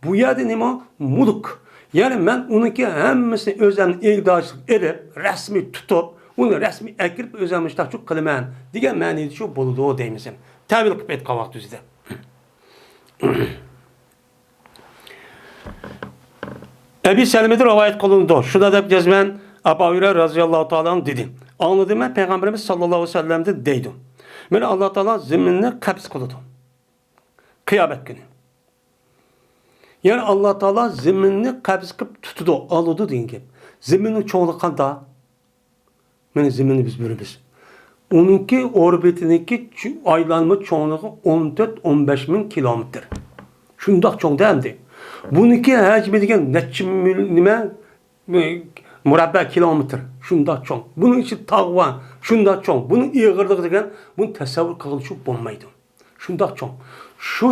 بۇ يەردە نېمە؟ مۇلۇك. يەنى مەن ئۇنىڭكى ھەممىسىنى ئۆزۈمنىڭ ئىگىدارچىلىقىغا ئېلىپ، رەسمىي تۇتۇپ، ئۇنى رەسمىي ئەكىرىپ ئۆزۈم مۇشۇنداق قىلىمەن دېگەن مەنىدە شۇ بولىدۇ دەيمىز. تەۋىل قىلىپ ئېيتقان ۋاقتىمىزدا. ئەبى سەلىمىدىن رىۋايەت قىلىنىدۇ. شۇنداق دەپ جەزمەن ئەبۇ ھۇرەيرە رەزىياللاھۇ تائالا ئەنھۇ دېدى. ئاڭلىدىم مەن پەيغەمبىرىمىز ساللاللاھۇ ئەلەيھى ۋەسەللەمدىن دەيدۇ. مانا ئاللا تائالا زېمىننى قەبز قىلىدۇ. قىيامەت كۈنى. يەنى ئاللا تائالا زېمىننى قەبز قىلىپ تۇتىدۇ، ئالىدۇ دېگەن گەپ. زېمىننىڭ چوڭلۇقى قانداق؟ مانا زېمىننى بىز بىلىمىز. ئۇنىڭكى ئوربىتىنىڭكى چۈ-، ئايلانما چوڭلۇقى ئون تۆت، ئون بەش مىڭ كىلومېتىر. شۇنداق چوڭ-دە ئەمدى. بۇنىڭكى ھەجمى دېگەن نەچچە مىل-، نېمە، مۇرەببە كىلومېتىر. شۇنداق چوڭ. بۇنىڭ ئىچىدە تاغ بار. شۇنداق چوڭ. بۇنىڭ ئېغىرلىقى دېگەن، بۇنى تەسەۋۋۇر قىلغىلى بولمايدۇ. شۇنداق چوڭ. شۇ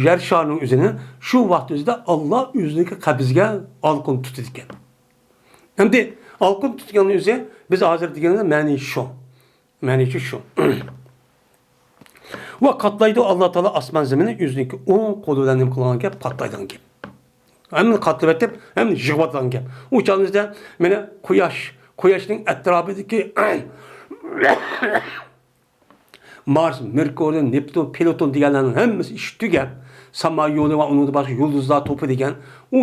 يەر شارىنىڭ ئۆزىنى شۇ ۋاقىت ئۆزىدە ئاللا ئۆزىنىڭكى قەبزىگە ئالقىن تۇتىدىكەن. ئەمدى ئالقىن تۇتقاننىڭ ئۆزى بىز ھازىر دېگەننىڭ مەنىسى شۇ. مەنىسى شۇ. ۋە قاتلايدۇ ئاللا تائالا ئاسمان زېمىننى ئۆزىنىڭكى ئوڭ قولى بىلەن نېمە قىلغان گەپ؟ قاتلايدىغان گەپ. ھەممىنى قاتلىۋېتىپ، ھەممىنى يىغىۋاتىدىغان گەپ. ئۇ چاغىمىزدا مانا قۇياش، قۇياشنىڭ ئەتراپىدىكى مارس، مېركۇرىي، نېپتۇن، پلۇتون دېگەنلەرنىڭ ھەممىسى ئىشى تۈگەپ، ساما يولى ۋە ئۇنىڭدىن باشقا يۇلدۇزلار توپى دېگەن، ئۇ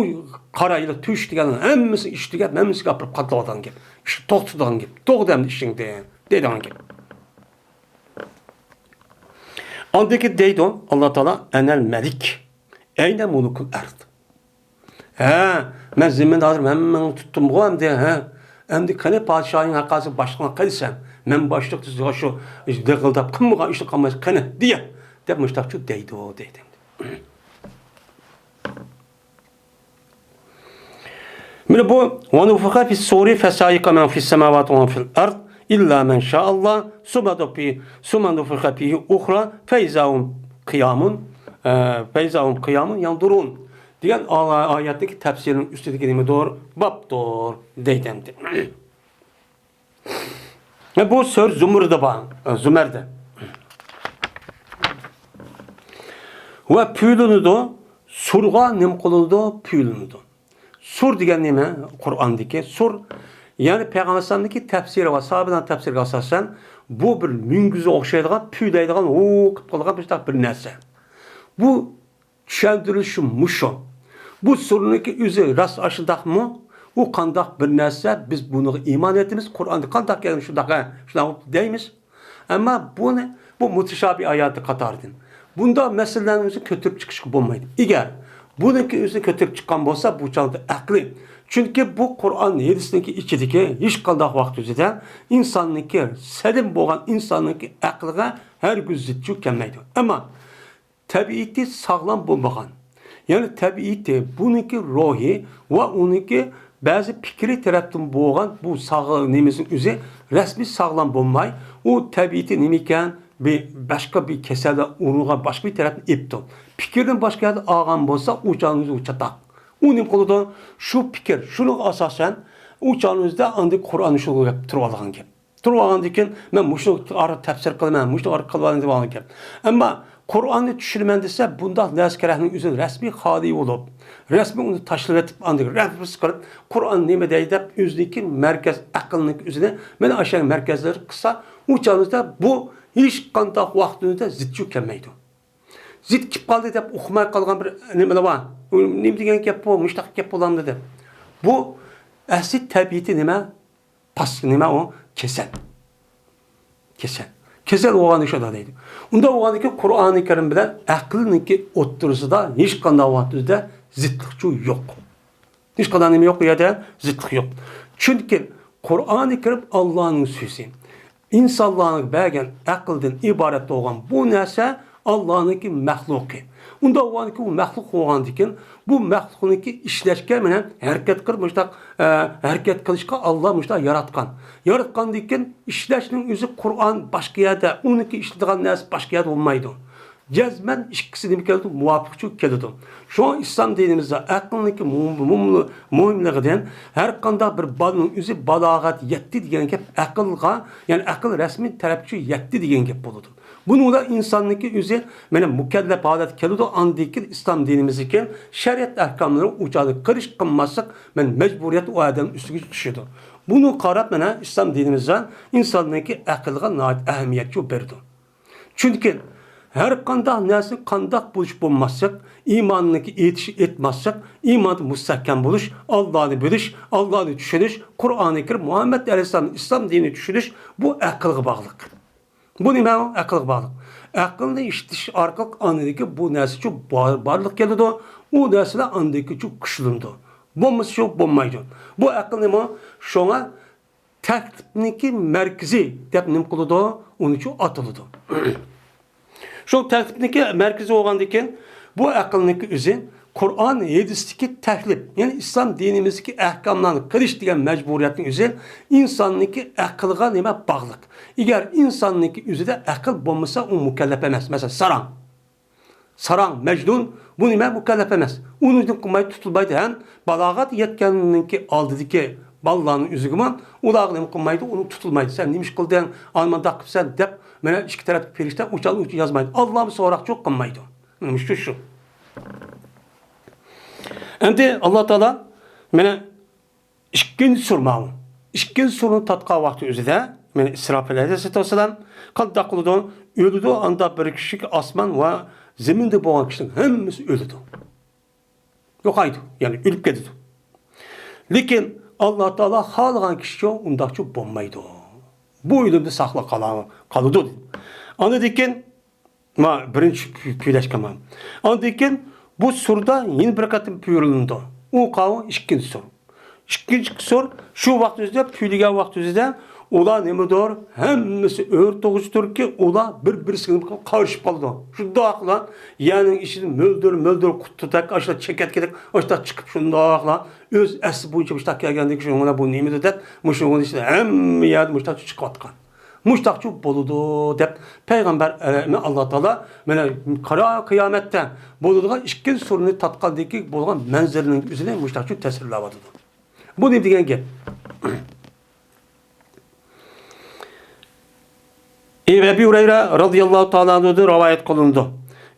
قارا يىللىق تۆشۈك دېگەنلەرنىڭ ھەممىسى ئىشى تۈگەپ، ھەممىسىگە ئاپىرىپ قاتلاۋاتقان گەپ. ئىشنى توختىتىدىغان گەپ. توختىدى ئەمدى ئىشىڭدىن دەيدىغان گەپ. ئاندىن كېيىن دەيدۇ ئاللا تائالا، ئەنەل مەلىك. ئەينە مۇلۇكۇل ئەرد. ھە، مەن زېمىندا ھازىر ھەممىڭنى تۇتتۇمغۇ ئەمدى، ھە؟ ئەمدى قېنى پادىشاھىڭ ھەققاسى باشلىقىڭ قايسى سەن؟ مەن باشلىق دېسە شۇ دىغىلداپ قىلمىغان ئىشنى قىلمايسەن، قېنى دېيە، دەپ مۇشتاقچۇ دەيدۇ، دەيدۇ. مانا بۇ، ونفخ في الصور فصعق من في السماوات ومن في الأرض إلا من شاء الله ثم في-، ثم نفخ فيه أخرى فإذا هم قيام، ئە، فإذا هم قيام ينظرون دېگەن ئا-، ئايەتتىكى تەپسىرنىڭ ئۈستىدىكى نېمىدۇر؟ بابتۇر دەيدۇ ئەمدى. بۇ سۈرە زۇمرىدا بار، زۇمەردە. ۋە پۈۋلىنىدۇ، سۇرغا نېمە قىلىنىدۇ؟ پۈۋلىنىدۇ. سۇر دېگەن نېمە؟ قۇرئاندىكى سۇر، يەنى پەيغەمبەر ئەلەيھىسسالامنىڭكى تەپسىرى ۋە ساھابىلەرنىڭ تەپسىرىگە ئاساسەن، بۇ بىر مۈڭگۈزگە ئوخشايدىغان، پۈۋلەيدىغان، ھۇ قىلىپ قالغان مۇشۇنداق بىر نەرسە. بۇ چۈشەندۈرۈلۈشى مۇشۇ. بۇ سۈرىنىڭكى ئۆزى راست ئاشۇنداقمۇ؟ ئۇ قانداق بىر نەرسە؟ بىز بۇنىڭغا ئىمان ئېيتىمىز. قۇرئاندا قانداق كەلگەن شۇنداق، ھە، شۇنداق دەيمىز. ئەمما بۇنى، بۇ مۇتەشابىھ ئايەتى قاتارىدىن. بۇنداق مەسىلىلەرنى ئۆزى كۆتۈرۈپ چىقىشقا بولمايدۇ. ئەگەر بۇنىڭكى ئۆزىنى كۆتۈرۈپ چىققان بولسا، بۇ چاغدا ئەقلى. چۈنكى بۇ قۇرئان ھەدىسنىڭكى ئىچىدىكى ھېچقانداق ۋاقىت ئۆزىدە ئىنساننىڭكى، سەلىم بولغان ئىنساننىڭكى ئەقلىگە ھەرگىز زىتچۇ كەلمەيدۇ. ئەمما تەبىئىتى ساغلام بولمىغان، يەنى تەبىئىتى، بۇنىڭكى روھى ۋە ئۇنىڭكى بەزى پىكرى تەرەپتىن بولغان بۇ ساغ-، نېمىسىنىڭ ئۆزى رەسمىي ساغلام بولماي، ئۇ تەبىئىتى نېمىكەن، بىر باشقا بىر كېسەللەر ئۇرۇنغان باشقا بىر تەرەپتىن ئېپتۇ. پىكىردىن باشقا يەردە ئالغان بولسا، ئۇ چاغنىڭ ئۆزى ئۇ چاتاق. ئۇ نېمە قىلىدۇ؟ شۇ پىكىر، شۇنىڭغا ئاساسەن، ئۇ چاغنىڭ ئۆزىدە ئاندىن قۇرئان شۇنىڭغا گەپ تۇرۇۋالغان گەپ. تۇرۇپ ئالغاندىن كېيىن، مەن مۇشۇنى ئارقا تەپسىر قىلىمەن، مۇشۇنى ئارقا قىلىۋالىمەن دەپ ئالغان گەپ. ئەمما قۇرئاننى چۈشىنىمەن دېسە، بۇنداق نەرسە كېرەكنىڭ ئۆزىنى رەسمىي خالىي بولۇپ، رەسمىي ئۇنى تاشلىۋېتىپ، ئاندىن رەفرەنس قىلىپ، قۇرئان نېمە دەيدۇ دەپ، ئۆزىنىڭكى مەركەز ئەقىلنىڭ ئۆزىنى مانا ئاشۇ مەركەزلەر قىلسا، ئۇ چاغدا بۇ ھېچقانداق ۋاقتىمىزدا زىتچۇ كەلمەيدۇ. زىت كېلىپ قالدى دەپ ئۇقماي قالغان بىر نېمىلەر بار. ئۇ نېمە دېگەن گەپ بۇ؟ مۇشۇنداق گەپ بولامدۇ دەپ. بۇ ئەسلى تەبىئىتى نېمە؟ پاس، نېمە ئۇ؟ كېسەل. كېسەل. كېسەل بولغاندا شۇنداق دەيدۇ. ئۇنداق بولغاندىكىن قۇرئانى كەرىم بىلەن ئەقىلنىڭكى ئوتتۇرىسىدا ھېچقانداق ۋاقتىمىزدا زىتلىقچۇ يوق. ھېچقانداق نېمە يوق بۇ يەردە، زىتلىق يوق. چۈنكى قۇرئانى كەرىم ئاللانىڭ سۆزى. ئىنسانلارغا بەرگەن ئەقىلدىن ئىبارەت بولغان بۇ نەرسە ئاللانىڭكى مەخلۇقى. ئۇنداق بولغاندىكىن، بۇ مەخلۇق بولغاندىكىن، بۇ مەخلۇقنىڭكى ئىشلەشكە مانا ھەرىكەت قىلىپ، مۇشۇنداق، ئە، ھەرىكەت قىلىشقا ئاللا مۇشۇنداق ياراتقان. ياراتقاندىكىن ئىشلەشنىڭ ئۆزى قۇرئان باشقا يەردە، ئۇنىڭكى ئىشلىتىدىغان نەرسە باشقا يەردە بولمايدۇ. جەزمەن ئىككىسى نېمە كېلىدۇ؟ مۇۋاپىقچۇ كېلىدۇ. شۇڭا ئىسلام دىنىمىزدا ئەقىلنىڭكى مۇ-، مۇ-، مۇھىملىقىدىن ھەر قانداق بىر بالىنىڭ ئۆزى بالاغەت يەتتى دېگەن گەپ ئەقىلغا، يەنى ئەقىل رەسمىي تەرەپكىچۇ يەتتى دېگەن گەپ بولىدۇ. بۇنىڭدا ئىنساننىڭكى ئۆزى مانا مۇكەللەپ ھالەتكە كېلىدۇ، ئاندىن كېيىن ئىسلام دىنىمىزدىكى شەرىئەت ئەھكاملىرى ئۇ چاغدا قىلىش قىلماسلىق مانا مەجبۇرىيەت ئۇ ئادەمنىڭ ئۈستىگە چۈشىدۇ. بۇنى قاراپ مانا ئىسلام دىنىمىزدا ئىنساننىڭكى ئەقىلغا ناھايىتى ئەھمىيەت بېرىدۇ. چۈنكى ھەر قانداق نەرسە قانداق بولۇش بولماسلىق، ئىماننىڭكى ئېيتىشى ئېيتماسلىق، ئىماندا مۇستەھكەم بولۇش، ئاللانى بىلىش، ئاللانى چۈشىنىش، قۇرئانى كەرىم، مۇھەممەد ئەلەيھىسسالام، ئىسلام دىنىنى چۈشىنىش، بۇ ئەقىلگە باغلىق. بۇ نېمە؟ ئەقىلگە باغلىق. ئەقىلنى ئىشلىتىش ئارقىلىق ئاندىكى بۇ نەرسىچۇ بار-، بارلىققا كېلىدۇ، ئۇ نەرسىلەر ئاندىكىچۇ كۈچلىنىدۇ. بولمىسىچۇ بولمايدۇ. بۇ ئەقىلنىمۇ شۇڭا تەكلىپنىڭكى مەركىزى دەپ نېمە قىلىدۇ؟ ئۇنىچۇ ئاتىلىدۇ. شۇ تەكلىپنىڭكى مەركىزى بولغاندىكىن، بۇ ئەقىلنىڭكى ئۆزى قۇرئان، ھەدىستىكى تەكلىپ، يەنى ئىسلام دىنىمىزدىكى ئەھكاملارنى قىلىش دېگەن مەجبۇرىيەتنىڭ ئۆزى ئىنساننىڭكى ئەقىلىغا نېمە باغلىق. ئەگەر ئىنساننىڭكى ئۆزىدە ئەقىل بولمىسا، ئۇ مۇكەللەپ ئەمەس. مەسىلەن، ساراڭ. ساراڭ، مەجنۇن، بۇ نېمە؟ مۇكەللەپ ئەمەس. ئۇنى نېمە قىلمايدۇ؟ تۇتۇلمايدۇ. ھەم بالاغەت يەتكەننىڭكى ئالدىدىكى بالىلارنىڭ ئۆزىگىمۇ ئۇلارغا نېمە قىلمايدۇ؟ ئۇنى تۇتۇلمايدۇ. سەن نېمە ئىش قىلدىڭ؟ ئانا مۇنداق قىپسەن دەپ، مانا ئىككى تەرەپتىكى پەرىشتە ئۇچال ئۇچ يازمايدۇ. ئاللامۇ سوراقچۇ قىلمايدۇ. مانا مۇشۇ شۇ. ئەمدى ئاللا تائالا مانا ئىككىنچى سۈر ماۋۇ. ئىككىنچى سۈرنى تارتقان ۋاقتى ئۆزىدە، مانا ئىسراپىل ئەلەيھىسسالاتۇ ۋەسسالام قانداق قىلىدۇ؟ ئۆلىدۇ، ئاندا بىر كىشىلىك ئاسمان ۋە زېمىندا بولغان كىشىنىڭ ھەممىسى ئۆلىدۇ. يوقايدۇ، يەنى ئۆلۈپ كېتىدۇ. لېكىن ئاللا تائالا خالىغان كىشىچۇ ئۇنداقچۇ بولمايدۇ. بۇ ئۆلۈمدە ساقلا قالا-، قالىدۇ دېدى. ئاندىن كېيىن ما، بىرىنچى كۈ-، كۈيلەشكە ما. ئاندىن كېيىن بۇ سۇردا يەنە بىر قېتىم پۈيۈرۈلىدۇ. ئۇ قاۋۇ ئىككىنچى سۇر. ئىككىنچى سۇر شۇ ۋاقىت ئۆزىدە، پۈيلىگەن ۋاقىت ئۆزىدە ئۇلار نېمىدۇر، ھەممىسى ئۆرتوغۇچتۇركى، ئۇلار بىر-بىرسىگە قارىشىپ قالىدۇ. شۇنداقلا يەرنىڭ ئىچىدىن مۆلدۈر-مۆلدۈر قۇتتۇدەك ئاشۇنداق چېكەتكىدەك ئاشۇنداق چىقىپ، شۇنداقلا ئۆز ئەسلى بويىچە مۇشۇنداق كەلگەندىن كېيىن، شۇنىڭ بۇ نېمىدۇر دەپ، مۇشۇنىڭ ئىچىدە ھەممە يەردە مۇشۇنداق چىقىۋاتقان. مۇشتاقچۇ بولىدۇ دەپ پەيغەمبەر، ئە، ئاللا تائالا مانا قارا قىيامەتتە بولىدىغان ئىككىنچى سۈرىنى تارتقاندىكى بولغان مەنزىرىنىڭ ئۆزىنى مۇشتاقچۇ تەسۋىرلەۋاتىدۇ. بۇ نېمە دېگەن گەپ؟ ئەبى ھۇرەيرە رازىياللاھۇ تائالا ئەنھۇدىن رىۋايەت قىلىنىدۇ.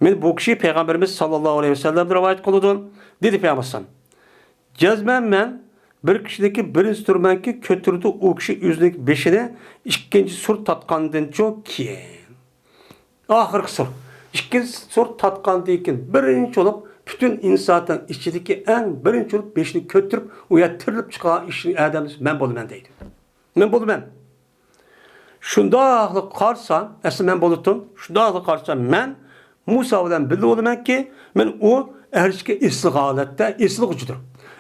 مانا بۇ كىشى پەيغەمبىرىمىز ساللاللاھۇ ئەلەيھى ۋەسەللەمدىن رىۋايەت قىلىدۇ. دېدى پەيغەمبەر ئەلەيھىسسالام، جەزمەن مەن بىر كىشىدىكى بىرىنچى تۇرمەنكى كۆتۈرىدۇ ئۇ كىشى ئۆزىنىڭ بېشىنى ئىككىنچى سۇر تارتقاندىنچۇ كېيىن. ئاخىرقى سۇر. ئىككىنچى سۇر تارتقاندىن كېيىن بىرىنچى بولۇپ پۈتۈن ئىنسانىيەتنىڭ ئىچىدىكى ئەڭ بىرىنچى بولۇپ بېشىنى كۆتۈرۈپ ئۇ يەردە تىرىلىپ چىققان ئىش ئادەم مەن بولىمەن دەيدۇ. مەن بولىمەن. شۇنداقلا قارىسام، ئەسلى مەن بولۇتتۇم، شۇنداقلا قارىسام، مەن مۇسا بىلەن بىللە بولىمەنكى، مەن ئۇ ئەرشكە ئېسىلغان ھالەتتە، ئېسىلغۇچىدۇر.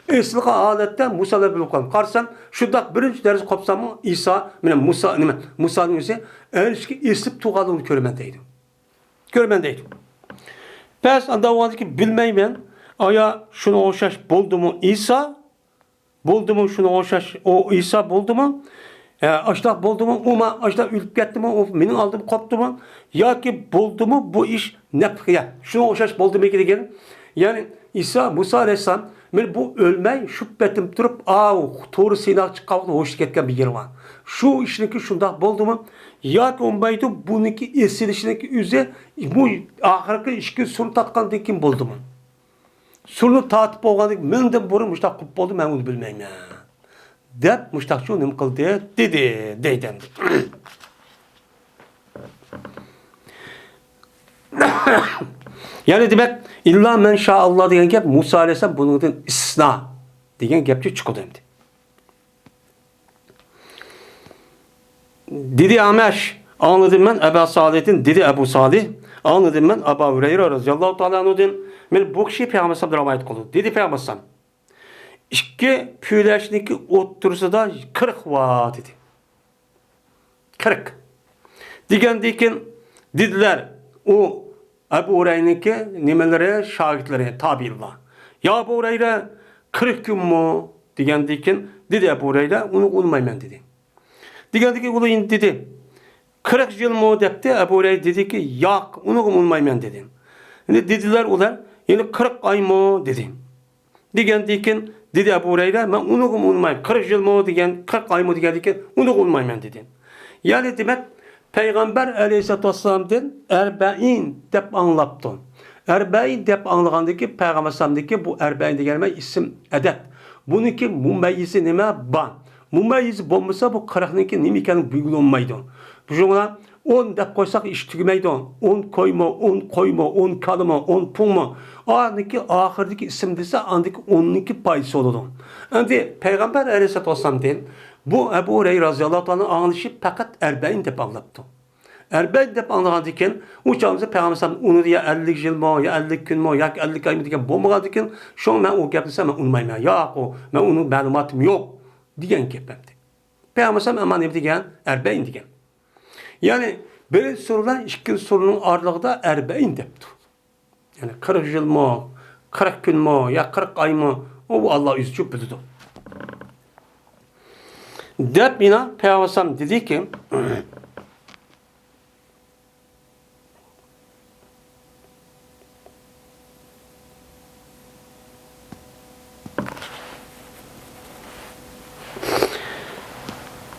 ئېسىلغان ھالەتتە مۇسا بىلەن بىللە بولۇپ قالدىم. قارىسام، شۇنداق بىرىنچى دەرسى قوپساممۇ، ئىسا، مانا مۇسا، نېمە، مۇسانىڭ ئۆزى ئەرشكە ئېسىلىپ تۇرغانلىقىنى كۆرىمەن دەيدۇ. كۆرىمەن دەيدۇ. بەس ئانداق بولغاندىكىن بىلمەيمەن، ئايا شۇنىڭغا ئوخشاش بولدىمۇ ئىسا؟ بولدىمۇ شۇنىڭغا ئوخشاش ئۇ ئىسا بولدىمۇ؟ ئە، ئاشۇنداق بولدىمۇ؟ ئۇ ما-، ئاشۇنداق ئۆلۈپ كەتتىمۇ؟ ئۇ مېنىڭ ئالدىمدا قوپتىمۇ؟ ياكى بولدىمۇ بۇ ئىش نەپخىيە؟ شۇنىڭغا ئوخشاش بولدىمىكىن دېگەن. يەنى ئىسا، مۇسا ئەلەيھىسسالام، مانا بۇ ئۆلمەي، شۇ پېتىم تۇرۇپ، ئاۋۇ تورى سىناغا چىققان ۋاقىتتا ھوشىدىن كەتكەن بىر يېرى بار. شۇ ئىشنىڭكى شۇنداق بولدىمۇ؟ ياكى بولمايدۇ، بۇنىڭكى ئېسىلىشىنىڭكى ئۆزى بۇ ئاخىرقى ئىككى سۈرە تارتقاندىن كېيىن بولدىمۇ؟ سۇرنى تارتىپ بولغاندىن كېيىن مەندىن بۇرۇن مۇشۇنداق قىلىپ بولدى، مەن ئۇنى بىلمەيمەن. دەپ مۇشتاقچۇ نېمە قىلدى؟ دېدى، دەيدۇ. يەنى دېمەك، «ئىللا مەن شائاللا» دېگەن گەپ مۇسا ئەلەيھىسسالام بۇنىڭدىن ئىستىسنا دېگەن گەپچۇ چىقىدۇ ئەمدى. دېدى ئەمەش، ئاڭلىدىم مەن ئەبا سالىھتىن، دېدى ئەبۇ سالىھ، ئاڭلىدىم مەن ئەبا ھۇرەيرە رەزىياللاھۇ تائالا ئەنھۇدىن، مەن بۇ كىشى پەيغەمبەر ئەلەيھىسسالامدىن رىۋايەت قىلدى، دېدى پەيغەمبەر ئەلەيھىسسالام. «ئىككى پۈلەشنىڭكى ئوتتۇرىسىدا قىرىق بار» دېدى. قىرىق. دېگەندىن كېيىن دېدىلەر، ئۇ ئەبۇ ھۇرەيرىنىڭكى نېمىلىرى، شاگىرتلىرى، تابىئىنلار. «يا ئەبۇ ھۇرەيرە، قىرىق كۈنمۇ؟» دېگەندىن كېيىن دېدى ئەبۇ ھۇرەيرە، «ئۇنى ئۇنىمايمەن» دېدى. دېگەندىن كېيىن ئۇلار يەنە دېدى، «قىرىق يىلمۇ؟» دەپتۇ. ئەبۇ ھۇرەيرە دېدىكى، «ياق، ئۇنىغىمۇ ئۇنىمايمەن» دېدى. يەنە دېدىلەر ئۇلار، يەنە، «قىرىق ئايمۇ؟» دېدى. دېگەندىن كېيىن دېدى ئەبۇ ھۇرەيرە، «مەن ئۇنىغىمۇ ئۇنىمايمەن. قىرىق يىلمۇ دېگەن، قىرىق ئايمۇ دېگەندىن كېيىن ئۇنىغا ئۇنىمايمەن» دېدى. يەنى دېمەك، پەيغەمبەر ئەلەيھىسسالاتۇ ۋەسسالامدىن ئەربەئىن دەپ ئاڭلاپتۇ. ئەربەئىن دەپ ئاڭلىغاندىن كېيىن پەيغەمبەر ئەلەيھىسسالامدىكى بۇ ئەربەئىن دېگەن نېمە؟ ئىسىم ئەدەد. بۇنىڭكى مۇمەييىزى نېمە؟ بار. مۇمەييىزى بولمىسا، بۇ قىرىقنىڭكى نېمە ئىكەنلىكى بىلگىلى بولمايدۇ. شۇڭا ئون دەپ قويساق ئىش تۈگىمەيدۇ. ئون كويمۇ، ئون قويمۇ، ئون كالىمۇ، ئون پۇڭمۇ؟ ئانىڭكى ئاخىرىدىكى ئىسىم دېسە، ئاندىكى ئوننىڭكى پايدىسى بولىدۇ. ئەمدى پەيغەمبەر ئەلەيھىسسالاتۇ ۋەسسالامدىن بۇ ئەبۇ ھۇرەيرە رازىياللاھۇ تائالا ئاڭلىشى پەقەت ئەربەئىن دەپ ئاڭلاپتۇ. ئەربەئىن دەپ ئاڭلىغاندىن كېيىن، ئۇ چاغدا پەيغەمبەر ئەلەيھىسسالام ئۇنى يا ئەللىك يىلمۇ، يا ئەللىك كۈنمۇ ياكى ئەللىك ئايمۇ دېگەن بولمىغاندىن كېيىن، شۇڭا مەن ئۇ گەپنى دېسەم، مەن ئۇنىمايمەن. ياق، ئۇ، مەن ئۇنىڭ مەلۇماتىم يوق دېگەن گەپ ئەمدى. پەيغەمبەر ئەلەيھىسسالام ئەمما نېمە دېگەن؟ ئەربەئىن دېگەن. يەنى بىرىنچى سۈرە بىلەن ئىككىنچى سۈرىنىڭ ئارىلىقىدا ئەربەئىن دەپتۇ. يەنى قىرىق يىلمۇ، قىرىق كۈنمۇ يا قىرىق ئايمۇ، ئۇ ئاللا ئۆزىچۇ بىلىدۇ. دەپ يەنە پەيغەمبەر ئەلەيھىسسالام دېدىكى،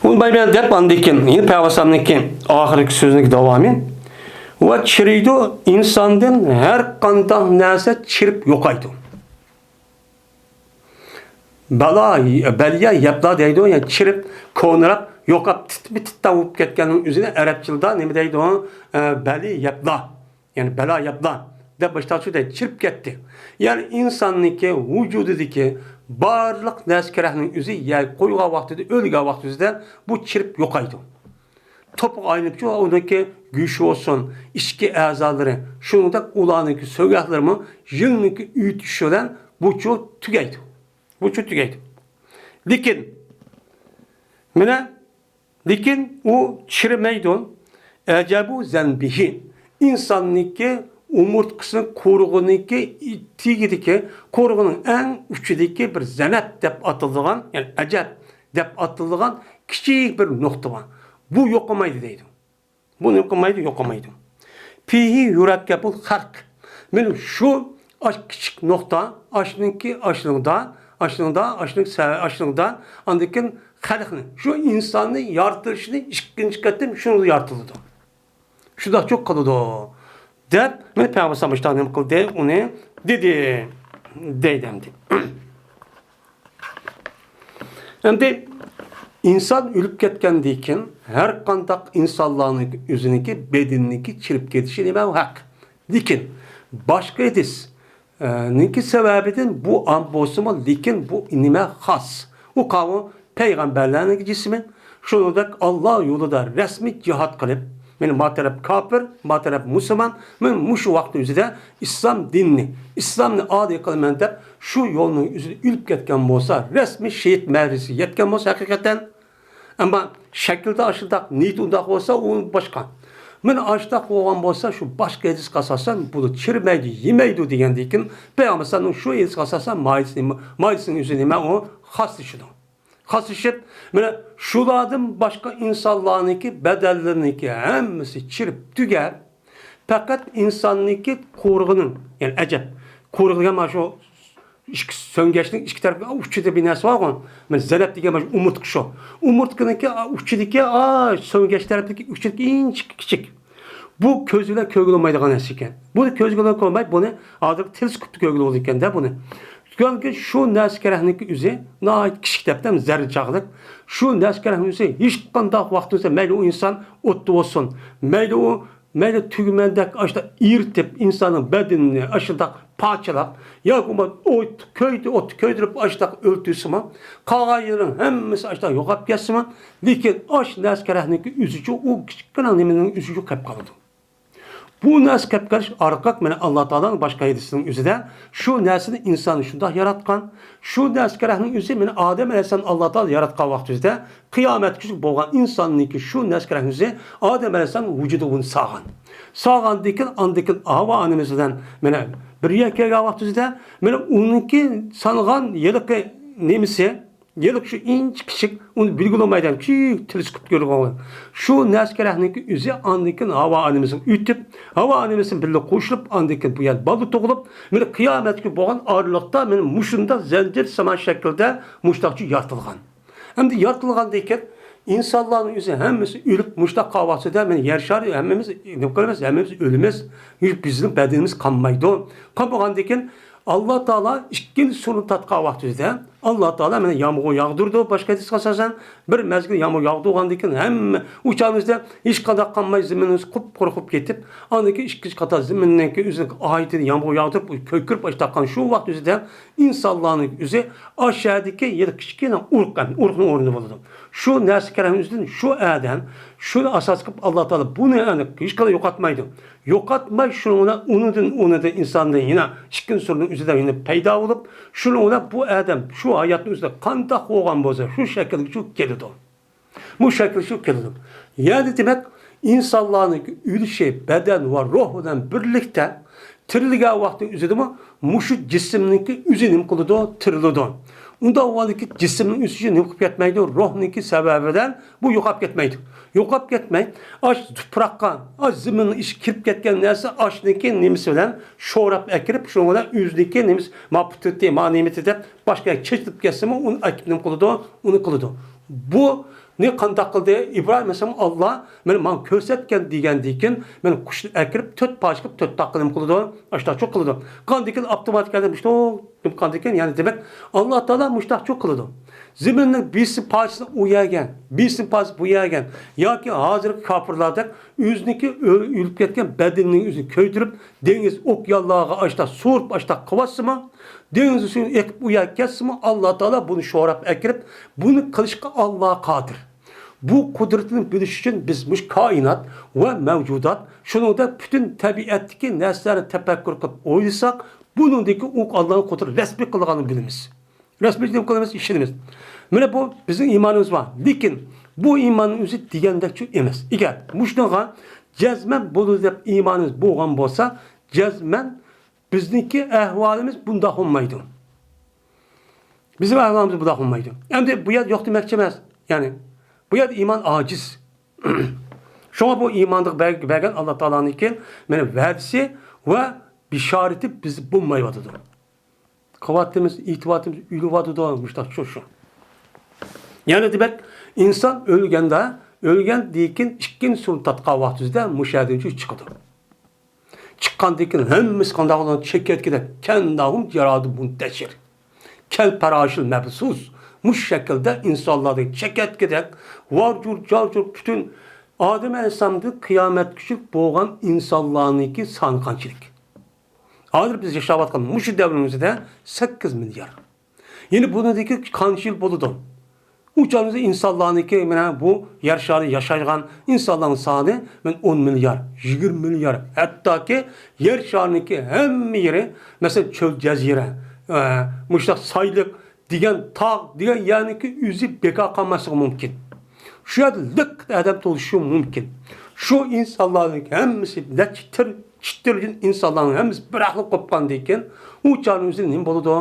ئۇنىمايمەن دەپ ئاندىن كېيىن، يەنە پەيغەمبەر ئەلەيھىسسالامنىڭكى ئاخىرقى سۆزىنىڭكى داۋامى، ۋە چىرىيدۇ، ئىنساندىن ھەر قانداق نەرسە چىرىپ يوقايدۇ. بالا، بەلىيە يەپلا دەيدۇ، يەنى چىرىپ، كونىراپ، يوقاپ، تىتمۇ تىتتا بولۇپ كەتكەننىڭ ئۆزىنى ئەرەب تىلىدا نېمە دەيدۇ؟ ئە، بەلى يەپلا، يەنى بەلا يەپلا دەپ باشقىچە دەيدۇ، چىرىپ كەتتى. يەنى ئىنساننىڭكى ۋۇجۇدىدىكى بارلىق نەرسە كېرەكنىڭ ئۆزى يەر قويغان ۋاقتىدا، ئۆلگەن ۋاقتىدا بۇ چىرىپ يوقايدۇ. توپىغا ئايلىنىپچۇ، ئۇنىڭكى گۆشى بولسۇن، ئىچكى ئەزالىرى، شۇنىڭدەك ئۇلارنىڭكى سۆگەتلىرىمۇ يىلنىڭكى ئۆتۈشى بىلەن بۇچۇ تۈگەيدۇ. بۇچۇ تۈگەيدۇ. لېكىن، مانا، لېكىن ئۇ چىرىمەيدۇ. ئەجەبۇ زەنبىھى. ئىنساننىڭكى ئومۇرتقىسىنىڭ قورۇقىنىڭكى تېگىدىكى، قورۇقىنىڭ ئەڭ ئۇچىدىكى بىر زەنەب دەپ ئاتىلىدىغان، يەنى ئەجەب دەپ ئاتىلىدىغان كىچىك بىر نۇقتا بار. بۇ يوقىمايدۇ دەيدۇ. بۇ نېمە قىلمايدۇ؟ يوقىمايدۇ. فىھى يۇرەككەبۇل خەلق. مانا شۇ ئاش-، كىچىك نۇقتا، ئاشنىڭكى، ئاشنىڭدا، ئاشنىڭدا، ئاشنىڭ سە-، ئاشنىڭدا، ئاندىن كېيىن خەلقنى، شۇ ئىنساننى يارىتىلىشىنى ئىككىنچى قېتىم شۇنىڭدا يارىتىلىدۇ. شۇنداقچۇ قىلىدۇ، دەپ، مانا پەيغەمبەر ئەلەيھىسسالام مۇشۇنداق نېمە قىلدى، ئۇنى دېدى، دەيدۇ ئەمدى. ئەمدى ئىنسان ئۆلۈپ كەتكەندىن كېيىن، ھەر قانداق ئىنسانلارنىڭ ئۆزىنىڭكى بەدىنىنىڭكى چىرىپ كېتىشى نېمە ھەق. لېكىن باشقا ھەدىس، ئە، نىڭكى سەۋەبىدىن بۇ ئام بولسىمۇ، لېكىن بۇ نېمە خاس. ئۇ قاۋۇ پەيغەمبەرلەرنىڭ جىسمى، شۇنىڭدەك ئاللا يولىدا رەسمىي جىھاد قىلىپ، مانا ما تەرەپ كاپىر، ما تەرەپ مۇسۇلمان، مانا مۇشۇ ۋاقىت ئۆزىدە ئىسلام دىنىنى، ئىسلامنى ئادا قىلىمەن دەپ، شۇ يولنىڭ ئۆزىدە ئۆلۈپ كەتكەن بولسا، رەسمىي شېھىت مەرىسىگە يەتكەن بولسا ھەقىقەتەن، ئەمما شەكىلدە ئاشۇنداق، نىيىتى ئۇنداق بولسا، ئۇ باشقا. مانا ئاشۇنداق بولغان بولسا، شۇ باشقا ھەدىسكە ئاساسەن، بۇنى چىرىمەيدۇ، يېمەيدۇ دېگەندىن كېيىن، پەيغەمبەر ئەلەيھىسسالامنىڭ شۇ ھەدىسكە ئاساسەن مايىسى نېمە، مايىسىنىڭ ئۆزى نېمە، ئۇ خاسلىشىدۇ. خاسلىشىپ، مانا شۇلاردىن باشقا ئىنسانلارنىڭكى بەدەنلىرىنىڭكى ھەممىسى چىرىپ تۈگەپ، پەقەت ئىنساننىڭكى قورۇقىنىڭ، يەنى ئەجەب، قورۇق دېگەن مانا شۇ ئىككى سۆڭگەچنىڭ ئىككى تەرىپى ئۇچىدا بىر نەرسە بارغۇ. مانا زەنەب دېگەن مانا شۇ ئومۇرتقا شۇ. ئومۇرتقىنىڭكى ئۇچىدىكى، ئا، سۆڭگەچ تەرىپىدىكى ئۇچىدىكى ئىنچىكە كىچىك. بۇ كۆز بىلەن كۆرگىلى بولمايدىغان نەرسە ئىكەن. بۇنى كۆز بىلەن كۆرمەي، بۇنى ھازىر تېلېسكوپتا كۆرگىلى بولىدىكەن-دە بۇنى. چۈنكى شۇ نەرسە كېرەكنىڭكى ئۆزى ناھايىتى كىچىك دەپتە زەررە چاغلىق. شۇ نەرسە كېرەكنىڭ ئۆزى ھېچقانداق ۋاقىتتا، مەيلى ئۇ ئىنسان ئوتتا بولسۇن، مەيلى ئۇ مەيلى تۈگمەندەك ئاشتا ئېرىتىپ، ئىنساننىڭ بەدىنىنى ئاشۇنداق پارچىلاپ، ياكى بولمىسا ئوت، كۆيدۈ-، ئوتتا كۆيدۈرۈپ ئاشۇنداق ئۆلتۈرسىمۇ، قالغان يېرىنىڭ ھەممىسى ئاشۇنداق يوقاپ كەتسىمۇ، لېكىن ئاش نەسكەرەكنىڭكى ئۆزىچۇ، ئۇ كىچىككىنە نېمىنىڭ ئۆزىچۇ قېلىپ قالىدۇ. بۇ نەرسە كەپ قېلىش ئارقىلىق، مانا، ئاللا تائالانىڭ باشقا ھەدىسىنىڭ ئۆزىدە شۇ نەرسىنى ئىنساننى شۇنداق ياراتقان، شۇ نەرسە كېرەكنىڭ ئۆزى، مانا، ئادەم ئەلەيھىسسالام ئاللا تائالا ياراتقان ۋاقتىدا، قىيامەتكىچە بولغان ئىنساننىڭكى شۇ نەرسە كېرەكنىڭ ئۆزى ئادەم ئەلەيھىسسالام ۋۇجۇدىغا ئۇنى سالغان. سالغاندىن كېيىن، ئاندىن كېيىن ھاۋا ئانىمىز بىلەن، مانا، بىر يەرگە كەلگەن ۋاقتىمىزدا، مانا، ئۇنىڭكى سالغان ھېلىقى نېمىسى، ھېلىقى شۇ ئىنچە كىچىك، ئۇنى بىلگىلى بولمايدىغان كىچىك تېلېسكوپ كۆرگەن. شۇ نەرسە كېرەكنىڭكى ئۆزى ئاندىن كېيىن ھاۋا ئانىمىزغا ئۆتۈپ، ھاۋا ئانىمىزى بىلەن بىللە قوشۇلۇپ، ئاندىن كېيىن بۇ يەردە بالا تۇغۇلۇپ، مانا، قىيامەتكە بولغان ئارىلىقتا، مانا، مۇشۇنداق زەنجىر سىمان شەكىلدە مۇشتاقچە يارىتىلغان. ئەمدى يارىتىلغاندىن كېيىن ئىنسانلارنىڭ ئۆزى ھەممىسى ئۆلۈپ، مۇشتاق قالغان ۋاقتىدا، مانا، يەر شارى ھەممىمىز نېمە قىلىمىز؟ ھەممىمىز ئۆلىمىز. بىزنىڭ بەدىنىمىز قالمايدۇ. قالمىغاندىن كېيىن ئاللا تائالا ئىككىنچى سورۇننى تارتقان ۋاقتىمىزدا، ئاللا تائالا، مانا، يامغۇر ياغدۇرىدۇ. باشقا ھەدىسكە ئاساسەن، بىر مەزگىل يامغۇر ياغدۇرغاندىن كېيىن ھەممە ئۇ چاغىمىزدا ھېچقانداق قالماي، زېمىنىمىز قۇپقۇرۇق بولۇپ كېتىپ، ئاندىن كېيىن ئىككىنچى قاتار زېمىننىڭكى ئۆزىنىڭ ئايىتىنى يامغۇر ياغدۇرۇپ، كۆكىرىپ ئاشتاققان شۇ ۋاقىت ئۆزىدە ئىنسانلارنىڭ ئۆزى ئاشەدىكى يەنە كىچىككىنە ئۇرۇق، ئۇرۇقنىڭ ئورنىدا بولىدۇ. شۇ نەرسە كەرەمىزدىن شۇ ئادەم، شۇنى ئاساس قىلىپ، ئاللا تائالا بۇنى، يەنى، ھېچقانداق يوقاتمايدۇ. يوقاتماي، شۇنىڭ بىلەن ئۇنىدىن، ئۇنىدىن ئىنساندىن يەنە ئىككىنچى سورۇننىڭ ئۆزىدە يەنە پەيدا بولۇپ، شۇنىڭ بىلەن بۇ ئادەم شۇ ھاياتنىڭ ئۆزىدە قانداق بولغان بولسا، شۇ شەكىلگە شۇ كېلىدۇ. بۇ شەكىل شۇ كېلىدۇ. يەنى دېمەك، ئىنسانلارنىڭ ئۆلۈشى بەدەن ۋە روھ بىلەن بىرلىكتە تىرىلگەن ۋاقتىنىڭ ئۆزىدىمۇ مۇشۇ جىسىمنىڭكى ئۆزى نېمە قىلىدۇ؟ تىرىلىدۇ. ئۇنداق بولغاندىكى جىسىمنىڭ ئۆسۈشى نېمە قىلىپ كەتمەيدۇ؟ روھنىڭكى سەۋەبى بىلەن بۇ يوقاپ كەتمەيدۇ. يوقاپ كەتمەي، ئاش تۇپراققا، ئاش زېمىننىڭ ئىچىگە كىرىپ كەتكەن نەرسە ئاشنىڭكى نېمىسى بىلەن شوراپ ئەكىرىپ، شۇنىڭ بىلەن ئۆزىنىڭكى نېمىسى، ما پۇتىتى، ما نېمىتى دەپ باشقا يەرگە چېچىلىپ كەتسىمۇ، ئۇنى ئەكىپ نېمە قىلىدۇ؟ ئۇنى قىلىدۇ. بۇنى قانداق قىلدى؟ ئىبراھىم ئەلەيھىسسالام، ئاللا مانا ماڭا كۆرسەتكەن دېگەندىن كېيىن، مانا قۇشنى ئەكىرىپ، تۆت پارچە قىلىپ، تۆت تاغقا نېمە قىلىدۇ؟ ئاشتاق چوق قىلىدۇ. قىلغاندىن كېيىن ئاپتوماتىك ھالدا مۇشتاق قىلغاندىن كېيىن، يەنى دېمەك، ئاللا تائالا مۇشتاق چوق قىلىدۇ. زېمىننىڭ بىرسى پارچىسى ئۇ يەرگە، بىرسى پارچىسى بۇ يەرگە، ياكى ھازىرقى كاپىرلاردەك ئۆزىنىڭكى ئۆ-، ئۆلۈپ كەتكەن بەدىنىنىڭ ئۆزىنى كۆيدۈرۈپ، دېڭىز، ئوكيانلارغا ئاشتاق سورۇپ، ئاشتاق قىلىۋاتسىمۇ، دېڭىزنىڭ سۈيى ئېقىپ ئۇ يەرگە كەتسىمۇ، ئاللا تائالا بۇنى شوراپ ئەكىرىپ، بۇنى قىلىشقا ئاللا قادىر. بۇ قۇدرىتىنى بىلىش ئۈچۈن بىز مۇشۇ كائىنات ۋە مەۋجۇدات، شۇنىڭدەك پۈتۈن تەبىئەتتىكى نەرسىلەرنى تەپەككۇر قىلىپ ئويلىساق، بۇنىڭدىكى ئۇ ئاللانىڭ قۇدرىتى رەسمىي قىلغانلىقىنى بىلىمىز. رەسمىي قىلىمىز، ئىشىنىمىز. مانا بۇ بىزنىڭ ئىمانىمىز بار. لېكىن بۇ ئىماننىڭ ئۆزى دېگەندەكچۇ ئەمەس. ئەگەر مۇشۇنىڭغا جەزمەن بولىدۇ دەپ ئىمانىمىز بولغان بولسا، جەزمەن بىزنىڭكى ئەھۋالىمىز بۇنداق بولمايدۇ. بىزنىڭ ئەھۋالىمىز بۇنداق بولمايدۇ. ئەمدى بۇ يەردە يوق دېمەكچى ئەمەس. يەنى بۇ يەردە ئىمان ئاجىز. شۇڭا بۇ ئىماننى بەر-، بەرگەن ئاللا تائالانىڭكى مانا ۋەدىسى ۋە بىشارىتى بىزدە بولمايۋاتىدۇ. قىلىۋاتىمىز، ئېيتىۋاتىمىز، ئۆلۈۋاتىدۇ، مۇشتاق شۇ، شۇ. يەنى دېمەك، ئىنسان ئۆلگەندە، ئۆلگەندىن كېيىن ئىككىنچى سورۇن تارتقان ۋاقتىمىزدا مۇشۇ يەردىن چىقىدۇ. چىققاندىن كېيىن ھەممىسى قانداق بولىدۇ؟ چېكەتكىدەك، كەنناھۇم جارادۇن مۇنتەشىر. كەلپەراشىل مەبسۇس. مۇشۇ شەكىلدە ئىنسانلاردىن چېكەتكىدەك، ۋارجۇر، جارجۇر پۈتۈن ئادەم ئەلەيھىسسالامدىن قىيامەتكىچە بولغان ئىنسانلارنىڭكى سانى قانچىلىك؟ ھازىر بىز ياشاۋاتقان مۇشۇ دەۋرىمىزدە سەككىز مىليار. يەنى بۇنىڭدىكى قانچە يىل بولىدۇ؟ ئۇ چاغىمىزدا ئىنسانلارنىڭكى، مانا بۇ يەر شارىدا ياشايدىغان ئىنسانلارنىڭ سانى، مانا، ئون مىليار، يىگىرمە مىليار، ھەتتاكى يەر شارىنىڭكى ھەممە يېرى، مەسىلەن، چۆل جەزىرە، ئە، مۇشۇنداق سايلىق، دېگەن تاغ، دېگەن يەرنىڭكى ئۆزى بىكار قالماسلىقى مۇمكىن. شۇ يەردە لىق ئادەم تولۇشى مۇمكىن. شۇ ئىنسانلارنىڭ ھەممىسى، نەچچە تىر-، چىتىرجىن ئىنسانلارنىڭ ھەممىسى بىراقلا قوپقاندىن كېيىن، ئۇ چاغنىڭ ئۆزىدە نېمە بولىدۇ؟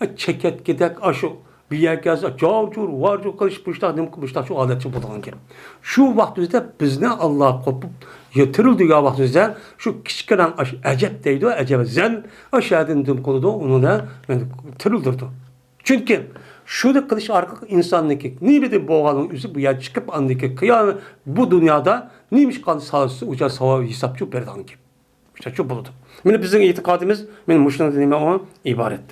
چېكەتكىدەك ئاشۇ بىر يەرگە كەلسە، جاۋجۇر، ۋارجۇر قىلىش، مۇشتاق نېمە، مۇشتاق شۇ ھالەتچە بولىدىغان گەپ. شۇ ۋاقىت ئۆزىدە بىزنى ئاللا قوپۇپ، تىرىلدۈرگەن ۋاقىت ئۆزىدە شۇ كىچىككىنە ئاشۇ ئەجەب دەيدۇ، ئەجەب زەن، ئاشۇ يەردىن نېمە قىلىدۇ، ئۇنى تىرىلدۈرىدۇ. چۈنكى شۇنى قىلىش ئارقىلىق ئىنساننىڭكى نېمىدىن بولغانلىقىنىڭ ئۆزى بۇ يەردە چىقىپ، ئاندىن كېيىن قىيامەت بۇ دۇنيادا نېمە ئىش قىلغان سالىسى ئۇچا ساۋاب ھېسابچۇ بېرىدىغان گەپ. شۇ بولىدۇ. مانا بىزنىڭ ئېتىقادىمىز مانا مۇشۇنىڭدىن نېمە ئۇ ئىبارەت.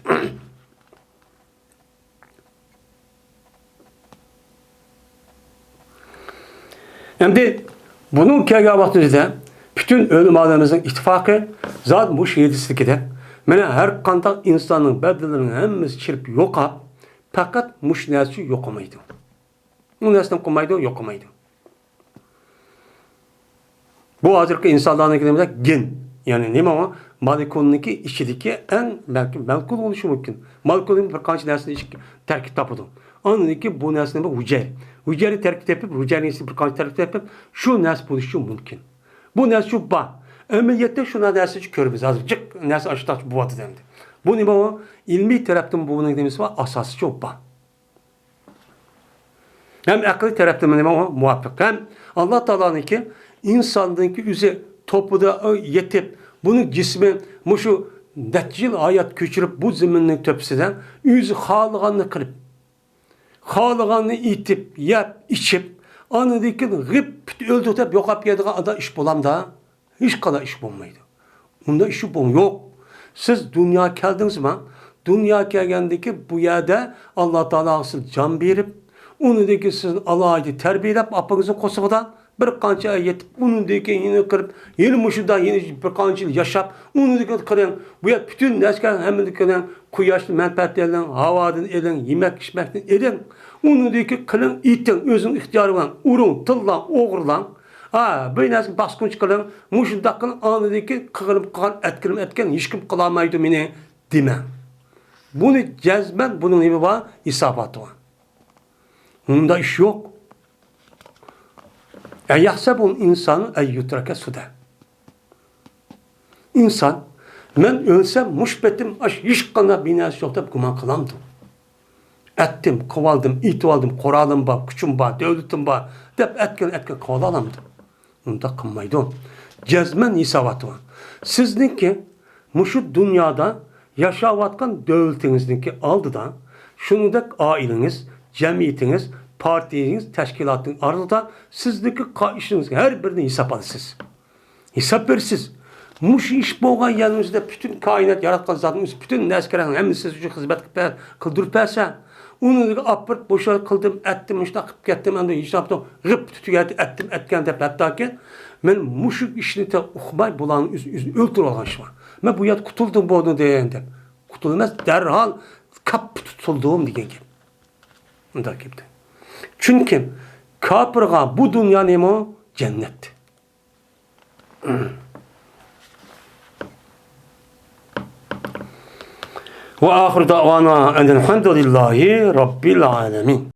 ئەمدى بۇنىڭ كەلگەن ۋاقتىمىزدا پۈتۈن ئۆلىمالىرىمىزنىڭ ئىتتىپاقى زادى مۇشۇ ھەدىستىكىدەك، مانا ھەر قانداق ئىنساننىڭ بەدىنىنىڭ ھەممىسى چىرىپ يوقاپ، پەقەت مۇشۇ نەرسە ئۈچۈن يوقىمايدۇ. ئۇ نەرسىنى قىلمايدۇ، يوقىمايدۇ. بۇ ھازىرقى ئىنسانلارنىڭكى نېمە دېگەن؟ گېن. يەنى نېمە ئۇ؟ مولېكۇلنىڭكى ئىچىدىكى ئەڭ بەلكى مولېكۇل بولۇشى مۇمكىن. مولېكۇلنىڭ بىر قانچە نەرسىدىن ئىچ-، تەركىب تاپىدۇ. ئاندىن كېيىن بۇ نەرسىنى بىر ھۈجەيرە. ھۈجەيرە تەركىب تېپىپ، ھۈجەيرىنىڭ ئىچىدە بىر قانچە تەركىب تېپىپ، شۇ نەرسە بولۇشى مۇمكىن. بۇ نەرسە شۇ بار. ئەمەلىيەتتە شۇنداق نەرسە كۆرىمىز. ھازىر جىق نەرسە ئاشۇنداق بولۇۋاتىدۇ ئەمدى. بۇ نېمە ئۇ؟ ئىلمىي تەرەپتىن بۇنىڭ نېمىسى بار؟ ئاساسى شۇ بار. ھەم ئەقلىي تەرەپتىن نېمە ئۇ؟ مۇۋاپىق. ھەم ئاللا تائالانىڭكى ئىنساندىنكى ئۆزى توپىدا يېتىپ، بۇنىڭ جىسمى مۇشۇ نەچچە يىل ھايات كۆچۈرۈپ، بۇ زېمىننىڭ تۆپىسىدە ئۆزى خالىغاننى قىلىپ، خالىغاننى ئېتىپ، يەپ، ئىچىپ، ئاندىن كېيىن غىپ پۈت ئۆلدى دەپ يوقاپ كېتىدىغان ئانداق ئىش بولامدا؟ ھېچقانداق ئىش بولمايدۇ. ئۇنداق ئىش بول-، يوق. سىز دۇنياغا كەلدىڭىزما؟ دۇنياغا كەلگەندىن كېيىن بۇ يەردە ئاللا تائالاغا سىز جان بېرىپ، ئۇنىڭدىن كېيىن سىزنى ئالاھىدە تەربىيەلەپ، ئاپىڭىزنىڭ قورسىقىدا بىر قانچە ئاي يېتىپ، ئۇنىڭدىن كېيىن يەنە كىرىپ، يەنە مۇشۇندا يەنە بىر قانچە يىل ياشاپ، ئۇنىڭدىن كېيىن قىلىڭ، بۇ يەر پۈتۈن نەرسىگە ھەممىدىن كېيىن قۇياشتىن مەنپەئەت ئېلىڭ، ھاۋادىن ئېلىڭ، يېمەك ئىچمەكتىن ئېلىڭ، ئۇنىڭدىن كېيىن قىلىڭ، ئېتىڭ، ئۆزىڭىز ئىختىيارى بىلەن ئۇرۇڭ، تىللاڭ، ئوغرىلاڭ. ھا، بىر نەرسىگە باسقۇنچى قىلىڭ، مۇشۇنداق قىلىڭ، ئاندىن كېيىن قىلغىنىم قىلغان، ئەتكىنىم ئەتكەن، ھېچكىم قىلالمايدۇ مېنى دېمەڭ. بۇنى جەزمەن بۇنىڭ نېمە بار؟ ھېساباتى بار. ئۇنداق ئىش يوق. أيحسب الإنسان أن يترك سدى. ئىنسان، مەن ئۆلسەم، مۇشۇ پېتىم ئاشۇ ھېچقانداق بىر نەرسە يوق دەپ گۇمان قىلامدۇ؟ ئەتتىم، قىلىۋالدىم، ئېتىۋالدىم، قورالىم بار، كۈچۈم بار، دۆلىتىم بار دەپ ئەتكەن، ئەتكەن قىلىۋالالامدۇ؟ ئۇنداق قىلمايدۇ. جەزمەن ھېساباتى بار. سىزنىڭكى مۇشۇ دۇنيادا ياشاۋاتقان دۆلىتىڭىزنىڭكى ئالدىدا، شۇنىڭدەك ئائىلىڭىز، جەمئىيىتىڭىز، پارتىيىڭىز، تەشكىلاتىڭىز ئارىسىدا سىزنىڭكى قا-، ئىشىڭىزنىڭ ھەر بىرىنى ھېساب ئالىسىز. ھېساب بېرىسىز. مۇشۇ ئىش بولغان يەرنىڭ ئۆزىدە پۈتۈن كائىنات ياراتقان زاتنىڭ ئۆزى، پۈتۈن نەرسە كېرەكنىڭ ھەممىسى سىز ئۈچۈن خىزمەت قىلىپ بەر-، قىلدۇرۇپ بەرسە، ئۇنى ئاپىرىپ بوشاپ قىلدىم، ئەتتىم، مۇشۇنداق قىلىپ كەتتىم، ئەمدى ھېچ نەرسە غىپ پۈتۈگەردى، ئەتتىم، ئەتكەن دەپ، ھەتتاكى مەن مۇشۇ ئىشنى تە-، ئۇقماي بۇلارنىڭ ئۆزى، ئۆزىنى ئۆلتۈرۈپ ئالغان ئىش بار. مەن بۇ يەردە قۇتۇلدۇم بولدى دەپ. قۇتۇلدۇم ئەمەس، دەرھال كاپپا تۇتۇلدۇم دېگەن گەپ. ئۇنداق گەپتە. چۈنكى كاپىرغا بۇ دۇنيا نېمە؟ جەننەت. وآخر دعوانا أن الحمد لله رب العالمين.